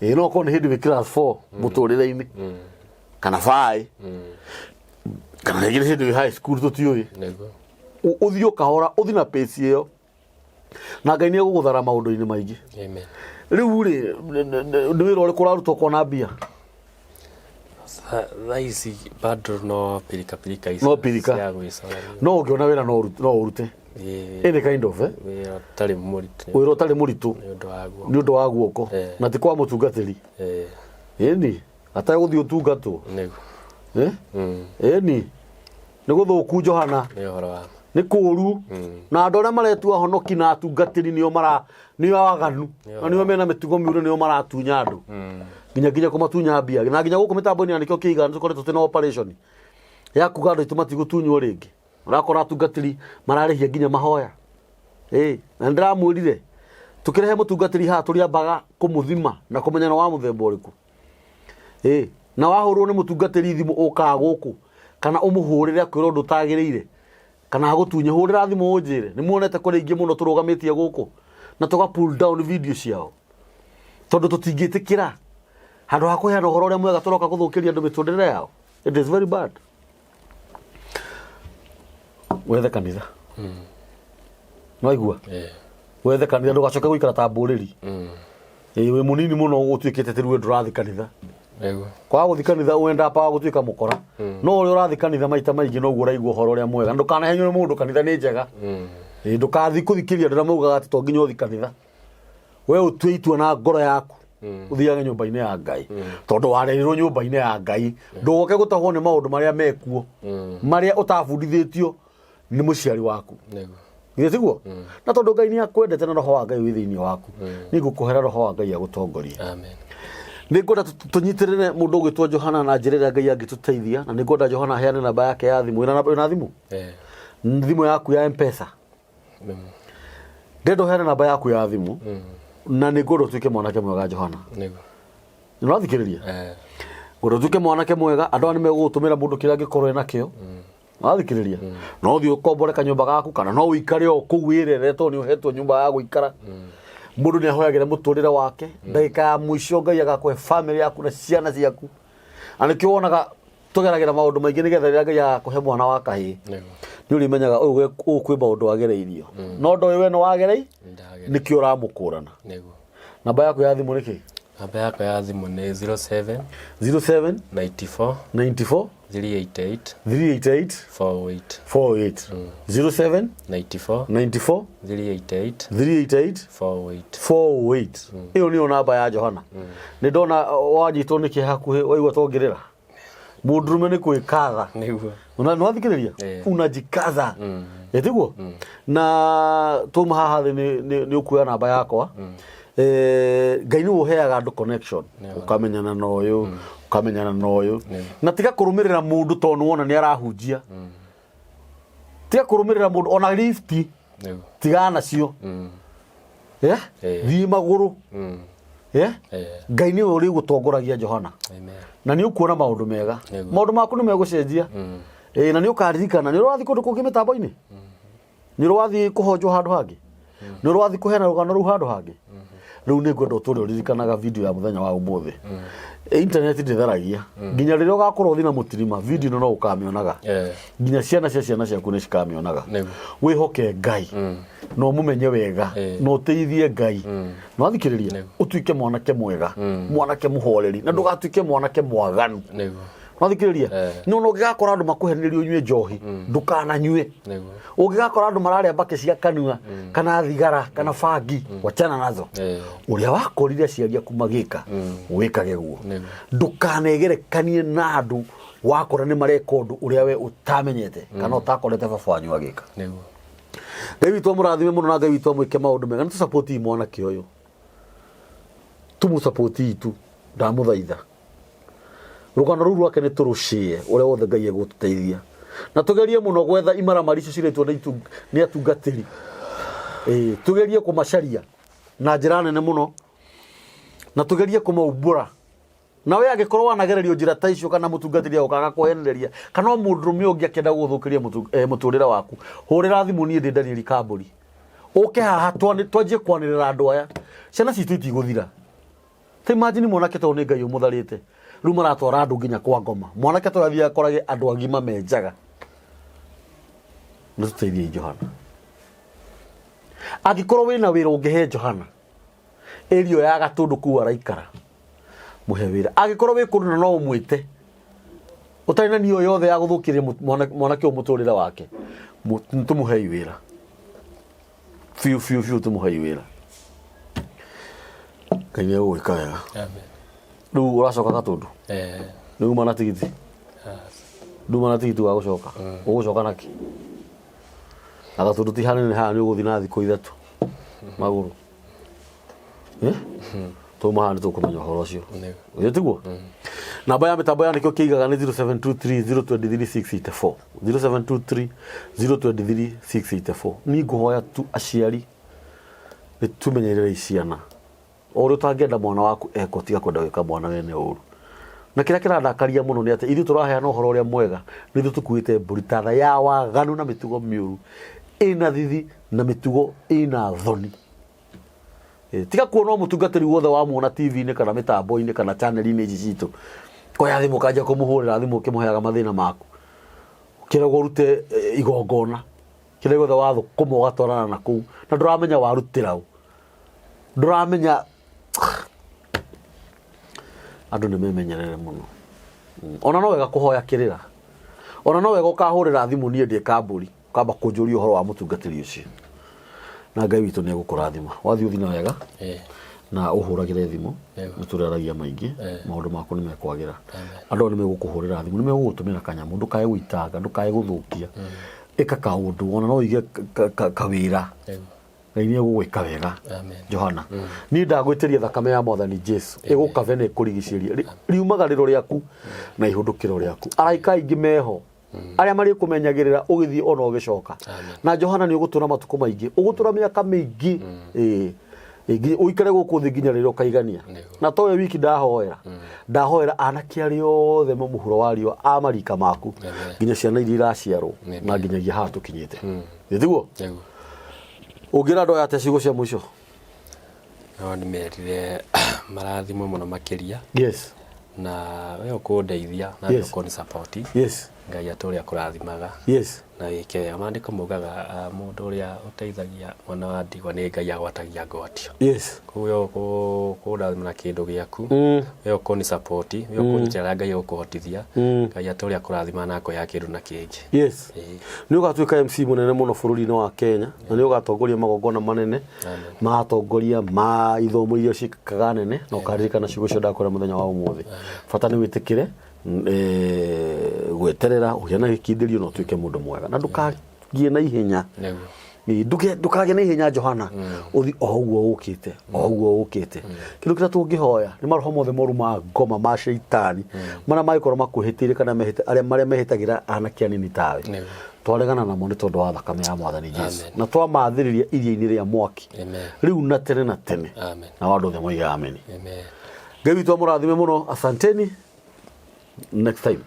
Ĩĩ no okorwo nĩ hĩndĩ wĩ class 4 mũtũrĩre-inĩ kana 5 kana rĩngĩ nĩ hĩndĩ wĩ high school tũtiũĩ. Nĩguo. Ũthiĩ o kahora ũthiĩ na pace ĩyo na Ngai nĩ egũgũthara maũndũ-inĩ maingĩ. Amen. Rĩu rĩ nĩ wĩra ũrĩkũ ũraruta ũkona mbia? Thaa ici bado no pirika pirika ici No pirika. cia gwĩcora. No ũngĩona wĩra no ũrute. Ĩĩ. Any kind of eh? Wĩra ũtarĩ mũritũ. Wĩra ũtarĩ mũritũ Nĩ ũndũ wa guoko. nĩ ũndũ wa guoko Eh. na ti kwa mũtungatĩri. Ĩĩ. Ĩni ategũthiĩ ũtungatwo. Nĩguo. Eh? Ĩni nĩ gũthũku Johana. Nĩ ũhoro wa ma. Nĩ kũru na andũ arĩa maretua honoki na atungatĩri nĩo mara nĩo aganu na nĩo mena mĩtugo mĩũru nĩo maratunya andũ nginya nginya kũmatunya mbia na nginya gũkũ mĩtambo-inĩ ya nĩkĩo kĩiga nĩ tũkoretwo twĩna operation ya kuga andũ aitũ matigũtunywo rĩngĩ. Ũrakora atungatĩri mararĩhia nginya mahoya. Ĩĩ, na nĩndĩramwĩrire tũkĩrehe mũtungatĩri haha tũrĩambaga kũmũthima na kũmenya nĩ wa mũthemba ũrĩkũ. Ĩĩ, na wahũrwo nĩ mũtungatĩri thimũ ũkaga gũkũ kana ũmũhũrĩre akwĩre ũndũ ũtagĩrĩire kana agũtunye, hũrĩra thimũ ũnjĩre. Nĩ muonete kũrĩ aingĩ mũno tũrũgamĩtie gũkũ na tũga pull down video ciao tondũ tũtingĩtĩkĩra handũ ha kũheana ũhoro ũrĩa mwega tũroka gũthũkĩria andũ mĩtũrĩre yao. It is very bad. Wethe kanitha. Nĩwaigua? Ĩĩ. Wethe kanitha ndũgacoke gũikara ta mbũrĩri. Ĩĩ wĩ mũnini mũno ũtuĩkĩte atĩ rĩu we ndũrathiĩ kanitha. Nĩguo. Kwaga gũthiĩ kanitha wendaga paga gũtuĩka mũkora. No ũrĩa ũrathiĩ kanitha maita maingĩ noguo ũraigua ũhoro ũrĩa mwega. Ndũkanahenyũre mũndũ kanitha nĩ njega. Ĩĩ ndũkathiĩ kũthikĩrĩria andũ arĩa maugaga atĩ to nginya ũthiĩ kanitha. We ũtue itua na ngoro yaku ũthiage nyũmba-inĩ ya Ngai. Tondũ warerirwo nyũmba-inĩ ya Ngai. Ndũgoke gũtahwo nĩ maũndũ marĩa mekuo. Marĩa ũtabundithĩtio nĩ mũciari waku. Nĩguo. Githĩ tiguo? Na tondũ Ngai nĩ akwendete na roho wa Ngai wĩ thĩinĩ waku. Nĩ ngũkũhera roho wa Ngai agũtongorie. Amen. Nĩ ngwenda tũnyitĩrĩre mũndũ ũgwĩtwo Johana na njĩra ĩrĩa Ngai angĩtũteithia na nĩ ngwenda Johana aheane namba yake ya thimũ. Wĩna wĩna thimũ? Eh. Thimũ yaku ya M-Pesa. Ndĩrenda ũheane namba yaku ya thimũ na nĩ ngwenda ũtuĩke mwanake mwega Johana. Nĩguo. Nĩ ũrathikĩrĩria? Eh. Ngwenda ũtuĩke mwanake mwega andũ aya nĩ megũgũtũmĩra mũndũ kĩrĩa angĩkorwo enakĩo. Wathikĩrĩria? No ũthiĩ ũkombore kanyũmba gaku kana no ũikare o kũu wĩrere tondũ nĩ ũhetwo nyũmba ya gũikara. Mũndũ nĩ ahoyagĩra mũtũrĩre wake ndagĩka ya mũico Ngai agakũhe famĩlĩ yaku na ciana ciaku. Na nĩkĩo wonaga tũgeragĩra maũndũ maingĩ nĩgetha rĩrĩa Ngai agakũhe mwana wa kahĩĩ Nĩguo. nĩ ũrĩmenyaga ũyũ ũyũ kwĩ maũndũ agereirio. No ndoĩ we nĩ wagerei Nĩndagereire. nĩkĩo ũramũkũrana. Nĩguo. Namba yaku ya thimũ nĩ kĩ? Namba yakwa ya thimũ nĩ 07 07 94 94 388 388 48 48 07 94 94 388 388 48 48 ĩyo nĩyo namba ya Johana. Nĩ ndona wanyitwo nĩ kĩeha hakuhĩ waigua tongĩrĩra. Mũndũrũme nĩ kwĩkatha. Nĩguo. Una nĩwathikĩrĩria? Eh. Unajikaza. Ĩtiguo? Na twauma haha thĩ nĩ ũkuoya namba yakwa. Ngai nĩwe ũheaga andũ connection, ũkamenyana na ũyũ, ũkamenyana na ũyũ, na tiga kũrũmĩrĩra mũndũ tondũ nĩwona nĩ arahunjia. Tiga kũrũmĩrĩra mũndũ ona lift, tigana nacio. Thiĩ magũrũ. Ngai nĩwe ũrĩgũtongoragia, Johana. Amen. Na nĩ ũkuona maũndũ mega. Maũndũ maku nĩ megũcenjia. Na nĩ ũkaririkana nĩ ũrathiĩ kũndũ kũngĩ mĩtambo-inĩ, nĩ ũrathiĩ kũhonjwo handũ hangĩ, nĩ ũrathiĩ kũheana rũgano rũu handũ hangĩ. Rĩu nĩ ngwenda ũtũre ũririkanaga video ya mũthenya wa ũmũthĩ. Internet ndĩtharagia. Nginya rĩrĩa ũgakorwo ũthiĩ na mũtirima, video ĩno no ũkamĩonaga. Nginya ciana cia ciana ciaku nĩ cikamĩonaga. Wĩhoke Ngai na ũmũmenye wega na ũteithie Ngai na wathikĩrĩria, ũtuĩke mwanake mwega, mwanake mũhoreri, na ndũgatuĩke mwanake mwaganu. Wathikĩrĩria, no ũngĩgakora andũ makũhenereria ũnyue njohi, ndũkananyue. Ũngĩgakora andũ mararĩa mbakĩ cia kanua kana thigara kana bangi, wachana nazo. Ũrĩa wakorire aciari aku magĩka, wĩkage guo. Ndũkanegerekanie na andũ wakora nĩ mareka ũndũ ũrĩa we ũtamenyete kana ũtakorete baba wanyu agĩka. Ngai witũ amũrathime mũno na Ngai witũ amwĩke maũndũ mega. Nĩ tũsapoti mwanake ũyũ, tũmũsapoti tu, ndamũthaitha. Rũgano rũu rwake nĩ tũrũcie ũrĩa wothe Ngai egũtũteithia, na tũgerie mũno gwetha imaramari icio ciretwo nĩ atungatĩri. Tũgerie kũmacaria na njĩra nene mũno, na tũgerie kũmaumbũra. Nawe angĩkorwo wanagererio njĩra ta icio, kana mũtungatĩri agoka agakũhenereria, kana o mũndũrũme ũngĩ akĩenda gũgũthũkĩria mũtũrĩre waku, hũrĩra thimũ niĩ ndĩ Daniel Kambũri, ũke haha twanjie kwanĩrĩra andũ aya. Ciana citũ itigũthira. Ta imagine mwanake tondũ nĩ Ngai ũmũtharĩte, rĩu maratwara andũ nginya kwa ngoma. Mwanake tondũ athiĩ akorage andũ agima me njaga. Nĩ tũteithiei Johana. Angĩkorwo wĩna wĩra ũngĩhe Johana ĩrio ya Gatũndũ kũu araikara, mũhe wĩra. Angĩkorwo wĩ kũndũ na no ũmwĩte ũtarĩ na niyo yothe ya gũthũkĩria mwanake ũyũ mũtũrĩre wake, tũmũhei wĩra biũ biũ biũ, tũmũhei wĩra. Ngai nĩ egũgwĩka wega. Amen. Rĩu ũracoka Gatũndũ? Nĩ uma na tigiti? Nduma na tigiti wa gũcoka? Ũgũcoka nakĩ? Na Gatũndũ ti hanene haha, nĩ ũgũthiĩ na thikũ 3 magũrũ. Twauma haha nĩ tũkũmenya ũhoro ũcio. Ũcio tiguo? Namba ya mĩtambo ya nĩkĩo kĩigaga nĩ 0723 023 684, 0723 023 684. Niĩ ngũhoya tu aciari nĩ tũmenyererei ciana. O ũrĩa ũtangĩenda mwana waku ekwo, tiga kwenda gwĩka mwana wene ũru. Na kĩrĩa kĩrandakaria mũno nĩ atĩ ithuĩ tũraheana ũhoro ũrĩa mwega, nĩ ithuĩ tũkuĩte mbũri tatha ya waganu na mĩtugo mĩũru ĩna thithi na mĩtugo ĩna thoni. Tiga kuona o mũtungatĩri wothe wamuona TV-inĩ kana mĩtambo-inĩ kana channel-inĩ ici citũ, koya thimũ ũkanjia kũmũhũrĩra thimũ ũkĩmũheaga mathĩna maku, ũkĩragwo ũrute igongona kĩrĩa gĩothe wathũkũma ũgatwarana na kũu, na ndũramenya warutĩra ũ, ndũramenya. Andũ nĩ memenyerere mũno. Ona no wega kũhoya kĩrĩra, ona no wega ũkahũrĩra thimũ niĩ ndĩ Kambũri, ũkamba kũnjũria ũhoro wa mũtungatĩri ũcio, na Ngai witũ nĩ egũkũrathima. Wathiĩ ũthiĩ na wega na ũhũragĩre thimũ. Nĩ tũrĩaragia maingĩ. Maũndũ maku nĩ mekwagĩra. Andũ aya nĩ megũkũhũrĩra thimũ, nĩ megũgũtũmĩra kanyamũ. Ndũkae gũitanga, ndũkae gũthũkia, ĩka kaũndũ ona no ũige kawĩra. Ngai nĩ egũgwĩka wega. Amen. Johana, niĩ ndagwĩtĩria thakame ya Mwathani Jesu ĩgũkabe na ĩkũrigicĩrie riumagarĩro rĩaku na ihũndũkĩro rĩaku. Araika aingĩ meho arĩa marĩkũmenyagĩrĩra ũgĩthiĩ ona ũgĩcoka. Na Johana, nĩ ũgũtũra matukũ maingĩ, ũgũtũra mĩaka mĩingĩ. Ĩĩ, ũikare gũkũ thĩ nginya rĩrĩa ũkaigania. Na towe wiki ndahoera, ndahoera anake arĩa othe me mũhuro wa riũa a marika maku, nginya ciana iria iraciarwo na nginyagia haha tũkinyĩte. Nĩ tiguo? Nĩguo. Ũngĩra andũ aya atĩa ciugo cia mũico? No ndĩmerire marathimwo mũno makĩria. Na we ũkũndeithia na ũkũni support. Ngai atũre akũrathimaga. Na wĩke wega. Maandĩko maugaga mũndũ ũrĩa ũteithagia mwana wa ndigwa nĩ Ngai agwatagia ngwatio. Koguo we ũkũndathima na kĩndũ gĩaku, we ũkũni support, we ũkũnyitĩrĩra, Ngai egũkũhotithia. Ngai atũre akũrathimaga na akoya kĩndũ na kĩngĩ. Nĩ ũgatuĩka MC mũnene mũno bũrũri-inĩ wa Kenya, na nĩ ũgatongoria magongona manene ma atongoria ma ithomo iria ciĩkĩkaga nene, na ũkaririkana ciugo icio ndakwĩra mũthenya wa ũmũthĩ. Bata nĩ wĩtĩkĩre gweterera, ũgĩe na gĩkindĩrio na ũtuĩke mũndũ mwega, na ndũkagie na ihenya. Ĩ, ndũkagĩe na ihenya Johana, ũthi o ũguo ũkĩte, o ũguo ũkĩte. Kĩndũ kĩrĩa tũngĩhoya nĩ maroho mothe moru ma ngoma ma shaitani marĩa mangĩkorwo makwĩhĩtĩire kana mehĩte arĩa marĩa mehĩtagĩra anake anini tawe. Nĩguo. Twaregana namo nĩ tondũ wa thakame ya Mwathani Jesu. Amen. Na twamathĩrĩria iria-inĩ rĩa mwaki Amen. rĩu na tene na tene. Amen. Na andũ othe moige amen. Amen. Ngai witũ amũrathime mũno. Asanteni, next time.